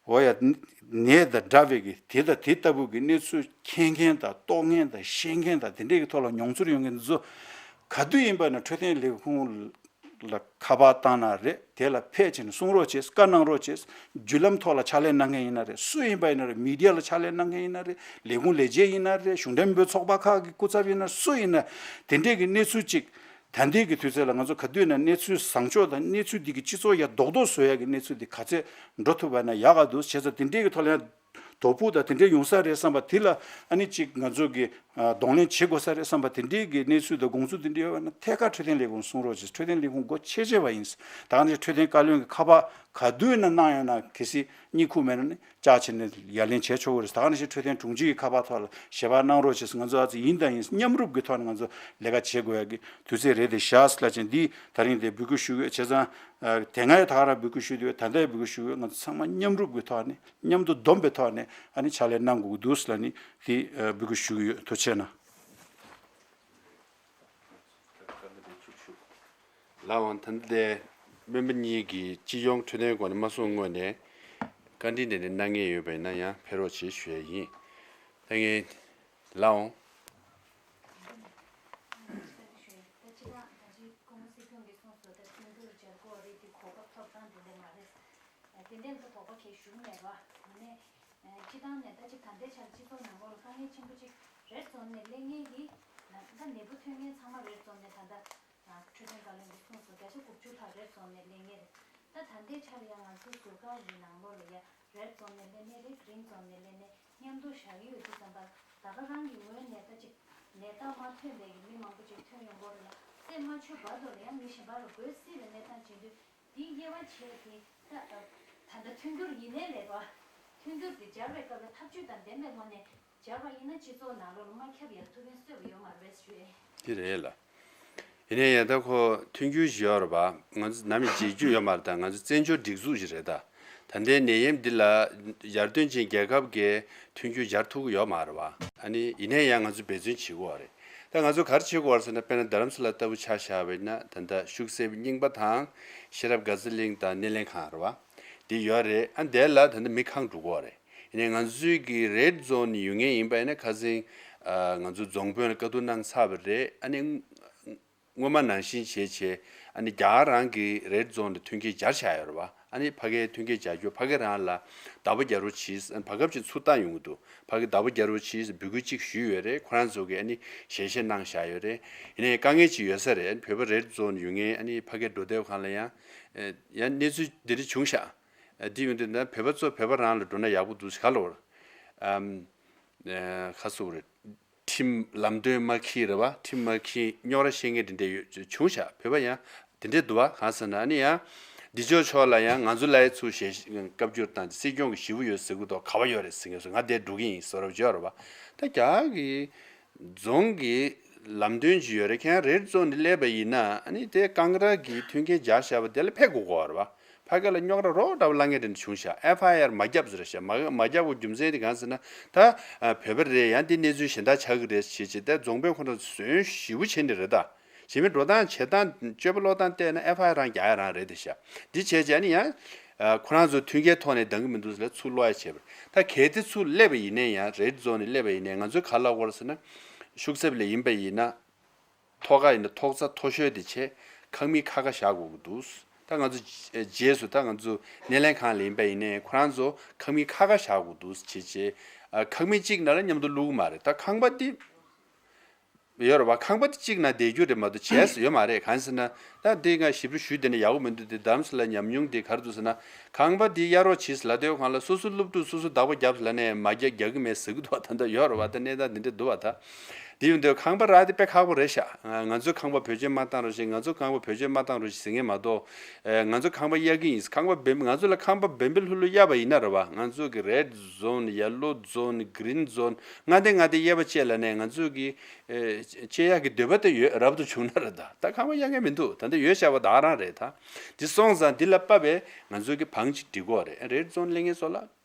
འོ་ཡ། ནད་དང་འདྲ་བའི་གི་དེ་དང་དེ་ལྟ་བུ་གི་གནས་ཚུལ་མཁྱེན་མཁན་དང་རྟོགས་མཁན་དང་ཤེས་མཁན་དང་དེ་འདྲའི་གི་ཐོག་ལ་མྱོང་ཚོར་ཡོད་མཁན་ཚོ་ག་དུས་ཡིན་པ་ན་འཕྲོད་བསྟེན་ལས་ཁུངས་ལ་ཁ་པར་བཏང་ན་རེད། དེ་ལ་ཕེབས་བྱས་ནས་གསུང་རོགས་བྱེད། བཀའ་གནང་རོགས་བྱེད། བརྒྱུད་ལམ་ཐོག་ལ་ཕྱག་ལས་གནང་མཁན་ཡིན་ན་རེད། སུ་ཡིན་པ་ཡིན་ན་རེད། མི་ཌི་ཡ་ལ་ཕྱག་ལས་གནང་མཁན་ཡིན་ན་རེད། ལས་ཁུངས་ལས་བྱེད་ཡིན་ན་རེད། གཞུང་འབྲེལ་མི་འབོར་ཚོགས་པ་ཁག་གི་སྐུ་ཚབ་ཡིན་ན། སུ་ཡིན་ན། དེ་འདྲའི་གི་གནས་ཚུལ་ཅིག་ད་ལྟའི་གི་དུས་ཚོད་ལ་ང་ཚོ་ག་དུས་ན་གནས་ཚུལ་བཟང་ཕྱོགས་དང་གནས་ཚུལ་འདི་གི་སྤྱི་ཚོགས་ཡ་རྡོག་རྡོག་བཟོ་ཡ་གི་གནས་ཚུལ་འདི་ག་ཚད་འགྲོ་ཐུབ་པ་ན་ཡག་ག་འདུག་བྱས་ཙང་དེ་འདྲའི་གི་ཐོག་ལ་ཡང་དོ་ཕོག་དང་དེ་འདྲའི་ཡོང་ས་རེད་བསམ་པ། དེ་ལ་ཨ་ནི་ཅིག་ང་ཚོ་གི་ཨ་གདོང་ལེན་བྱེད་དགོས་ས་རེད་བསམ་པ། དེ་འདྲའི་གི་གནས་ཚུལ་དང་དགོངས་ཚུལ་དེ་འདྲ་ཡོད་པ་ན་ཐད་ཀར་འཕྲོད་བསྟེན་ལས་ཁུངས་གསུང་རོགས་བྱེད། འཕྲོད་བསྟེན་ལས་ཁུངས་སྒོ་ཕྱེ་བྱས་པ་ཡིན། ད་ག་ནང་བཞིན་འཕྲོད་བསྟེན་བཀའ་བློན་གྱི་ཁ་པར་ག་དུས་ན་གནང་ཡོད་ན། གལ་སྲིད་གཉིད་ཁུག་མེད་ན་ནི་བཅར་བྱས་ནས་ཡ་ལན་བྱས་ཆོག་གི་རེད། ད་ག་ནང་བཞིན་འཕྲོད་བསྟེན་དྲུང་ཆེ་གི་ཁ་པར་ཐོག་ལ་ཞལ་པར་གནང་རོགས་བྱེད། ང་ཚོ་ཨ་ཙི་ཡིན་དང་ཡིན། མཉམ་རུབ་ཀྱི་ཐོག་ནས་ང་ཚོ་ལས་ཀ་བྱེད་དགོས་ཡ་གི་དུས་ཚོད་རེད་དེ་ཤག་ལབ་བྱས། འདི་ད་རིང་དེ་འབོད་སྐུལ་ཞུ་གི་ཡོད། བྱས་ཙང་ཨ་དེ་སྔ་ཡང་ད་ག་རང་འབོད་སྐུལ་ཞུས་ཏེ་ཡོད། ད་ལྟ་ཡང་འབོད་སྐུལ་ཞུ་གི་ཡོད། ང་ཚོ་ཚང་མ་མཉམ་རུབ་ཀྱི་ཐོག་ནས་མཉམ་དུ་བསྡོམས་པའི་ཐོག་ནས་ཨ་ནི་ཕྱག་ལས་གནང་དགོས་ཀྱི་འདུག་ལབ་ནས་དེ་ཨ་འབོད་སྐུལ་ཞུ་གི་ཡོད། ཐུགས་རྗེ་གནང་། ལགས་འོང་། ད་ལྟ་དེ་སྨན་པ་གཉིས་ཀྱིས་སྤྱི་ཡོངས་འཕྲོད་བསྟེན་སྐོར་ནས་མ་གསུངས་སྔོན་ནས་བཀའ་འདྲི་འདྲ་ནས་གནང་མཁན་ཡོད་པ་ཡིན་ན་ཡང་ཕེབས་རོགས་བྱེད་ཞུ་ཡ་ཡིན། ད་ངས་ལགས་འོང་། ད་ཅི་ད་ད་ཅི་སྐུ་ངོ་སྲིད་སྐྱོང་གིས་གསུངས་སོང་། ད་མཐུན་འགྱུར་སྦྱར་དགོས་རེད། དེ་གོ་སྐབས་ཐོབ་ཐང་དེ་འདྲ་མ་རེད། དེ་འདྲའི་ཐོག་དོགས་པ་གང་ཞུགས་མེད་པ། ཡིན་ནའི་སྤྱི་བཏང་ནས་ད་ཅི་ད་ལྟའི་ཆར་སྤྱི་ཚོགས་ནང་ལོགས་ལ་དཀའ་ངལ་ཆེན་པོ་ཅིག་རེད་བཟོ་ནས་སླེབས་མཁན་གྱི་ད་ནད་འབུ་ཐོན་མཁན་ཚང་མ་རེད་བཟོ་ནས་ད་ལྟ་འཕྲོད་བསྟེན་བཀའ་བློན་གྱིས་གསུངས་སོང་། བརྒྱ་ཆ་དགུ་བཅུ་ལྷག་རེད་བཟོ་ནས་སླེབས་མཁན་རེད། ད་ད་ལྟའི་ཆར་ཡང་ང་ཚོ་ཟུར་བཀག་གི་ནང་ལོགས་ལ་ཡ་རེད་བཟོ་ནས་སླེབས་མཁན་རེད། རིང་བཟོ་ནས་སླེབས་མཁན་མཉམ་དུ་བཞག་གི་ཡོད་དུས་ཙམ་པ། ད་ག་རང་གི་ངོས་ནས་ད་ཅིག་ནད་རྟགས་མ་ཐོན་པའི་གི་མི་མང་པོ་ཅིག་ཐོན་ཡོང་གི་ཡོད་རེད་ལ། རྩད་མ་ཆོད་བར་དུ་ལ་ཡང་མི་གཞན་པ་ལ་འགོས་སྲིད་པའི་གནས་སྟངས་བྱེད་དུས། འདི་དབྱེ་བ་ཕྱེ་དེ་ད་ད་ལྟ་མཐུན་འགྱུར་ཡིན་ནའི་མེད་པ། མཐུན་འགྱུར་དེ་སྦྱར་བའི་སྐབས་ལ་ཐབས་ཇུས་དང་ལྡན་པའི་ངོས་ནས་སྦྱར་བ་ཡིན་ན་སྤྱི་ཚོགས་ནང་ལོགས་ལ་མ་ཁྱབ་ཡ་ཐུགས་ཕན་གསོས་པ་ཡོད་མ་རེད་ཞུ་ཡས། དེ་རེད་ལ། ཡིན་ནའི་ཡང་ད་ཁོ་མཐུན་འགྱུར་ཞིག་ཡོད་རེད་པ། ང་ཚོ་ནམ་ཡང་བརྗེད་རྒྱུ་ཡོད་མ་རེད། ད་ང་ཚོ་བཙན་བྱོལ་སྒྲིག་འཛུགས་ཤིག་རེད་ད། ད་ལྟའི་ནད་ཡམས་འདི་ལ་ཡར་ཐོན་ཅན་རྒྱལ་ཁབ་ཀྱིས་མཐུན་འགྱུར་སྦྱར་ཐུབ་ཀྱི་ཡོད་མ་རེད་པ། ཨ་ནི་ཡིན་ནའི་ཡང་ང་ཚོ་འབད་བརྩོན་བྱེད་དགོས་པ་རེད། ད་ང་ཚོ་ག་རེ་བྱེད་དགོས་པ་རེད་ཟེར་ན། དཔེར་ན་རྡ་རམ་ས་ལ་ལྟ་བུ་ཆ་བཞག་པ་ཡིན་ན། ད་ལྟ་ཤུག་གསེབ་རྙིང་པ་དང་ཤེས་རབ་དགའ་ཚལ་གླིང་དང་སྣེ་ལེན་ཁང་རེད་པ། འདི་ཡོད་རེད། ཨ་འདི་ལ་ད་ལྟ་མི་གང་འགྲོ་གི་ཡོད་རེད། ཡིན་ནའི་ང་ཚོའི་གི་རེཌ་ཛོན་ཡོད་མཁན་ཡིན་པ་ཡིན་ན་ཁ་སང་ཨ་ང་ཚོ་རྫོང་དཔོན་ལ་བཀའ་བསྡུར་གནང་ཚར་བ་རེད། ཨ་ནི་སྔོན་མ་ནང་བཞིན་བྱས་བྱས། ཨ་ནི་རྒྱ་གར་རང་གི་རེཌ་ཛོན་ལ་མཐུན་རྐྱེན་སྦྱར་བཞག་ཡོད་རེད་པ། ཨ་ནི་ཕ་གིར་མཐུན་རྐྱེན་སྦྱར་རྒྱུ། ཕ་གི་རང་ལ་བདག་པོ་རྒྱག་རོགས་གྱིས། ཨ་ནི་བར་སྐབས་ཅིག་ཚུར་བཏང་ཡོང་གི་འདུག་ཕ་གི་བདག་པོ་རྒྱག་རོགས་གྱིས་འབོད་སྐུལ་ཅིག་ཞུས་ཡོད་རེད། ཁོ་རང་ཚོ་གིས་ཨ་ནི་ཞལ་བཞེས་གནང་བཞག་ཡོད་རེད། ཡིན་ནའི་དཀའ་ངལ་ཅིག་ཡོད་ས་རེད། བོད་པ་རེཌ་ཛོན་ཡོད་མཁན་ཨ་ནི་ཕ་གིར་འགྲོ་བསྡད་པ་གང་ལ་ཡང་ཡང་གནས་ཚུལ་འདི་འདྲ་བྱུང་ཤག་དེ་ཡོང་དུས་ན་བོད་པ་ཚོ་བོད་པ་རང་ལ་འགྲོ་ན་ཡག་པོ་འདུག་ཟེར། ག་ལབ་དགོས་རེད། ཨམ། ཨ་ག་ཟེར་དགོས་རེད། ཁྲིམས་ལམ་སྟོན་མ་འཁྱེར་རེད་པ། ཁྲིམས་མ་འཁྱེར་རྙོག་དྲ་བཤད་མཁན་དེ་འདྲ་ཡོད་བྱུང་ཤག་བོད་པ་ཡང་དེ་འདྲ་འདུག་པ། གང་ཟེར་ན་ཨ་ནི་ཡང་འདི་ཕྱོགས་ཕྱོགས་ལ་ཡང་ང་ཚོ་ལ་ཡ་ཚུར་ཞལ་བཀའ་བསྒྱུར་བཏང་སྟེ། སྲིད་སྐྱོང་གི་ཞེ་པོ་ཡོད་ཟེར་གི་འདུག་ག་པར་ཡོད་རེད་ཟེར་མཁན་ཚོ། ང་དེར་འགྲོ་གི་ཡིན་ཟེར་རབས་བརྗོད་རེད་པ། ད་རྒྱ་གི་རྫོང་གི་ལམ་སྟོན་ཅིག་ཡོད་རེད། ཁྱེད་རང་རེཌ་ཛོན་ནས་སླེབས་པ་ཡིན་ན། ཨ་ནི་དེ་རྐང་རག་གི་མཐུན་རྐྱེན་སྦྱར་བཞག་པ་དེ་ལ་ཕེབས་དགོས་ཀྱི་ཡོད་རེད་པ། ཕ་གི་ལ་རྙོག་དྲ་རོ་འདྲ་པོ་ལངས་མཁན་དེ་འདྲ་བྱུང་ཤག་ཨེཕ་ཨའི་ཨར་མ་བརྒྱབ་ཟེར་ཤག་མ་མ་བརྒྱབ་པའི་རྒྱུ་མཚན་དེ་གང་ཟེར་ན། ད་ཨ་བོད་པ་རེད། ཡང་དེ་གནས་ཚུལ་གཞན་དག་ཆགས་ཀྱི་རེད་ཟེར་བྱས་བྱས། ད་རྫོང་དཔོན་ཁོ་རང་ཚོ་ཟོན་ཞེ་པོ་བྱས་ནས་རེད་ད། བྱེད་མི་འགྲོ་སྟངས་བྱེད་སྟངས་སྤྱོད་པ་ལོག་སྟངས་བལྟས་ན་ཨེཕ་ཨའི་ཨར་རང་རྒྱག་ཡ་རང་རེད་དེ་ཤག་འདི་བྱས་བྱས་ཨ་ནི་ཡང་ཨ་ཁོ་རང་ཚོ་མཐུན་རྐྱེན་ཐོག་ནས་འདང་གི་མི་འདུག་ཟེར་ལ་ཚུར་སློག་ཡ་བྱས་པ་རེད། ད་གལ་ཏེ་ཚུར་སླེབས་པ་ཡིན་ནའི་ཡང་། རེཌ་ཛོན་ནས་སླེབས་པ་ཡིན་ནའི་ང་ཚོས་ག་རེ་ལབ་དགོས་རེད་ཟེར་ན། ཤུག་གསེབ་ལ་ཡིན་པ་ཡིན་ན། ཐོག་ཁ་ཡིན་ན་ཐོག་རྩ་མཐོ་ཤོས་དེ་བྱས། ཁང་མིག་ཁ་ཁ་བཞག་དགོས་ཀྱི་འདུག་ད་ང་ཚོ་རྗེས་སུ་ད་ང་ཚོ་སྣེ་ལེན་ཁང་ལ་ཡིན་པ་ཡིན་ནའི་ཁོ་རང་ཚོ་ཁང་མིག་ཁ་ཁ་བཞག་དགོས་འདུག་བྱས་བྱས། ཨ་ཁང་མིག་གཅིག་ནང་ལ་མཉམ་དུ་བླུག་གི་མ་རེད། ད་ཁང་པ་འདི་ཡོད་རེད་པ། ཁང་པ་འདི་གཅིག་ནང་བསྡད་རྒྱུ་རེད་མ་གཏོགས་བྱས་ཡོད་མ་རེད། གང་ཟེར་ན། ད་འདི་ང་ཞིབ་ཕྲ་ཞུས་བསྡད་ན་ཡག་པོ་མི་འདུག་དེ་རྡ་རམ་ས་ལ་ཉམས་མྱོང་དེ་ག་རེ་འདུག་ཟེར་ན། ཁང་པ་འདི་གཡར་རོགས་གྱིས་ལབ་དུས་སྒང་ལ་སོ་སོ་སློབ་ཕྲུག་སོ་སོ་བདག་པོ་རྒྱབ་ལབ་ནས་མ་རྒྱག་རྒྱག་གི་མེད་ཟེར་གི་འདུག་ད་ལྟ་ཡོད་རེད་པ། ད་གནས་སྟངས་འདི་འདྲ་འདུག་པ། ད་ དེ་ཡིན་དུས་ཁང་པ་རག་དེ་དཔེ་ཁག་པོ་རེད་ཤག་ང་ཚོའི་ཁང་པ་བེད་སྤྱོད་མ་བཏང་རོགས་ཞེས། ང་ཚོའི་ཁང་པ་བེད་སྤྱོད་མ་བཏང་རོགས་ཞེས་ཟེར་མཁན་མ་གཏོགས། ཨེ། ང་ཚོ་ཁང་པ་གཡར་གྱི་ཡིན། ཁང་པ་བེམ། ང་ཚོ་ལ་ཁང་པ་བེམ་པོ་ལྷུག་ལྷུག་གཡར་བ་ཡིན་ན་རེད་བ། ང་ཚོ་གི་red zone, yellow zone, green zone མངའ་སྡེ་མངའ་སྡེ་དབྱེ་བ་བཅད་ལ་ནས་ང་ཚོ་གི་ཨེ། བཅད་ཡག་གི་འདོད་པ་དེ་ཡོད། རབ་ཏུ་བྱུང་ན་རེད། ད་ད་ཁང་པ་གཡར་མཁན་མི་འདུག་ད་ལྟ་ཡོད་བཞག་པ་ད་རང་རེད། ད་འདི་སོང་ཙང་འདི་ལ་དཔག་པའི་ང་ཚོ་གི་བང་ཅིག་སྒྲིག་དགོས་རེད། red zone སླེབས་མཁན་ཚོ་ལ་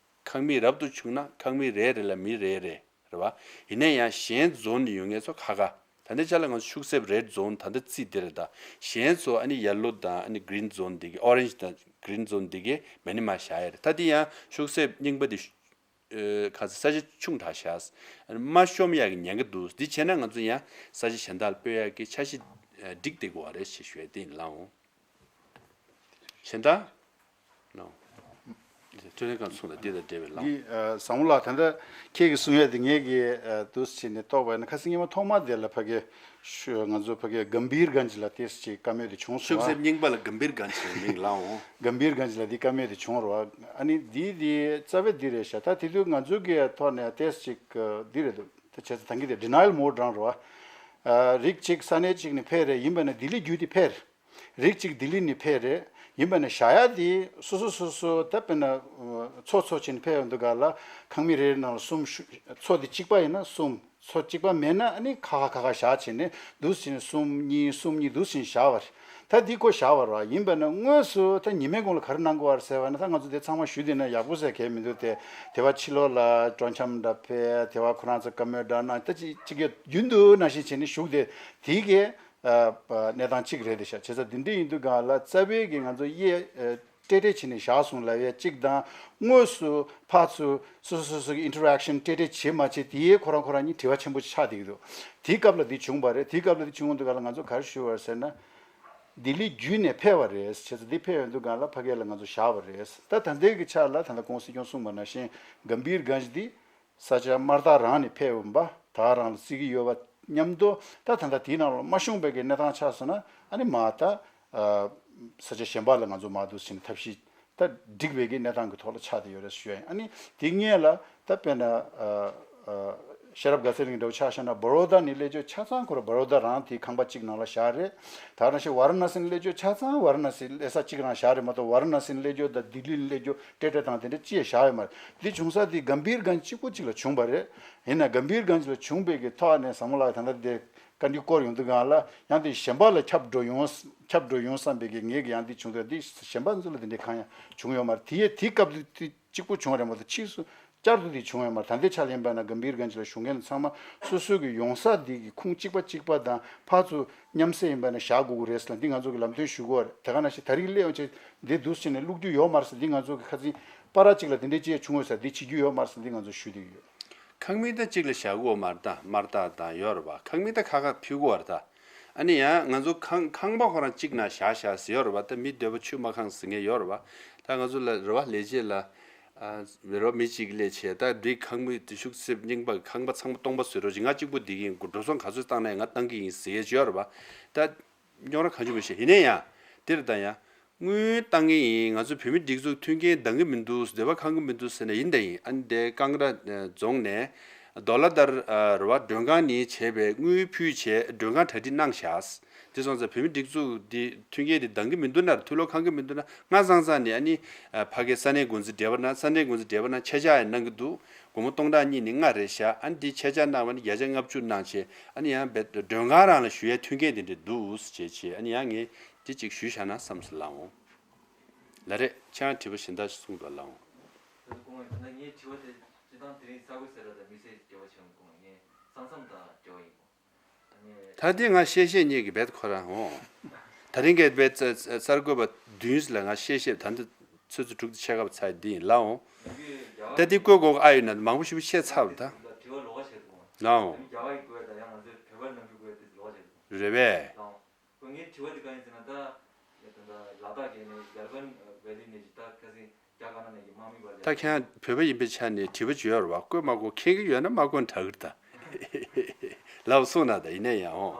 ཁང་མིག་རབ་ཏུ་བྱུང་ན་ཁང་མིག་རེ་རེ་ལ་མི་རེ་རེ་རེད་བ། ཡིན་ན་ཡང་གཞན་zone ནས་ཡོང་མཁན་ཚོ་ཁ་ཁ། ད་ལྟའི་ཆ་ལ་ང་ཚོ་ཤུག་གསེབ་red zone ད་ལྟ་རྩིས་འདི་རེད། ད་གཞན་ཚོ་ཨ་ནི་yellow དང་ཨ་ནི་green zone འདི་གི orange དང་green zone འདི་གི་མ་ནི་མ་བཞག་ཡ་རེད། ད་འདི་ཡང་ཤུག་གསེབ་རྙིང་པ་འདི་ཤུ- ཨེ། ཁ་ཚ་ས་ཆ་ཆུང་དྲགས་ཤག་མ་ཤོམ་ཡག་གི་ཉེན་ཁ་འདུག་འདི་བྱས་ན་ང་ཚོ་ཡང་ས་ཆ་གཞན་དག་ལ་སྤོས་ཡག་གི་འཆར་གཞི་ཨེ། སྒྲིག་བསྡད་དགོས་པ་རེད་ཞེས་ཞུ་ཡ་དེ་ཡིན་ལགས་འོང་། གཞན་དག་ནོ། ཀྲེན་ཀང་གསུང་ལ་འདི་དང་འབྲེལ་བའི་ལམ། འདི་ཨ། བཟང་མོ་ལགས། ད་ལྟ་ཁྱེད་ཀྱིས་གསུང་ཡ་དེ་ངས་ཀྱིས་ཨ། འདུག་སེ་བྱས་ནས་རྟོགས་པ་ཡིན་ན། ཁ་སང་ཉི་མ་ཐོག་མ་དེ་ལ་ཕ་གི་ཤུ- ང་ཚོ་ཕ་གི་གམ་བིར་གན་ཇི་ལ་ཏོག་ཙམ་ཅིག་བཀའ་མོལ་དེ་བྱུང་སོང་ཤུག་བ། གསེབ་རྙིང་པ་ལ་གམ་བིར་གན་ཇི་ལ་མིང་ལའོ། གམ་བིར་གན་ཇི་ལ་འདི་བཀའ་མོལ་དེ་བྱུང་རོགས། ཨ་ནི་འདི་འདི་རྩ་བའི་འདི་རེད་ཤག་ད་དེ་དུས་ང་ཚོ་གི་ཐོག་ནས་ཏོག་ཙམ་ཅིག་འདི་རེད་འདུག་ད་བྱས་ཙང་ད་གིན་དེ་denial mode རང་རོགས། ཨ། རིགས་གཅིག་ས་གནས་གཅིག་ནས་ཕེབས་རེད། ཡིན་པ་ན་ལྡི་ལི་བརྒྱུད་དེ་ཕེབས། རིགས་གཅིག་ལྡི་ལི་ནས་ཕེབས་རེད། ཡིན་པ་ན་བཞག་ཡ་དེ་སོ་སོ་སོ་སོ་ད་དཔེར་ན་ཚོ་ཚོ་བྱས་ནས་ཕེབས་ཡོང་དུས་ག་ལ་ཁང་མིག་རེ་རེ་ནང་ལ་གསུམ་ཤུ- ཚོ་དེ་གཅིག་པ་ཡིན་ན་གསུམ། ཚོ་གཅིག་པ་མེད་ན་ཨ་ནི་ཁ་ཁ་ཁ་ཁ་བཞག་བྱས་ནས་འདུག་སེ་བྱས་ནས་གསུམ་གཉིས་གསུམ་གཉིས་འདུག་སེ་བྱས་ནས་བཞག་པ་རེད། ད་འདི་ཁོ་བཞག་པ་རེད་བ། ཡིན་པ་ན་དངོས་སུ་ད་ཉི་མའི་གུང་ལ་ག་རེ་གནང་དགོས་པ་རེད་ཟེར་བ་ན། ད་ང་ཚོ་དེ་ཚང་མ་ཞུས་བསྡད་ན་ཡག་པོ་ཟེར་གལ་མི་འདུག་དེ་དེ་བ་ཕྱི་ལོགས་ལ་སྤྲོ་འཆམ་འདྲ་ཕེབས། དེ་བ་ཁོ་རང་ཚོ་བཀའ་མོལ་འདྲ་གནང་། ད་ཅི་ཅི་གེ་རྒྱུན་དུ་ནང་བཞིན་བྱས་ནས་བཞུགས་བསྡད་དེ་གས། ཨ། གནས་སྟངས་གཅིག་རེད་དེ་ཤག་བྱས་ཙང་འདི་འདྲ་ཡིན་དུས་སྒང་ལ་རྩ་བའི་གི་ང་ཚོ་གཡས་ཨ། སྤྲེལ་སྤྲེལ་བྱས་ནས་བཞག་སོང་ལབ་ཡས་གཅིག་དང་། དངོས་སུ་ཕར་ཚུར་སོ་སོ་སོ་སོ་གི་interaction སྤྲེལ་སྤྲེལ་བྱེད་མ་བྱེད་དེ་ཡས་ཁོ་རང་ཁོ་རང་གཉིས་དྲི་བ་ཆེན་པོ་ཆགས་བསྡད་ཀྱི་འདུག་དེའི་སྐབས་ལ་འདི་བྱུང་བ་རེད། དེའི་སྐབས་ལ་འདི་བྱུང་དུས་སྒང་ལ་ང་ཚོ་ག་རེ་ཞུ་བ་རེད་ཟེར་ན། ལྡི་ལི་བརྒྱུད་ནས་ཕེབས་པ་རེད། བྱས་ཙང་འདི་ཕེབས་ཡོང་དུས་སྒང་ལ་ཕ་གི་ལ་ང་ཚོ་བཞག་པ་རེད། ད་ད་ལྟའི་གི་ཆ་ལ་ད་ལྟ་ཁོང་སྲིད་སྐྱོང་གསུངས་པ་ནང་བཞིན་གམ་བིར་གན་ཇི་འདི་ས་ཆ་དམར་ཐག་རང་ནས་ཕེབས་ཡོང་པ་ད་རང་ལ་བརྩི་གི་ཡོད་པ་མཉམ་དུ། ད་ད་ལྟ་དེའི་ནང་ལ་མ་ཤོང་པའི་གི་གནས་སྟངས་ཆགས་སོང་ན་ཨ་ནི་མ་ད་ཨ། ས་ཆ་གཞན་པ་ལ་ང་ཚོ་མ་འདུག་ཟིན་ཐབས་ཤེས་ད་འགྲིག་པའི་གི་གནས་སྟངས་ཀྱི་ཐོག་ལ་ཆགས་བསྡད་ཡོད་རེད་ཞུ་ཡ་ཡིན། ཨ་ནི་དེ་སྔོན་ལ་ད་དཔེར་ན་ཨ། ཨ། ཤེས་རབ་དགའ་ཚལ་གླིང་འདྲ་བོ་ཆ་བཞག་ན་བ་རོ་ད་ནས་སླེབས་རྒྱུ་ཆ་ཚང་ཁོ་ར་བ་རོ་ད་རང་དེའི་ཁང་པ་གཅིག་ནང་ལ་བཞག་རེད། ད་ནང་བཞིན་ཝ་ར་ཎ་སི་ནས་སླེབས་རྒྱུ་ཆ་ཚང་ཝ་ར་ཎ་སི་སླེབས་ས་གཅིག་རང་བཞག་རེད་མ་གཏོགས་ཝ་ར་ཎ་སི་ནས་སླེབས་རྒྱུ་དང་ལྡི་ལི་ནས་སླེབས་རྒྱུ་སྤྲེལ་སྤྲེལ་དང་དེ་འདྲ་ཅི་ཡང་བཞག་ཡོད་མ་རེད། འདི་བྱུང་ས་དེ་གམ་བིར་གན་ཇི་གཅིག་པོ་གཅིག་ལ་བྱུང་བ་རེད། ཡིན་ན་གམ་བིར་གན་ཇི་ལ་བྱུང་བའི་གི་ཐོག་ནས་བཟང་མོ་ལགས་ད་ལྟ་དེ་བཀའ་འདྲི་སྐོར་ཡོང་དུས་སྒང་ལ་ཡང་དེ་གཞན་པ་ལ་ཁྱབ་འགྲོ་ཡོང་ཁྱབ་འགྲོ་ཡོང་བསམ་པའི་གི་ངེད་ཀྱི་ཡང་དེ་བྱུང་དུས་འདི་གཞན་པ་ཚོ་ལ་དེ་འདྲའི་གང་ཡང་བྱུང་ཡོད་མ་རེད། དེ་ཡས་དེའི་སྐབས་དེ་གཅིག་པོ་བྱུང་བ་རེད་མ་གཏོགས་ཕྱིས་སུ་བསྐྱར་དུ་དེ་བྱུང་ཡོད་མ་རེད། ད་ལྟའི་ཆ་ལ་ཡིན་པ་ན་གམ་བིར་གན་ཇི་ལ་བཞུགས་མཁན་ཚང་མ་སོ་སོ་གི་ཡོང་ས་དེ་གི་ཁུངས་གཅིག་པ་གཅིག་པ་དང་ཕར་ཚུར་མཉམ་བསྲེས་ཡིན་པ་ན་བཞག་དགོས་ཀྱི་རེད་ཟེར་ལ་འདི་ང་ཚོ་གི་ལམ་སྟོན་ཞུ་དགོས་རེད། དེ་ག་ནང་བཞིན་ད་རིང་སླེབས་ཡོང་ཆེད་འདི་འདུག་ཟེར་ནས་བླུག་རྒྱུ་ཡོད་མ་རེད་ཟེར། འདི་ང་ཚོ་གི་ཁ་སང་པ་ར་གཅིག་ལ་དེ་འདྲའི་ཅིག་བྱུང་ཡོད་ཟེར། འདི་བྱེད་རྒྱུ་ཡོད་མ་རེད་ཟེར་འདི་ང་ཚོ་ཞུ་བསྡད་ཀྱི་ཡོད། ཁང་མིག་ད་གཅིག་ལ་བཞག་དགོས་མ་རེད་ད། དམར་རྟགས་དང་ཡོད་རེད་པ། ཁང་མིག་ད་ཁ་ཁ་ཕུལ་དགོས་རེད་ད། ཨ་ནི་ཡང་ང་ཚོ་ཁང་ཁང་པ་ཁོ་རང་གཅིག་ན་བཞག་བཞག་ཟེར་ཡོད་རེད་པ། ད་མི་འདོད་པ་ཆུ་མ་ཁང་ཟེར་མཁན་ཡོད་རེད་པ། ད་ང་ཚོ་ལ་རེ་བ་ལས་བྱེད་ལ་ཨ་རེ་བ་མི་གཅིག་ལས་བྱེད་ད་འདི་ཁང་མིག་དེ་ཤུག་གསེབ་རྙིང་པ་ཁང་པ་ཚང་མ་སྟོང་པ་བཟོས་རོགས་ཅིག་ང་གཅིག་པོ་འདི་གིན་འགྲོ་སོང་ག་ཚོད་བཏང་ན་ཡང་ང་བཏང་གི་ཡིན་ཟེར་ཡས་ཡོད་རེད་པ། ད་རྙོག་དྲ་གང་བྱུང་མི་ཤེས། ཡིན་ན་ཡང་འདིར་ད་ཡང་། དངུལ་བཏང་གི་ཡིན། ང་ཚོ་བོད་མི་སྒྲིག་འཛུགས་མཐུན་རྐྱེན་འདང་གི་མི་འདུག་འདོད་པ་ཁེངས་གི་མི་འདུག་ཟེར་ན་ཡིན་ད་ཡིན། ཨ་ནི་དེ་ཀང་ཀྲ་རྫོང་ནས་ཌོ་ལ་དར་རེ་བ་མགྲོན་ཁང་ནས་བྱས་པའི་དངུལ་ཕུལ་བྱས་མགྲོན་ཁང་གྲ་སྒྲིག་གནང་བཞག་དེ་སོང་ཙང་བོད་མི་སྒྲིག་འཛུགས་འདི་མཐུན་རྐྱེན་འདི་འདང་གི་མི་འདུག་ན་ཐུགས་བློ་ཁེངས་གི་མི་འདུག་ན་སྔ་ཙང་ཙང་ནས་ཨ་ནི་ཕ་གི་ས་གནས་འགོ་འཛིན་བགྲེས་པ་ན་ས་གནས་འགོ་འཛིན་བགྲེས་པ་ན་ཆད་ཆག་ཡང་གནང་གི་འདུག་སྒོར་མོ་སྟོང་ཕྲག་གཉིས་ནས་ལྔ་རེད་ཤག་ཨ་ནི་འདི་ཆད་ཆག་གནང་བ་ནི་བརྒྱ་ཆ་ལྔ་བཅུ་གནང་བྱས་ཨ་ནི་ཡང་བེད་མགྲོན་ཁང་རང་ལ་ཞུ་ཡའི་མཐུན་རྐྱེན་དེ་འདྲ་འདུག་ཟེར་བྱས་བྱས་ཨ་ནི་ཡང་ངས་དེ་གཅིག་ཞུས་བཞག་ན་བསམ་སོང་ལགས་འོང་། ལགས་རེད། ཁྱེད་རང་དྲི་བ་གཞན་དག་ཞིག་གསུང་རོགས་ལགས་འོང་། ད་སྐུ་ངོ་ད་ལྟ་ངའི་དྲི་བ་དེ་སྤྱིར་བཏང་དེ་རིང་གསར་འགོད་ཟེར་ཡ་དང་དམིགས་བསལ་འབྲེལ་བ་བྱས་མི་དགོས། ངས་ས་མཚམས་དང་འབྲེལ་བ་ཡིན་གོ། ད་ནས་ད་དེ་ང་བཤད་བཤད་ཉིད་ཀྱི་རྦད་ཁོ་རང་འོང་། ད་རིང་གི་རྦད་གསར་འགོད་པ་བདུན་ལ་ང་བཤད་བཤད་ད་འདི་ཚོད་ཚོད་དྲུག་ཏུ་ཆད་ཁ་བ་ཚར་འདི་ཡིན་ལགས་འོང་། ད་དེ་བཀོད་དགོས་ཨ་ཡོད་ན་མང་པོ་ཞིག་བཤད་ཚར་བ་ད། ལགས་འོང་། རེད་པས། ད་ཁྱེད་རང་བོད་པ་ཡིན་པའི་ཆ་ནས་དྲི་བ་ཅིག་ཡོད་རེད་བ། བཀོད་མ་བཀོད་མཁྱེན་གྱི་ཡོད་ན་མ་བཀོད་དྲག་གི་རེད་ད། ལགས་སོང་ན་ད་ཡིན་ན་ཡང་འོང་།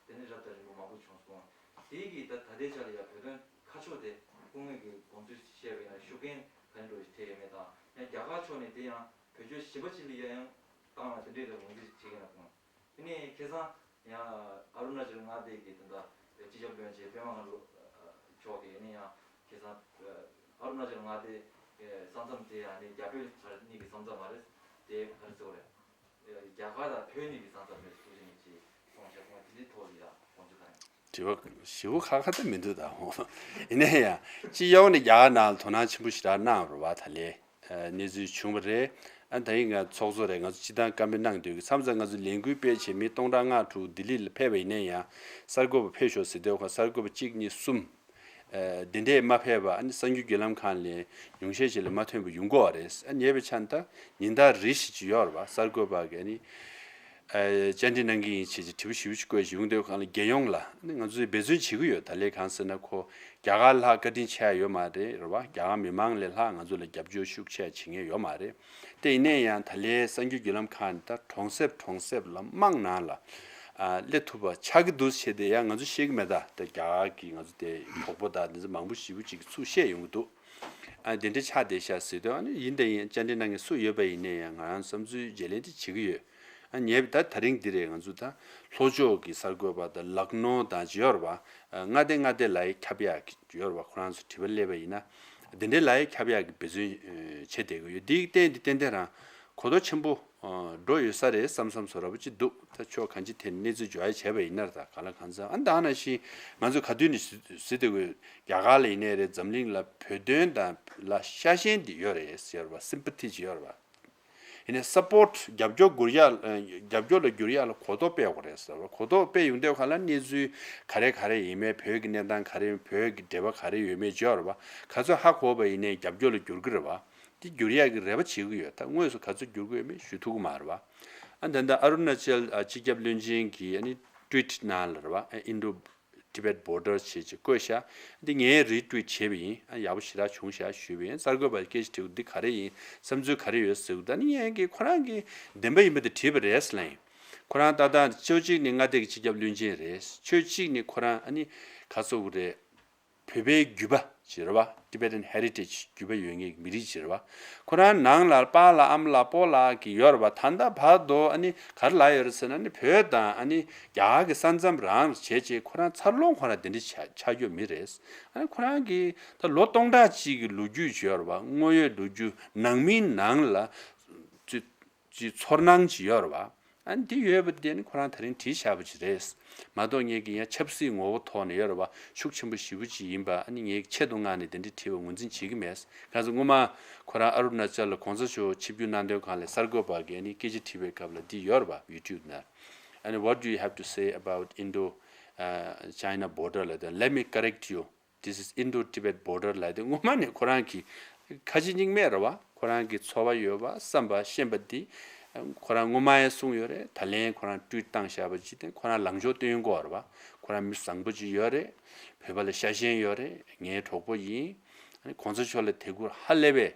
དེ་ནས་རབ་དང་རིམ་པ་མང་པོ་བྱུང་སོང་། དེའི་གི་ད་ད་ལྟའི་ཆ་ལ་ཡང་བོད་དོན་ཁ་ཕྱོགས་དེ་སྐུ་ངོ་གི་དགོངས་ཚུལ་བཤད་པ་ཡང་ཤུགས་རྐྱེན་ག་འདྲ་ཞིག་ཐེབས་ཡོད་མེད་དང་། ཡང་རྒྱ་གར་ཕྱོགས་ནས་དེ་ཡང་བེད་སྤྱོད་ཞིབ་པ་ཅིག་ལ་ཡང་བཏང་ལ་དེ་འདྲའི་ལ་ངོས་འཛིན་བྱེད་ཀྱི་ཡིན་ལ། ཁོང་དེ་ནས་ཁ་སང་ཡང་ཨ་རུ་ན་ཅལ་མངའ་སྡེ་གི་དེ་འདྲ་སྤྱི་ཁྱབ་བློན་ཆེན་པད་མ་ལྷུན་གྲུབ་མཆོག་གིས་ནི་ཡང་ཁ་སང་ཨ་རུ་ན་ཅལ་མངའ་སྡེ་ས་མཚམས་དེ་ཡང་ནི་རྒྱ་བོད་གཉིས་ཀྱི་ས་མཚམས་མ་རེད། དེ་ག་རེ་ཟེར་དགོས་རེད། རྒྱ་གར་དང་བོད་གཉིས་ཀྱི་ས་མཚམས་རེད་ཟེར་ནས་ཅིག་གསུངས་བྱས། ཁོང་དེ་འདྲའི་ཐོག་ལ་ཡང་དགོངས་ཚུལ་ག་རེ། དྲི་བ་ཞེ་པོ་ཁག་ཁག་ད་མི་འདུག་ད། ཡིན་ན་ཡང་སྤྱི་ཡོངས་ནས་རྒྱ་གར་ནང་ལ་དོ་སྣང་ཆེན་པོ་ཞེ་དྲག་གནང་བ་རེད་བ། ད་ལས་གནས་ཚུལ་བྱུང་བ་རེད། ཨ་ད་ཡིན་ང་ཚོགས་གཙོ་རེད། ང་ཚོ་སྤྱི་བཏང་བཀའ་མོལ་གནང་འདོད་ཀྱི་མཚམས་མཚམས་ང་ཚོ་ལས་འགུལ་སྤེལ་བྱས་མི་སྟོང་ཕྲག་ལྔ་དྲུག་ལྡི་ལི་ལ་ཕེབས་པ་ཡིན་ན་ཡང་གསར་འགོད་པ་ཕེབས་ཤོག་ཟེར་དུས་ཁོ་གསར་འགོད་པ་གཅིག་གཉིས་གསུམ། ཨ་དེ་འདྲས་མ་ཕེབས་པ་ཨ་ནི་གསར་འགྱུར་བརྒྱུད་ལམ་ཁག་ལས་ཉུང་ཤས་ཤིག་ལས་མ་ཐོན་པ་ཡོང་གི་ཡོད་རེད། ཨ་ཉེ་བའི་ཆར་ད་ཉིན་ལྟར་རེ་ཞིག་ཅིག་ཡོད་རེད་བ། གསར་འགོད་པ་གིས་ཨ་ནི་ཨ་བཅར་འདྲི་གནང་གི་ཡིན་ཞེས་དྲི་བ་ཞིབ་ཞིབ་བཀོད་བཞིན་ཡོང་དུས་གང་ལ་རྒྱལ་ཡོངས་ལ་ཨ་ནི་ང་ཚོས་འབད་བརྩོན་བྱེད་ཀྱི་ཡོད། ད་ལས་གང་ཟེར་ན་ཁོ་རྒྱ་གར་ལྷག་བཀའ་དྲིན་ཆེ་ཡ་ཡོད་མ་རེད་རེད་བ། རྒྱ་གར་མི་མང་ལས་ལྷག་ང་ཚོ་ལ་རྒྱབ་སྐྱོར་ཤུགས་ཆེ་བྱེད་མཁན་ཡོད་མ་རེད། དེ་ཡིན་ན་ཡང་ད་ལས་གསར་འགྱུར་བརྒྱུད་ལམ་ཁག་ནས་ད་གྲོང་གསེབ་གྲོང་གསེབ་ལ་དམངས་ནང་ལ་ཨ་སླེབས་ཐུབ་པ་ཆགས་ཀྱི་འདུག་ཞེས་དེ་ཡང་ང་ཚོ་ཤེས་ཀྱི་མེད། ད་ད་རྒྱ་གར་གྱི་ང་ཚོ་དེ་གྲོགས་པོ་དང་དེ་ཚོ་མང་པོ་ཞེ་པོ་ཅིག་གིས་ཚུར་བཤད་ཡོང་གི་འདུག་ཨ་དེ་འདྲ་ཆགས་བསྡད་ཤག་ཟེར་དུས་ཨ་ནི་ཡིན་ད་ཡིན། བཅར་འདྲི་གནང་མཁན་སུ་ཡོད་པ་ཡིན་ན་ཡང་ང་རང་བསམ་ཚུལ་བརྗེ་ལེན་དེ་བྱེད་ཀྱི་ཡོད། ཨ་ཉེ་བའི་ད་ད་རིང་འདི་རེད། ང་ཚོ་ད་ལྷོ་ཕྱོགས་ཀྱི་གསར་འགོད་པ་དང་ལག་ནོ་དང་ཅི་ཡོད་རེད་བ། ཨ་མངའ་སྡེ་མངའ་སྡེ་ལ་ཡི་ཁྱབ་ཡག་གི་ཡོད་རེད་བ། ཁོ་རང་ཚོ་དྲི་བ་སླེབས་པ་ཡིན་ན་འདི་འདྲའི་ལ་ཡི་ཁྱབ་ཡག་གི་འབད་བརྩོན་ཨ་བྱེད་བསྡད་ཀྱི་ཡོད། འདི་གི་རྟེན་འདི་ཏན་ཏན་རང་གོ་རྟོགས་ཆེན་པོ་ཨ་འགྲོ་ཡོད་ས་རེད་བསམ་བསམ་བཟོ་འདྲ་པོ་ཅིག་འདུག་ད་ཕྱོགས་གང་ཅི་ཐད་ནས་གནས་ཚུལ་འབྱོར་ཡ་བྱས་པ་ཡིན་ན་རེད། ད་གང་ལ་གང་འཚམ་ཨ་ད་ནང་བཞིན་ང་ཚོ་ག་དུས་ནས་ཟེར་བསྡད་ཀྱི་ཡོད། རྒྱ་གར་ལ་ཡིན་ནའི་རེད། འཛམ་གླིང་ལ་བོད་དོན་དང་ལ་ཤ་ཞེན་འདི་ཡོད་རེད་ཟེར་བ། སིམ་པ་ཐི་ཅིག་ཡོད་རེད་བ། ཡིན་ནའི་སཔོརྚ་རྒྱབ་སྐྱོར་སྒྱུར་ཡག་ཨ་རྒྱབ་སྐྱོར་ལ་སྒྱུར་ཡག་ལ་གོ་རྟོགས་སྤེལ་དགོས་རེད་ཟེར་བ། གོ་རྟོགས་སྤེལ་ཡོང་དུས་ག་ལ་གནས་ཚུལ་ག་རེ་ག་རེ་ཡིན་མིན། བོད་ཀྱི་གནས་སྟངས་ག་རེ་ཡིན། བོད་ཀྱི་འབྲེལ་བ་ག་རེ་ཡོད་མེད་ཅིག་ཡོད་རེད་བ། ག་ཚོད་ཧ་གོ་བ་ཡིན་ནའི་རྒྱབ་སྐྱོར་ལ་སྒྱུར་གྱི་རེད་བ། འདི་སྒྱུར་ཡག་གི་རེ་བ་བྱེད་ཀྱི་ཡོད། ད་དངོས་སུ་ག་ཚོད་སྒྱུར་དགོས་མིན་ཞུ་ཐུབ་ཀྱི་མ་རེད་བ། ཨ་ད་ལྟ་ཨ་རུ་ན་ཅལ་ཨ་སྤྱི་ཁྱབ་བློན་ཆེན་གྱིས་ཨ་ནི་ཊུ་ཝིཊ་ནང་ལ་རེད་བ། ཨ་Indo Tibet Border ཞེས་ཅིག་བཀོད་ཤག་འདི་ངས་རི་ཊུ་ཝིཊ་བྱས་པ་ཡིན། ཨ་ཡག་པོ་ཞེ་དྲག་བྱུང་ཤག་ཞུས་པ་ཡིན། གསར་འགོད་པར་སྐད་ཆ་དྲིས་པ་འདི་ག་རེ་ཡིན། བསམ་ཚུལ་ག་རེ་ཡོད་ཟེར་བ། ད་ནི་ངས་ཀྱིས་ཁོ་རང་གིས་བདེན་པ་ཡིན་པ་དེ་བྲིས་པ་རེད་ཟེར་ལབ་ཡིན། ཁོ་རང་ཏག་ཏག་ཕྱོགས་གཅིག་ནས་མངའ་སྡེ་གི་སྤྱི་ཁྱབ་བློན་ཆེན་རེད། ཕྱོགས་གཅིག་ནས་ཁོ་རང་ཨ་ནི་ག་ཚོད་རེད། བོད་པའི་རྒྱུད་པ་ཅིག་རེད་བ། Tibetan Heritage རྒྱུད་པ་ཡོད་མཁན་གྱི་མི་རིགས་ཅིག་རེད་བ། ཁོ་རང་ནང་ལ་པཱ་ལགས་ཨ་མ་ལགས་སྤོ་ལགས་ཀྱི་ཡོད་རེད་བ། ད་ལྟ་བར་དུ་ཨ་ནི་ག་རེ་ལབ་ཡོད་རེད་ཟེར་ན་ནི་བོད་དང་ཨ་ནི་རྒྱ་གར་གྱི་ས་མཚམས་རང་བྱས་རྗེས་ཁོ་རང་འཚར་ལོངས་ཁོ་རང་དེ་འདྲ་ཆགས་ཆགས་ཡོད་མི་རེད། ཨ་ནི་ཁོ་རང་གིས་ད་ལོ་སྟོང་ཕྲག་གཅིག་གི་ལོ་རྒྱུས་ཅིག་ཡོད་རེད་བ། དངོས་ཡོད་ལོ་རྒྱུས་ནང་མིའི་ནང་ལ་ཅི་ཅིག་ཚོར་སྣང་ཅིག་ཡོད་རེད་བ། ཨ་ནི་འདི་ཡོད་པ་དེ་ནི་ཁོ་རང་ད་རིང་བྲིས་བཞག་པ་ཅིག་རེད། མ་གཏོགས་ངས་ཀྱི་ཡང་ཆབ་སྲིད་ངོ་བོ་ཐོག་ནས་ཡོད་རེད་བ། ཤུགས་ཆེན་པོ་ཞེ་པོ་ཅིག་ཡིན་པ་ཨ་ནི་ངས་ཆེད་དུ་མངགས་ནས་དེ་འདྲ་བྲིས་པ་ངོས་འཛིན་བྱེད་ཀྱི་མེད། གང་ཟེར་སྔོན་མ་ཁོ་རང་ཨ་རུ་ན་ཅལ་ལ་གོང་ས་མཆོག་ཆིབས་བསྒྱུར་གནང་དོན་སྒང་ལ་གསར་འགོད་པ་གིས་ཨ་ནི་སྐད་ཆ་དྲིས་པའི་སྐབས་ལ་འདི་ཡོད་རེད་བ། ཡུ་ཊུབ་ནང་། ཨ་ནི་What do you have to say about Indo China border ལབ་དུས། Let me correct you. This is Indo-Tibet border ལབ་དེ་སྔོན་མ་ནས་ཁོ་རང་གི་ཁ་ཆེ་སྙིང་མེད་རེད་བ། ཁོ་རང་གི་ཚོར་བ་ཡོད་པ་བསམ་པ་ཤེས་པ་འདི་ཁོ་རང་སྔོན་མ་ཡང་གསུངས་ཡོད་རེད། ད་ལན་ཁོ་རང་ཊུ་ཝིཊ་བཏང་བཞག་པ་ཅིག་དེ་ཁོ་རང་ལངས་ཕྱོགས་སྟོན་དགོས་རེད་བ། ཁོ་རང་མི་བཟང་པོ་ཅིག་ཡོད་རེད། བོད་པ་ལ་ཤ་ཞེན་ཡོད་རེད། ངའི་གྲོགས་པོ་ཡིན། ཨ་ནི་གོང་ས་མཆོག་ལ་དད་གུས་ཧ་ལས་པའི་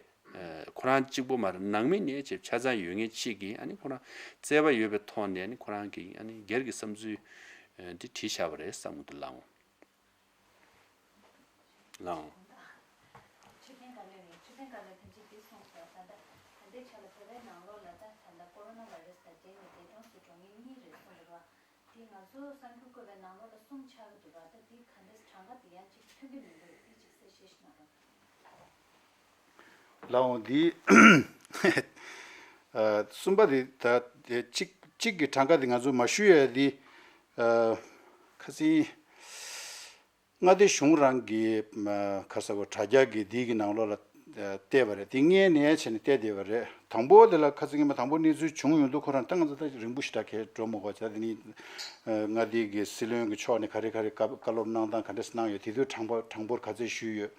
ཁོ་རང་གཅིག་པོ་མ་རེད། ནང་མི་ནས་ཅིག་ཆ་ཚང་ཡོད་མཁན་གཅིག་གིས་ཨ་ནི་ཁོ་རང་བརྩེ་བ་ཡོད་པའི་ཐོག་ནས་ཨ་ནི་ཁོ་རང་གི་ཨ་ནི་སྒེར་གྱི་བསམ་ཚུལ་འདི་བྲིས་བཞག་པ་རེད་བསམ་གྱི་འདུག་ལགས་འོང་། ལགས་འོང་། ཆོས་ལྡན་བཀའ་བློན་ནས། ཆོས་ལྡན་བཀའ་བློན་ཐམས་ཅད་འདི་གསུངས་སོང་། ད་ལྟ་ད་ལྟའི་ཆ་ལ་བོད་པའི་ནང་ལོགས་ལ་ད་ད་ལྟ་ཀོ་རོ་ན་བྷའི་རེ་སི་དང་འབྲེལ་ནས་འདས་གྲོངས་སུ་འགྲོ་མཁན་གཉིས་རེད་གསུངས་འདུག་བ། དེ་ང་ཚོ་གསར་འགྱུར་བཀོད་པའི་ནང་ལོགས་ལ་གསུམ་ཆགས་ཀྱི་འདུག་བ། ད་འདི་ག་འདྲ་གྲངས་ཀ་དེ་ཡང་གཅིག་མཐུན་གྱི་མི་འདུག་འདི་གཅིག་གསལ་བཤད་ཞིག་གནང་རོགས། ལགས་འོང་། འདི་ཨ་གསུམ་པ་དེ་ད་དེ་གཅིག་གཅིག་གི་གྲངས་ཀ་དེ་ང་ཚོ་མ་ཞུ་ཡ་དེ་ཨ་ཁ་སང་མངའ་སྡེ་གཞུང་རང་གི་ཨ་ཁ་ས་གོ་དྲ་རྒྱ་གི་འདི་གི་ནང་ལོགས་ལ་ཨ་བལྟས་པ་རེད། དེ་སྔོན་ནས་བྱས་ནས་བལྟས་བསྡད་པ་རེད། དང་པོ་དེ་ལ་ཁ་སང་ཉི་མ་དང་པོ་གནས་ཚུལ་བྱུང་ཡོང་དུས་ཁོ་རང་ད་ང་ཚོ་ད་རིང་པོ་ཞེ་དྲག་གས་འགྲོ་མ་དགོས་བྱས། དེ་ནི་ཨ་མངའ་སྡེ་གི་སྲིད་བློན་གྱི་ཕྱོགས་ནས་ག་རེ་ག་རེ་བཀའ་བཀའ་སློབ་གནང་སྟངས་ག་འདྲས་གནང་ཡོད། དེ་དུས་གྲངས་པ་གྲངས་འབོར་ག་ཚད་ཞུས་ཡོད།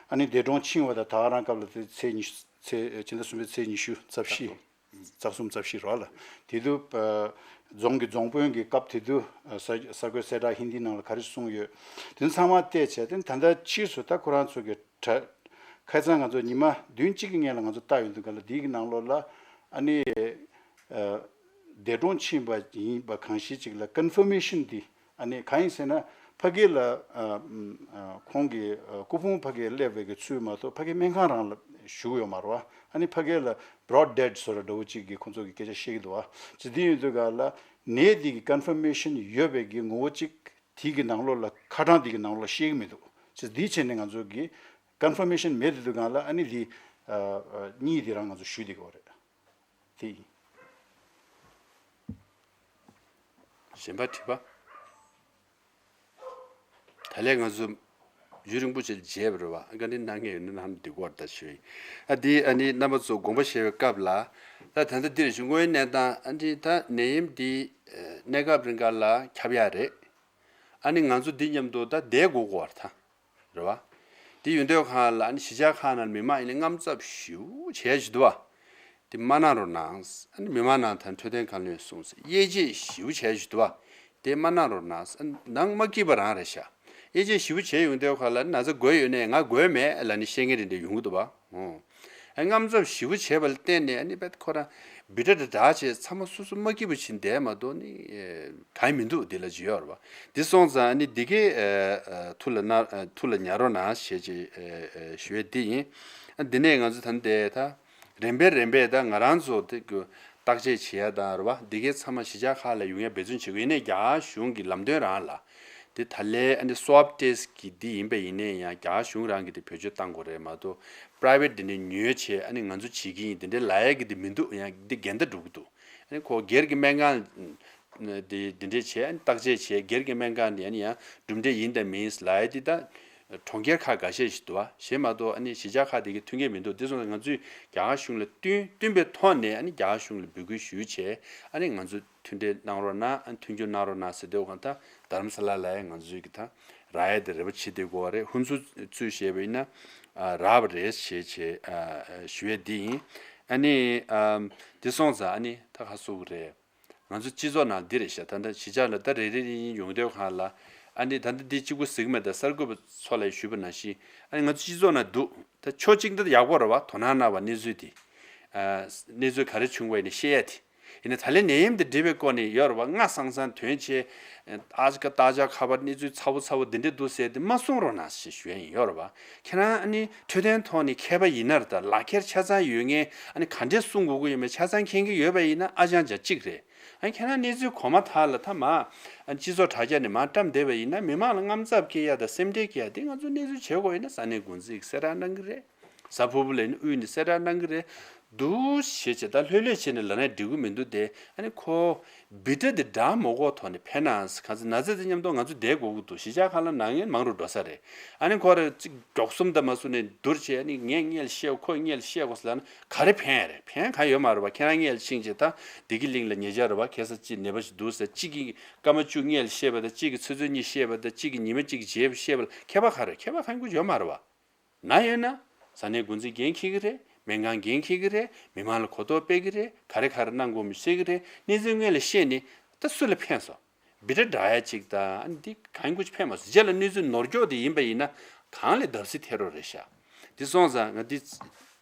ཨ་ནི་འདས་གྲོངས་ཕྱིན་པ་དང་ད་ག་རང་སྐབས་ལ་དེ་ཚེས་ཉི་ཤུ་ཚེས་ཕྱི་ཟླ་གསུམ་པའི་ཚེས་ཉི་ཤུ་རྩ་བཞི། རྩ་གསུམ་རྩ་བཞི་རོགས་ལ། དེ་དུས་ཨ་རྫོང་གི་རྫོང་དཔོན་གྱི་སྐབས་དེ་དུས་ཨ་ས་གསར་འགོད་གསལ་བསྒྲགས་ཧིན་དི་ནང་ལ་ག་རེ་གསུངས་ཡོད། དེ་ཚང་མ་བལྟས་བྱས་ཏེ་ད་ལྟ་ཕྱིས་སུ་ད་ཁོ་རང་ཚོ་གི་གྲ་ཁ་སང་ང་ཚོ་ཉི་མ་བདུན་གཅིག་གི་སྔོན་ལ་ང་ཚོ་བལྟ་ཡོང་དུས་ག་ལ་འདི་གི་ནང་ལོགས་ལ་ཨ་ནི་ཨ་འདས་གྲོངས་ཕྱིན་པ་ཡིན་པ་གང་ཞིག་ཅིག་ལ་ཀོན་ཕར་མེ་ཤན་འདི་ ཨ་ནི་གང་ཡིན་ཟེར་ན་ཕ་གི་ལ་ཨ་ཨམ་ཨ་ཁོང་གི་ཨ་སྐུ་ཕུང་ཕ་གིར་སླེབས་པའི་གི་ཚུལ་མ་གཏོགས་ཕ་གི་སྨན་ཁང་རང་ལ་བཞུགས་ཡོད་མ་རེད་བ། ཨ་ནི་ཕ་གི་ལ་brought dead ཟེར་བ་འདྲ་བོ་ཅིག་གི་ཁོང་ཚོ་གི་སྐད་ཆ་བཤད་ཀྱི་འདུག་བ། ཅི་འདི་ཡིན་དུས་ག་ལ་ནད་འདི་གི་confirmation ཡོད་པའི་གི་ངོ་བོ་ཅིག་དེ་གི་ནང་ལོགས་ལ་ཁ་གྲངས་དེ་གི་ནང་ལོགས་ལ་བཤད་ཀྱི་མི་འདུག། ཅི་འདི་བྱས་ནས་ང་ཚོ་གི་confirmation མེད་དུས་ག་ལ་ཨ་ནི་འདི་ཨ་ཨ་གཉིས་འདི་རང་ང་ཚོ་ཞུས་བསྡད་ཀྱི་ཡོད་རེད། དེ་ཡིན། གཞན་པ་དྲི་བ། ད་ལན་ང་ཚོ་ཡུན་རིང་པོ་ཅིག་མཇལ་བ་རེད་བ། བཀའ་འདྲི་གནང་མཁན་ཡོད་ན་གནང་འདི་སྐོར་ད་ཞུ་ཡིན། ཨ་འདི་ཨ་ནི་རྣམ་པ་ཚོ་དགོངས་པ་བཞེས་པའི་སྐབས་ལ་ད་ད་ལྟ་འདིར་བཞུགས་སྒོའི་གནས་སྟངས་ཨ་འདི་ད་ནད་ཡམས་འདི་གནས་སྐབས་རིང་ག་ལ་ཁྱབ་ཡ་རེད། ཨ་ནི་ང་ཚོ་འདི་མཉམ་དུ་ད་བསྡད་དགོས་ཀྱི་ཡོད་རེད་ད། རེད་བ། དེ་ཡོད་དུས་ཁ་ལ་ཨ་ནི་གཞིས་ཆགས་ཁག་ནང་མི་མང་ཡིན་ན་དངངས་འཚབ་ཞེ་པོ་བྱས་བཞིན་འདུག་བ། དེ་མ་གནང་རོགས་གནང་། ཨ་ནི་མི་མང་ནང་ད་འཕྲོད་བསྟེན་བཀའ་བློན་གསུངས་ཟེར་དབྱེ་འབྱེད་ཞེ་པོ་བྱས་བཞིན་འདུག་བ། དེ་མ་གནང་རོགས་གནང་། ཨ་ནི་ནང་མ་སྐྱིད་པ་རང་རེད་ཤག། དབྱེ་འབྱེད་ཞེ་པོ་བྱས་ཡོང་དུས་ཁ་ལ་ན་ཚ་འགོས་ཡོད་ནའི་ང་འགོས་མེད་ལབ་ནས་བཤད་མཁན་རེ་འདྲ་ཡོང་གི་འདུག་བ། ཨོ། ཨ་དངངས་འཚབ་ཞེ་པོ་བྱས་པ་ལ་བརྟེན་ནས་ཨ་ནི་བེད་ཁོ་རང་བི་ཏྲ་དྲ་དྲག་བྱས་ཚང་མ་སོ་སོ་མ་སྐྱིད་པ་བྱིན་བསྡད་མ་གཏོགས་ནི་ཨེ་གང་ཡང་མི་འདུག། འདི་ལ་ཅི་ཡོད་རེད་བ། འདི་སོང་ཙང་ཨ་ནི་འདི་གའི་ཨ་ཨ་ཐུགས་ལ་ན་ཨ་ཐུགས་ལ་ཉར་རོགས་གནང་ཞེས་ཅིག་ཨ་ཨ་ཞུ་ཡས་འདི་ཡིན། ཨ་འདི་ནས་ང་ཚོ་ད་ལྟའི་ད་རིམ་པས་རིམ་པས་ད་ང་རང་ཚོ་དེ་གི་བརྟག་དཔྱད་བྱེད་ཡ་དང་རེད་བ། འདི་གའི་ཚང་མ་གཞིས་ཆགས་ཁག་ལ་ཡོང་ཡ་འབད་བརྩོན་བྱེད་དགོས། ཡིན་ནའི་རྒྱ་གར་གཞུང་གི་ལམ་སྟོན་རང་ལ། དེ་ད་ལན་ཨ་ནི་swab test གི་འདི་ཡིན་པ་ཡིན་ནའི་ཡང་རྒྱ་གར་གཞུང་རང་གིས་དེ་བེད་སྤྱོད་བཏང་དགོས་རེད་མ་གཏོགས་private དེ་འདྲའི་ཉོས་བྱས་ཨ་ནི་ང་ཚོ་བྱེད་ཀྱི་ཡིན་དེ་འདྲའི་ལབ་ཡ་གི་དེ་མི་འདུག། ཡང་འདི་འགལ་ཟླ་འགྲོ་གི་འདུག། ཨ་ནི་ཁོ་སྒེར་གྱི་སྨན་ཁང་དེ་འདི་འདྲས་བྱས་ཨ་ནི་བརྟག་དཔྱད་བྱས་སྒེར་གྱི་སྨན་ཁང་དེ་ཨ་ནི་ཡང་གྲུབ་འབྲས་ཡིན་དང་མིན་ལབ་ཡ་དེ་ད་གྲོང་ཁྱེར་ཁག་འགའ་ཤས་ཤིག་འདུག་བ། གཞན་མ་གཏོགས་ཨ་ནི་གཞིས་ཆགས་ཁག་དེ་གི་མཐུན་རྐྱེན་མི་འདུག། དེ་སོང་ཙང་ང་ཚོས་རྒྱ་གར་གཞུང་ལ་བསྟུན་བསྟུན་པའི་ཐོག་ནས་ཨ་ནི་རྒྱ་གར་གཞུང་ལ་འབོད་སྐུལ་ཞུས་བྱས་ཨ་ནི་ང་ཚོ་མཐུན་འབྲེལ་གནང་རོགས་གནང་། མཐུན་འགྱུར་གནང་རོགས་གནང་ཟེར་དུས་གང་ལྟར་དྷ་རམ་ས་ལ་ལ་ཡང་ང་ཚོའི་གི་ད་རག་ཡས་དེ་རེ་བ་བྱེད་བསྡད་དགོས་པ་རེད། ཧུན་སུར་ཚུར་བཤད་པ་ཡིན་ན་ཨ་རག་པ་རེད་ཞེས་བྱས་ཨ་ཨ་ཞུ་ཡས་འདི་ཡིན། ཨ་ནི་ཨམ་འདི་སོང་ཙང་ཨ་ནི་ད་ག་སུ་གི་རེད། ང་ཚོ་སྤྱི་ཚོགས་ནང་འདི་རེད་ཤག། ད་ལྟ་གཞིས་ཆགས་ལ་ད་རེ་རེ་རེ་ཡིན་ཡོང་དུས་གང་ལ་ཨ་ནི་ད་ལྟ་འདི་གཅིག་པུ་ཟེར་གི་མེད། ད་གསར་འགོད་པ་ཚོ་ལ་ཞུས་པ་ནང་བཞིན་ཨ་ནི་ང་ཚོ་སྤྱི་ཚོགས་ནང་འདུག། ད་ཕྱོགས་གཅིག་འདི་ཡག་པོ་རེད་བ། དོ་སྣང་གནང་བ་གནས་ཚུལ་འདི། ཨ་གནས་ཚུལ་ག་རེ་བྱུང་བ་ཡིན་ན་བཤད་ཡ་དེ། ཡིན་ན་ད་ལན་ནད་ཡམས་འདི་འགྲིག་པའི་སྐོར་ནས་ཡོད་རེད་བ། སྔ་སང་སང་དོན་ཆེ། ཨ་ཅི་ཀ་ད་ཅ་ཁ་པར་གནས་ཚུལ་ཚ་བོ་ཚ་བོ་འདི་འདྲས་འདུག་ཟེར་ཏེ་མ་གསུང་རོགས་གནང་ཞེས་ཞུ་ཡ་ཡིན་ཡོད་རེད་བ། ཁྱེད་རང་ཨ་ནི་འཕྲོད་བསྟེན་ཐོག་ནས་མཁས་པ་ཡིན་ན་རེད། ད་ལག་ཁྱེར་ཆ་ཚང་ཡོད་མཁན་ཨ་ནི་ག་འདྲས་གསུང་དགོས་ཀྱི་ཡོད་མེད་ཆ་ཚང་མཁྱེན་གྱི་ཡོད་པ་ཡིན་ན་ཨ་ཅང་ཅག་གཅིག་རེད། ཨ་ཁྱེད་རང་གནས་ཚུལ་གོ་མ་ཐག་ལ་ཐ་མ་ཨ་སྤྱི་ཚོགས་དྲ་རྒྱ་ནས་མར་བཀྲམ་བསྡད་པ་ཡིན་ན་མི་མང་ལ་དངངས་འཚབ་སྐྱེ་ཡ་དང་སེམས་ཁྲལ་སྐྱེ་ཡ་དེ་ང་ཚོ་གནས་ཚུལ་བྱེད་དགོས་ཡིན་ན་ས་གནས་འགོ་འཛིན་གྱིས་གསལ་བསྒྲགས་གནང་གི་རེད། གཟའ་ཕུར་བུ་ལ་ནི་དབུས་ནས་གསལ་བསྒྲགས་གནང་གི་རེད། འདུག་ཞེས་བྱས་ད་ལྷོད་ལྷོད་བྱས་ནས་ལབ་ན་འགྲིག་གི་མི་འདུག་སྟེ། ཨ་ནི་ཁོ་བི་ཏྲ་འདི་འདྲ་མོ་གོ་ཐོག་ནས་ཕན་ནའང་གང་ཟེར་ན་ཚ་དེ་མཉམ་དུ་ང་ཚོ་བསྡད་དགོས་ཀྱི་འདུག། གཞིས་ཆགས་ཁག་ལ་ནད་ཡམས་མང་རུ་འགྲོ་ས་རེད། ཨ་ནི་ཁོ་ར་གཅིག་མགྱོགས་གསུམ་དང་མ་སུ་ནས་བསྡུར་བྱས་ཨ་ནི་ངས་སྔོན་ལ་བཤད་ཁོས་སྔོན་ལ་བཤད་དགོས་ཟེར་ལབ་ན་ག་རེ་ཕན་རེད། ཕན་གང་ཡོད་མ་རེད་བ། ཁྱེད་རང་སྔོན་ལ་ཕྱིན་བྱས་ད་བདེ་སྐྱིད་གླིང་ལ་ཉེ་ཆར་རེད་བ། ཁ་སང་གཅིག་ནད་པ་ཞིག་འདུག་ཟེར། གཅིག་གིས་སྐར་མ་བཅུ་སྔོན་ལ་བཤད་པ་དང་གཅིག་གིས་ཆུ་ཚོད་གཉིས་བཤད་པ་དང་གཅིག་གིས་ཉི་མ་གཅིག་རྗེས་བཤད་པ་ལ་ཁྱད་པར་ག་རེ། ཁྱད་པར་གང་ཡང་ཡོད་མ་རེད་བ། ན་ཡོད་ན་ས་གནས་འགོ་འཛིན་འགན་འཁྱེར་གྱི་རེད། སྨན་ཁང་འགན་འཁྱེར་གྱི་རེད། མི་མང་ལ་གོ་རྟོགས་སྤེལ་གྱི་རེད། ག་རེ་ག་རེ་གནང་དགོས་མིན་བཤད་ཀྱི་རེད། གནས་ཚུལ་སྔོན་ལ་ཤེས་ནས་ད་སུ་ལ་ཕན་སོང་། བི་ཏྲ་འདྲ་ཡ་གཅིག་དང་ཨ་ནི་འདི་གང་གུ་ཕན་མ་སོང་། རྗེས་ལ་གནས་ཚུལ་ནོར་འཁྱོག་དེ་ཡིན་པ་ཡིན་ན་གང་ལས་བརྡབ་གསིག་ཐེབས་རོགས་རེད་ཤག། འདི་སོང་ཙང་ང་འདི་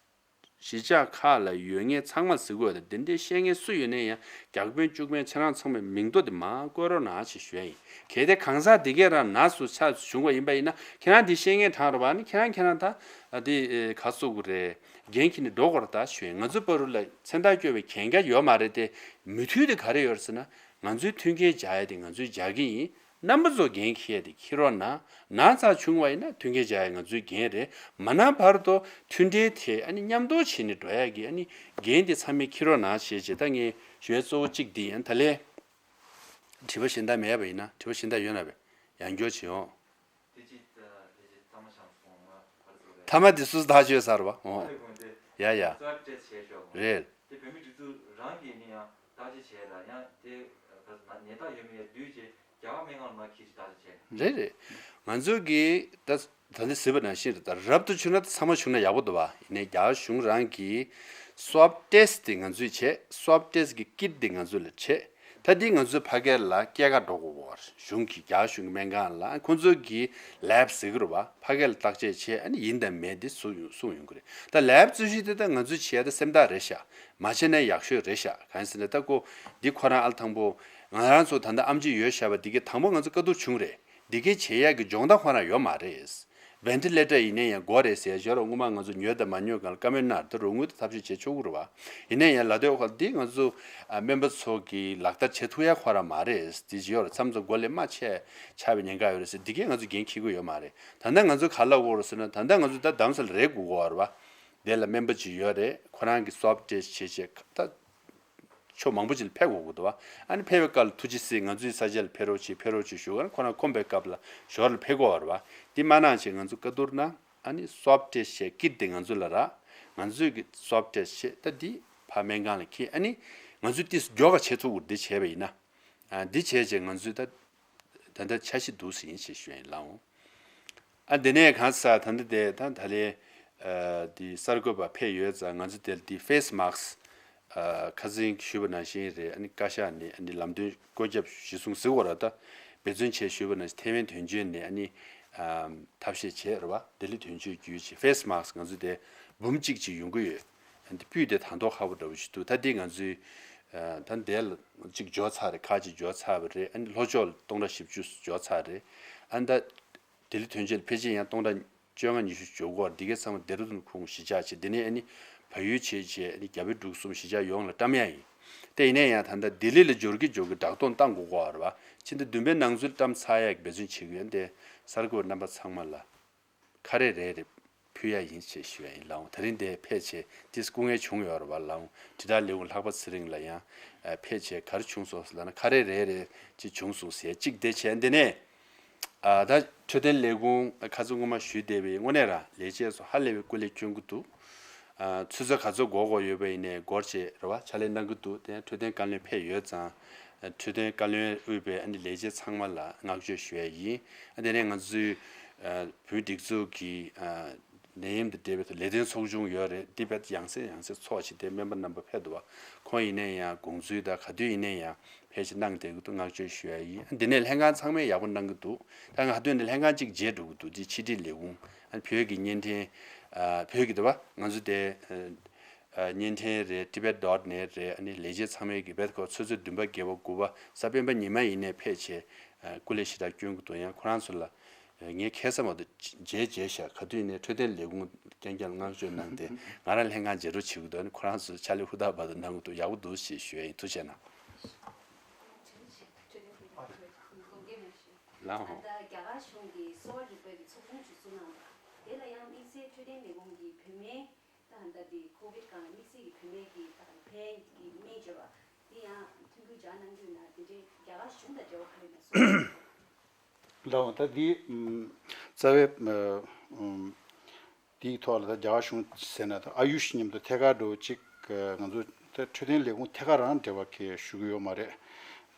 གཞིས་ཆགས་ཁག་ལ་ཡོད་མཁན་ཚང་མ་ཟེར་དགོས་ད། འདི་འདྲའི་བཤད་མཁན་སུ་ཡོད་ན་ཡང་རྒྱག་དཔོན་སྐྱུག་དཔོན་ཁྱེད་རང་ཚང་མའི་མིང་ཐོ་དེ་མར་བཀོད་རོགས་གནང་ཞེས་ཞུ་ཡ་ཡིན། གལ་ཏེ་གང་ཟག་འདི་གས་རང་ན་སོ་ཆ་བྱུང་བ་ཡིན་པ་ཡིན་ན་ཁྱེད་རང་འདི་བཤད་མཁན་གྲགས་རེད་བ། ཨ་ནི་ཁྱེད་རང་ཁྱེད་རང་ད་ཨ་འདི་ཨེ་ག་སོ་གི་རེད། འགན་འཁྱེར་ནས་འགྲོ་དགོས་རེད་ད་ཞུ་ཡ་ཡིན། ང་ཚོ་བར་དུ་ལ་མཚན་རྟགས་བཀོད་པའི་གན་རྒྱ་ཡོད་མ་རེད་དེ། མོས་མཐུན་དེ་ག་རེ་ཡོད་རེད་ཟེར་ན་ང་ཚོའི་མཐུན་རྐྱེན་སྦྱར་ཡ་དེ་ང་ཚོས་སྦྱར་གྱི་ཡིན། རྣམ་པ་ཚོ་འགན་འཁྱེར་ཡ་དེ་འཁྱེར་རོགས་གནང་། ན་ཚ་བྱུང་བ་ཡིན་ན་མཐུན་རྐྱེན་སྦྱར་ཡ་ང་ཚོའི་འགན་རེད། མ་ན་བར་དུ་མཐུན་འབྲེལ་དེ་ཨ་ནི་མཉམ་དུ་བྱས་ནས་འགྲོ་ཡ་གི་ཨ་ནི་འགན་དེ་ཚང་མས་འཁྱེར་རོགས་གནང་ཞེས་བྱས། ད་ངས་ཞུ་ཡ་གཙོ་བོ་གཅིག་འདི་ཡིན། ད་ལན་དྲི་བ་གཞན་དག་མེད་པ་ཡིན་ན། དྲི་བ་གཞན་དག་ཡོད་ན་བས་ཡང་སྐྱོར་བྱེད་འོང་། དེ་ཅི་ད་དེ་ཅི་ཐ་མ་ཤང་སོང་ང་ག་རེ་ཟེར་རེད། ཐ་མ་དེ་སུ་ཐག་ཆོད་ས་རེད་བ། འོང་། ཨ་རེ་དགོངས་ཏེ་ཡ་ཡ། ཙག་ཏྲེ་བྱས་ཤོག་རེད། དེ་བོད་མི་སྒྲིག་འཛུགས་རང་གིས་ནི་ཡང་བརྟག་དཔྱད་བྱས་ལ་ཡང་དེ་ག་ཟེར་ན་ནད་རྟགས་ཡོད་མེད་ཡ་བསྡུས་རྗེས་རྒྱ་གར་སྨན་ཁང་ལ་མར་འཁྱེར་ཞིག་བརྟག་དཔྱད་བྱས། རེད་རེད། ང་ཚོ་གིས་ད་ད་ནི་ཟེར་བ་ནང་བཞིན་རེད། ད་རབ་ཏུ་བྱུང་ན་ད་ཚང་མ་བྱུང་ན་ཡག་པོ་འདུག་བ། ཡིན་ནའི་རྒྱ་གར་གཞུང་རང་གིས་swab test དེ་ང་ཚོས་བྱས། swab test གི་kit དེ་ང་ཚོ་ལ་བྱས། ད་འདི་ང་ཚོས་ཕ་གི་ལ་སྐྱེལ་ག་འགྲོ་དགོས་པ་རེད། གཞུང་གི་རྒྱ་གཞུང་གི་སྨན་ཁང་ལ་ཁོང་ཚོ་གིས་lab ཟེར་གི་རེད་བ། ཕ་གི་ལ་བརྟག་དཔྱད་བྱས་ཨ་ནི་ཡིན་དང་མེད་དེ་གསུངས་ཡོང་གསུངས་ཡོང་གི་རེད། ད་lab རྩོད་གཞི་དེ་ད་ང་ཚོས་བྱས་ད་སེམས་ཐག་རེད་ཤག། མ་བྱས་ན་ཡག་ཤོས་རེད་ཤག། གང་ཡིན་ཟེར་ན་ད་ཁོ་འདི་ཁོ་རང་ཨ་ལ་དང་པོ་ ང་རང་ཚོ་ད་ལྟ་ཨེམ་ཆི་ཡོད་བཞག་པ་འདི་གའི་དང་པོ་ང་ཚོ་བཀའ་བསྡུར་བྱུང་རེད། འདི་གའི་བྱེད་ཡག་གི་སྦྱོང་བརྡར་ཁོ་རང་ཡོད་མ་རེད། ཝེན་ཊི་ལེ་ཊར་ཡིན་ན་ཡང་དགོས་རེད་ཟེར་ཞོར་སྔོན་མ་ང་ཚོ་ཉོས་དང་མ་ཉོས་སྒང་ལ་བཀའ་མོལ་གནང་། ད་རོགས་དངུལ་དང་ཐབས་ཤེས་བྱེད་ཆོག་གི་རེད་བ། ཡིན་ན་ཡང་ལ་དོའི་ཁ་འདི་ང་ཚོ་ཨ་སྨན་པ་ཚོ་གི་ལག་བསྟར་བྱེད་ཐུབ་ཡག་ཁོ་རང་མ་རེད། འདི་ཅི་ཡོད་རེད། མཚམས་མཚམས་མགོ་ལས་མ་ཆད་ཆགས་པའི་ཉེན་ཁ་ཡོད་རེད་ཟེར། འདི་གས་ང་ཚོ་འགན་འཁྱེར་གི་ཡོད་མ་རེད། ད་ལྟ་ང་ཚོ་ག་ལ་འོར་ཟེར་ན། ད་ལྟ་ང་ཚོ་ད་རྡ་རམ་ས་ལ་རེད་དགོས་གོ་བ་རེད་བ། དེ་ལ་སྨན་པ་ཅིག་ཡོད་རེད། ཁོ་རང་གི་སོབ་ཊེ་སི་ཊི་བྱེད་བྱེད་ད། ཕྱོགས་མང་པོ་ཅིག་ལ་ཕེབས་དགོས་ཀྱི་འདུག་བ། ཨ་ནི་ཕེབས་པའི་སྐབས་ལ་ཐུགས་རྗེ་གཟིགས། ང་ཚོའི་ས་ཆ་ལ་ཕེབས་རོགས་བྱེད། ཕེབས་རོགས་བྱེད་ཞུ་ག་ཁོ་རང་ཁོམ་པའི་སྐབས་ལ་ཞོར་ལ་ཕེབས་དགོས་པ་རེད་བ། འདི་མ་གནང་བྱས་ང་ཚོ་བཀའ་བསྡུར་གནང་། ཨ་ནི་སོབ་ཊེ་སི་ཊི་བྱས་ཀིཊ་དེ་ང་ཚོ་ལ་རག་ང་ཚོའི་གི་སོབ་ཊེ་སི་ཊི་བྱས་ད་འདི་ཕར་སྨན་ཁང་ལ་འཁྱེར། ཨ་ནི་ང་ཚོས་ཏིས་མགྱོགས་ཀ་བྱེད་ཐུབ་དགོས། འདི་བྱས་པ་ཡིན་ན། ཨ་འདི་བྱས་བྱས་ང་ཚོས་ད། ད་ལྟ་འཆར་གཞི་འདུག་ཟིན་ཞེས་ཞུ་ཡིན་ལགས་འོང་། ཨ་དེ་ནས་གང་ཟག་ད་ལྟ་དེ་ད་ད་ལན་ཨ་འདི་གསར་འགོད་པ་ཕེབས་ཡོད་ཙང་ང་ཚོ་དེ་ལ་འདི་ཕེ་སི་མཱ་སི་ཨ་ཁ་སང་ཞུས་པ་ནང་བཞིན་རེད། ཨ་ནི་བཀའ་ཤག་ནས་ཨ་ནི་ལམ་སྟོན་བཀོད་ཁྱབ་གཞི་བཟུང་ཟེར་བ་ར། ད་འབད་བརྩོན་བྱས་ཞུས་པ་ནང་བཞིན་ཐེ་ཝན་དོན་གཅོད་ནས་ཨ་ནི་ཨ་ཐབས་ཤེས་བྱས་རེད་བ། ལྡི་ལི་དོན་གཅོད་བརྒྱུད་བྱས་ཕེ་སི་མཱ་སི་ང་ཚོ་དེ་འབུམ་གཅིག་ཅིག་ཡོང་གི་ཡོད། ཨ་ནི་སྤུས་དེ་དང་ཐོག་ཁ་པོ་འདྲ་བོ་ཞིག་འདུག་ད་འདི་ང་ཚོའི་ཨ་ད་འདི་ལ་གཅིག་འབྱོར་ཚར་རེད། ཁག་ཅིག་འབྱོར་ཚར་བ་རེད། ཨ་ནི་ལྷོ་ཕྱོགས་ལ་སྟོང་ཕྲག་བཞི་བཅུ་འབྱོར་ཚར་རེད། ཨ་ནི་ད་ལྡི་ལི་དོན་གཅོད་ལ་ཕལ་ཆེར་ཡང་སྟོང་ཕྲག་བཅོ་ལྔ་ཉི་ཤུ་འབྱོར་གྱི་ཡོད་རེད། འདི་གའི་ཚང་མ་ལྡེ་ར་ལྡུན་ཁོངས་གཞིས་ཆགས་བྱས། འདི་ནས་ཨ་ནི་བལ་ཡུལ་བྱས་བྱས་ཨ་ནི་རྒྱ་བལ་འབྲུག་གསུམ་གཞིས་ཆགས་ཡོངས་ལ་བཀྲམ་ཡག་ཡིན། དེ་ཡིན་ན་ཡང་ད་ལྟ་ལྡི་ལི་ལ་འབྱོར་གྱི་འབྱོར་གྱི་བསྒྲགས་གཏོང་བཏང་དགོས་ཀྱི་ཡོད་རེད་བ། ཕྱི་ཟླ་བདུན་པའི་ནང་ཚུད་བཀྲམ་ཚར་ཡག་གི་འབད་བརྩོན་བྱེད་ཀྱི་ཡོད། འདི་གསར་འགོད་རྣམ་པ་ཚང་མ་ལ་ཁ་རས་རེ་རེ་ཕུལ་ཡག་ཡིན་ཞེས་ཞུ་ཡག་ཡིན་ལགས་འོང་། དེ་རིང་འདིར་ཕེབས་བྱས་ཏོག་ཙམ་སྐུ་ངལ་བྱུང་ཡོད་རེད་བ་ལགས་འོང་། དྲིལ་བསྒྲགས་ལས་ཁུངས་ལྷག་པ་ཚེ་རིང་ལགས་ཡང་ཨ་ཕེབས་བྱས་ག་རེ་བྱུང་སོང་ཟེར་ལབ་ན། ཁ་རས་རེ་རེ་ཅིག་བྱུང་སོང་ཟེར། གཅིག་དེ་བྱས། འདི་ནས་ཨ་ད་འཕྲོད་བསྟེན་ལས་ཁུངས་ཁ་སང་སྔོན་མ་ཞུས་བསྡད་པའི་དངོས་གནས་རང་ལས་བྱེད་ཚོ་ཧ་ལས་པའི་སྐུ་ལས་བསྐྱོན་གྱི་འདུག་ཨ་ཚུད་ས་ག་ཚོད་འགོར་དགོས་ཡོད་པ་ཡིན་ནའི་འགོར་བྱས་རེད་བ། ཕྱག་ལས་གནང་གི་འདུག་དེ་ཡང་འཕྲོད་བསྟེན་བཀའ་བློན་ཕེབས་ཡོད་ཙང་ཨ་འཕྲོད་བསྟེན་བཀའ་བློན་དབུས་པའི་ཨ་ནི་ལས་བྱེད་ཚང་མ་ལ་བསྔགས་བརྗོད་ཞུ་ཡག་ཡིན། ཨ་དེ་ནས་ང་ཚོའི་ཨ་བོད་སྒྲིག་འཛུགས་ཀྱི་ཨ་ནད་ཡམས་དང་འབྲེལ་བའི་ཐོག་ལས་དོན་ཚོགས་ཆུང་ཡོད་རེད། འདི་དཔེ་ཡང་སེ་ཡང་སེ་ཚོགས་བྱས་ཏེ་སྨན་པ་རྣམ་པ་ཕེབས་འདུག་བ། ཁོང་ཡིན་ན་ཡང་དགོངས་ཚུལ་དང་ག་དུས་ཡིན་ན་ཡང་ཕལ་ཆེར་གནང་བསྡད་ཀྱི་འདུག་བསྔགས་བརྗོད་ཞུ་ཡག་ཡིན། འདི་ནས་ལྷན་ཁང་ཚང་མས་ཡག་པོ་གནང་གི་འདུག་ད་ང་ཧ་དོན་ནས་ལྷན་ཁང་གཅིག་བརྗེད་འགྲོ་གི་འདུག་འདི་ཕྱི་དྲིལ་ལས་ཁུངས་ཨ་ནི་བོད་ཀྱི་བརྙན་འཕྲིན་ཨ་བོད་ཀྱི་འདི་བ་ང་ཚོ་དེ་ཨ་བརྙན་འཕྲིན་རེད། ཊི་བེཊ་ཌོཊ་ནེཊ་རེད། ཨ་ནི་ལས་བྱེད་ཚང་མས་ཀྱི་བེད་ཁོ་ཚོད་ཚོད་བདུན་པ་བརྒྱད་པ་དགུ་པ་གཟའ་སྤེན་པ་ཉི་མ་ཡིན་ནའི་ཕལ་ཆེར་ཨ་སྐུ་ལས་ཞེ་དྲག་བསྐྱོན་གྱི་འདུག་ཡང་ཁོ་རང་ཚོ་ལ་ངས་ཁ་སང་མ་གཏོགས་མཇལ་མཇལ་ཤག་ག་དུས་ནས་འཕྲོད་བསྟེན་ལས་ཁུངས་རྐྱང་རྐྱང་ལ་བསྔགས་བརྗོད་གནང་སྟེ་ང་རང་ལྷན་ཁང་མཇལ་འཕྲད་བྱེད་ཀྱི་འདུག་ཨ་ནི་ཁོ་རང་ཚོས་ཕྱག་ལས་ཧུར་ཐག་བར་དུ་གནང་གི་འདུག་ཡག་པོ་འདུག་ཞེས་ཞུ་ཡ་ཡིན། ཐུགས་རྗེ་གནང་། ལགས་འོང་། ད་རྒྱ་གར་གཞུང་གི་གསོ་བ་རིག་པའི་ཚོགས་ཆུང་ཞིག་བཙུགས་གནང་བ། དེ་ལ་ཡང་དམིགས་བསལ་འཕྲོད་བསྟེན་ལས་ཁུངས་ཀྱི་བུད་མེད་ད་ད་དེ་ཀོ་བིད་སྒང་ལ་དམིགས་བསལ་གྱི་བུད་མེད་ཀྱི་ད་ཕན་གྱི་སྨན་སྦྱོར་བ་དེ་ཡང་མཐུན་འགྱུར་སྦྱར་གནང་རྒྱུ་ན་དེ་འདྲའི་རྒྱ་གར་གཞུང་དང་འབྲེལ་བ་ག་རེ་ཡོད་ན་གསུངས། ལགས་འོང་། ད་འདི་ཨམ་རྩ་བའི་ཨམ་དེའི་ཐོག་ལ་ད་རྒྱ་གར་གཞུང་ཟེར་ན་ད་ཨ་ཡུཤ་མཉམ་དུ་ཐད་ཀར་འགྲོ་གཅིག་ང་ཚོ་ད་འཕྲོད་བསྟེན་ལས་ཁུངས་ཐད་ཀར་རང་འབྲེལ་བ་གང་ཞུ་གི་ཡོད་མ་རེད།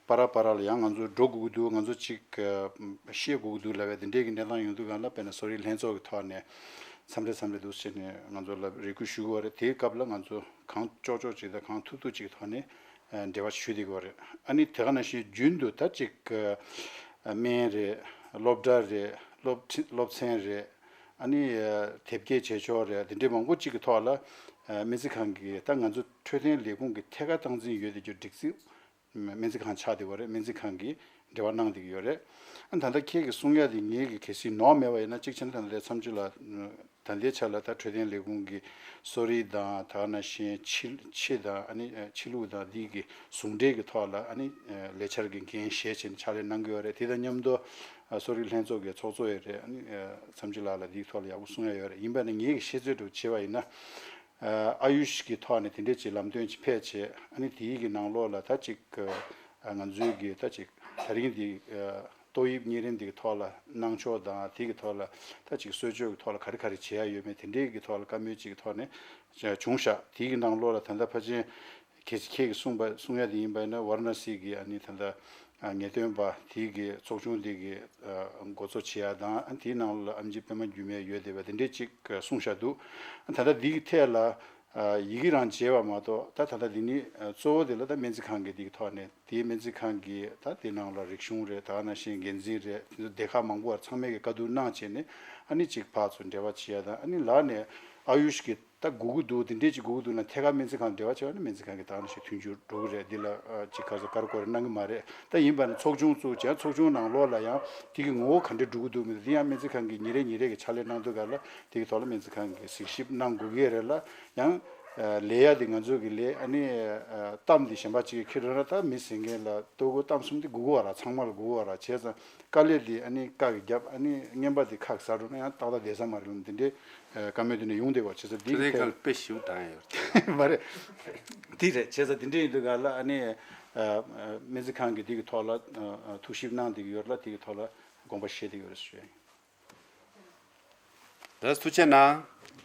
པ་ར་པ་ར་ལ་ཡང་ང་ཚོ་འགྲོ་དགོས་ཀྱི་འདུག་ང་ཚོ་གཅིག་ཤེས་དགོས་ཀྱི་འདུག་ལབ་པའི་དེ་འདྲའི་གི་གནས་སྟངས་ཡོང་དུས་སྒང་ལ་དཔེར་ན་གསོ་རིག་ལྷན་ཚོགས་ཀྱི་ཐོག་ནས་མཚམས་རེ་མཚམས་རེ་འདུག་ཟེར་ནས་ང་ཚོ་ལ་རེ་སྐུལ་ཞུ་གི་ཡོད་རེད། དེའི་སྐབས་ལ་ང་ཚོ་གང་ལྕོགས་ལྕོགས་ཅིག་དང་གང་ཐུབ་ཐུབ་ཅིག་གི་ཐོག་ནས་འབྲེལ་བ་ཞུ་བསྡད་ཀྱི་ཡོད་རེད། ཨ་ནི་དེ་ག་ནང་བཞིན་རྒྱུན་དུ་ད་ཅིག་སྨན་རེད། སློབ་གྲྭ་རེད། སློབ་ཁྲིད་སློབ་ཚན་རེད། ཨ་ནི་དེབ་སྐྱེལ་བྱེད་ཕྱོགས་རེད། དེ་འདྲའི་མང་པོ་ཅིག་གི་ཐོག་ལ་སྨན་རྩིས་ཁང་གིས་ད་ང་ཚོ་འཕྲོད་བསྟེན་ལས་ཁུངས་ཀྱི་ཐད་ཀར་སྟངས་འཛིན་ཡོད་བསྡད་རྒྱུ་སྒྲིག་འཛུགས་སྨན་རྩིས་ཁང་ཆགས་བསྡད་ཡོད་རེད། སྨན་རྩིས་ཁང་གིས་འབྲེལ་བ་གནང་བསྡད་ཀྱི་ཡོད་རེད། ཨ་ད་ལྟ་ཁྱེད་ཀྱིས་གསུང་ཡ་དེ་ངེད་ཀྱིས་གལ་སྲིད་ནོར་མེད་པ་ཡིན་ན་གཅིག་བྱས་ན་ད་ལྟའི་མཚམས་སྤྱོད་ལ་ད་ལྟའི་ཆ་ལ་ད་འཕྲོད་བསྟེན་ལས་ཁུངས་ཀྱི་གསོ་རིག་དང་ད་ག་ནང་བཞིན་ཕྱི་ཕྱི་དང་ཨ་ནི་ཕྱི་ལུགས་དང་འདི་གི་ཟུང་འབྲེལ་གྱི་ཐོག་ལ་ཨ་ནི་ལས་འཆར་གྱི་འགན་བཞེས་བྱས་ནས་ཕྱག་ལས་གནང་གི་ཡོད་རེད། དེ་དང་མཉམ་དུ་གསོ་རིག་ལྷན་ཚོགས་ཀྱི་ཚོགས་གཙོ་ཡོད་རེད། ཨ་ནི་མཚམས་སྤྱོད་ལགས་ལ་འདིའི་ཐོག་ལ་ཡག་པོ་གསུང་ཡ་ཡོད་རེད། ཡིན་པ་ནི་ངེད་ཀྱི་ཤེས་ཚོད་འདྲ་བོ་བྱས་པ་ཡིན་ན། ཨ་ཡུཤ་གི་ཐོག་ནས་དེ་འདྲས་ཅིག་ལམ་སྟོན་ཅིག་ཕེབས་བྱས། ཨ་ནི་དེའི་གི་ནང་ལོགས་ལ་ད་ཅིག་ང་ཚོའི་གི་ད་ཅིག་ད་རིང་འདི་ཏོག་དབྱིབས་གཉན་རིམས་འདི་གི་ཐོག་ལ་གནང་ཕྱོགས་དང་། དེ་གི་ཐོག་ལ་ད་ཅིག་གསོལ་ཇ་གི་ཐོག་ལ་ག་རེ་ག་རེ་བྱེད་ཡ་ཡོད་མེད་དེ་འདྲས་གི་ཐོག་ལ་བཀའ་མོལ་ཅིག་གི་ཐོག་ནས་བྱུང་ཤག་དེའི་གི་ནང་ལོགས་ལ་ད་ལྟ་ཕལ་ཆེར་གལ་སྲིད་ཁྱེད་ཀྱིས་གསུངས་པ་གསུང་ཡ་དེ་ཡིན་པ་ཡིན་ན། ཝཱ་ར་ཎ་སི་གི་ཨ་ནི་ད་ལྟ་ངེས་སྟོན་པ་དེའི་གི་ཚོགས་ཆུང་དེ་གི་འགོ་གཙོ་བྱེད་ཡ་དང་། ཨ་དེའི་ནང་ལ་ཨེམ་ཆི་པད་མ་འགྱུར་མེད་ཡོད་བསྡད་པ་དེ་འདྲས་ཅིག་གསུངས་བཞག་འདུག་ད་ལྟ་འདིའི་ཐད་ལ་ཡི་གེ་རང་མཇལ་བ་མ་གཏོགས། ད་ད་ལྟ་འདི་ནི་གཙོ་བོ་དེ་ལ་ད་སྨན་རྩིས་ཁང་གི་དེའི་ཐོག་ནས། དེའི་སྨན་རྩིས་ཁང་གི་ད་དེ་ནང་ལ་རིག་གཞུང་རེད། ད་ག་ནང་བཞིན་འགན་འཛིན་རེད། དེ་ཚོ་སྡེ་ཁག་མང་པོ་བར་ཚང་མས་ཀྱི་བཀའ་བསྡུར་གནང་བྱས་ནས་ཨ་ནི་ཅིག་ཕར་ཚུར་འབྲེལ་བ་བྱེད་ཡ་དང་། ཨ་ནི་ལར་ནས་ཨ་ཡུཤ་གི་ད་ ད་སྒུག་གི་འདུག་དེ་འདྲས་ཅིག་སྒུག་གི་འདུག་ན་ཐད་ཀར་སྨན་རྩིས་ཁང་འབྲེལ་བ་བྱས་པ་ན་སྨན་རྩིས་ཁང་གིས་ད་ནང་བཞིན་མཐུན་འགྱུར་འགྲོ་གི་རེད། འདི་ལ་ཅིག་ག་ཚོད་ཀར་ཀོ་རེ་གནང་གི་མ་རེད། ད་ཡིན་པ་ན་ཚོགས་ཆུང་བཙུགས་བྱས་ཚོགས་ཆུང་ནང་ལོགས་ལ་ཡང་དེ་གི་ངོ་བོ་ག་འདྲས་འགྲོ་གི་འདུག་མི་འདུག་དེ་ཡང་སྨན་རྩིས་ཁང་གིས་ཉིན་རེ་ཉིན་རེ་གི་ཕྱག་ལས་གནང་དུས་ག་ལ་དེ་གི་ཐོག་ལ་སྨན་རྩིས་ཁང་གིས་གཟིགས་ཞིབ་གནང་དགོས་ཀྱི་རེད་ལ། ཡང་ལས་ཡ་དེ་ང་ཚོ་གི་ལས་ཨ་ནི་གཏམ་དེ་གཞན་པ་ཅིག་ཁྱེར་འགྲོ་ན་ད་མི་ཟེར་མཁན་ལ་ལྟོ་གོས་གཏམ་གསུམ་དེ་དགོས་ཀྱི་བ་ར། ཚང་མ་ལ་དགོས་ཀྱི་བ་ར། བྱས་ཙང་དཀའ་ལས་དེ་ཨ་ནི་བཀའ་གི་རྒྱབ་ཨ་ནི་རྔན་པ་དེ་ཁག་ཟ་འགྲོ་ན་ཡང་ཏག་ཏག་བསྡད་ས་མ་རེད་ལ། འདི་འདྲའི་བཀའ་མོལ་དེ་ནས་ཡོང་བསྡད་པ། བྱས་ཙང་འདི་དེ་གི་ཐད་ཀར་དཔེ་ཞིབ་དྲངས་ཡོད་མ་རེད། དེ་རེད། བྱས་ཙང་འདི་འདྲ་ཡིན་དུས་ག་ལ་ཨ་ནི་སྨན་རྩིས་ཁང་གི་དེ་གི་ཐོག་ལ་ཐུགས་ཞིབ་གནང་བསྡད་ཀྱི་ཡོད་ལ། དེ་གི་ཐོག་ལ་དགོངས་པ་བཞེས་བསྡད་ཀྱི་ཡོད་རེད་ཞུ་ཡ་ཡིན། ལགས་ཐུགས་རྗེ་གནང་།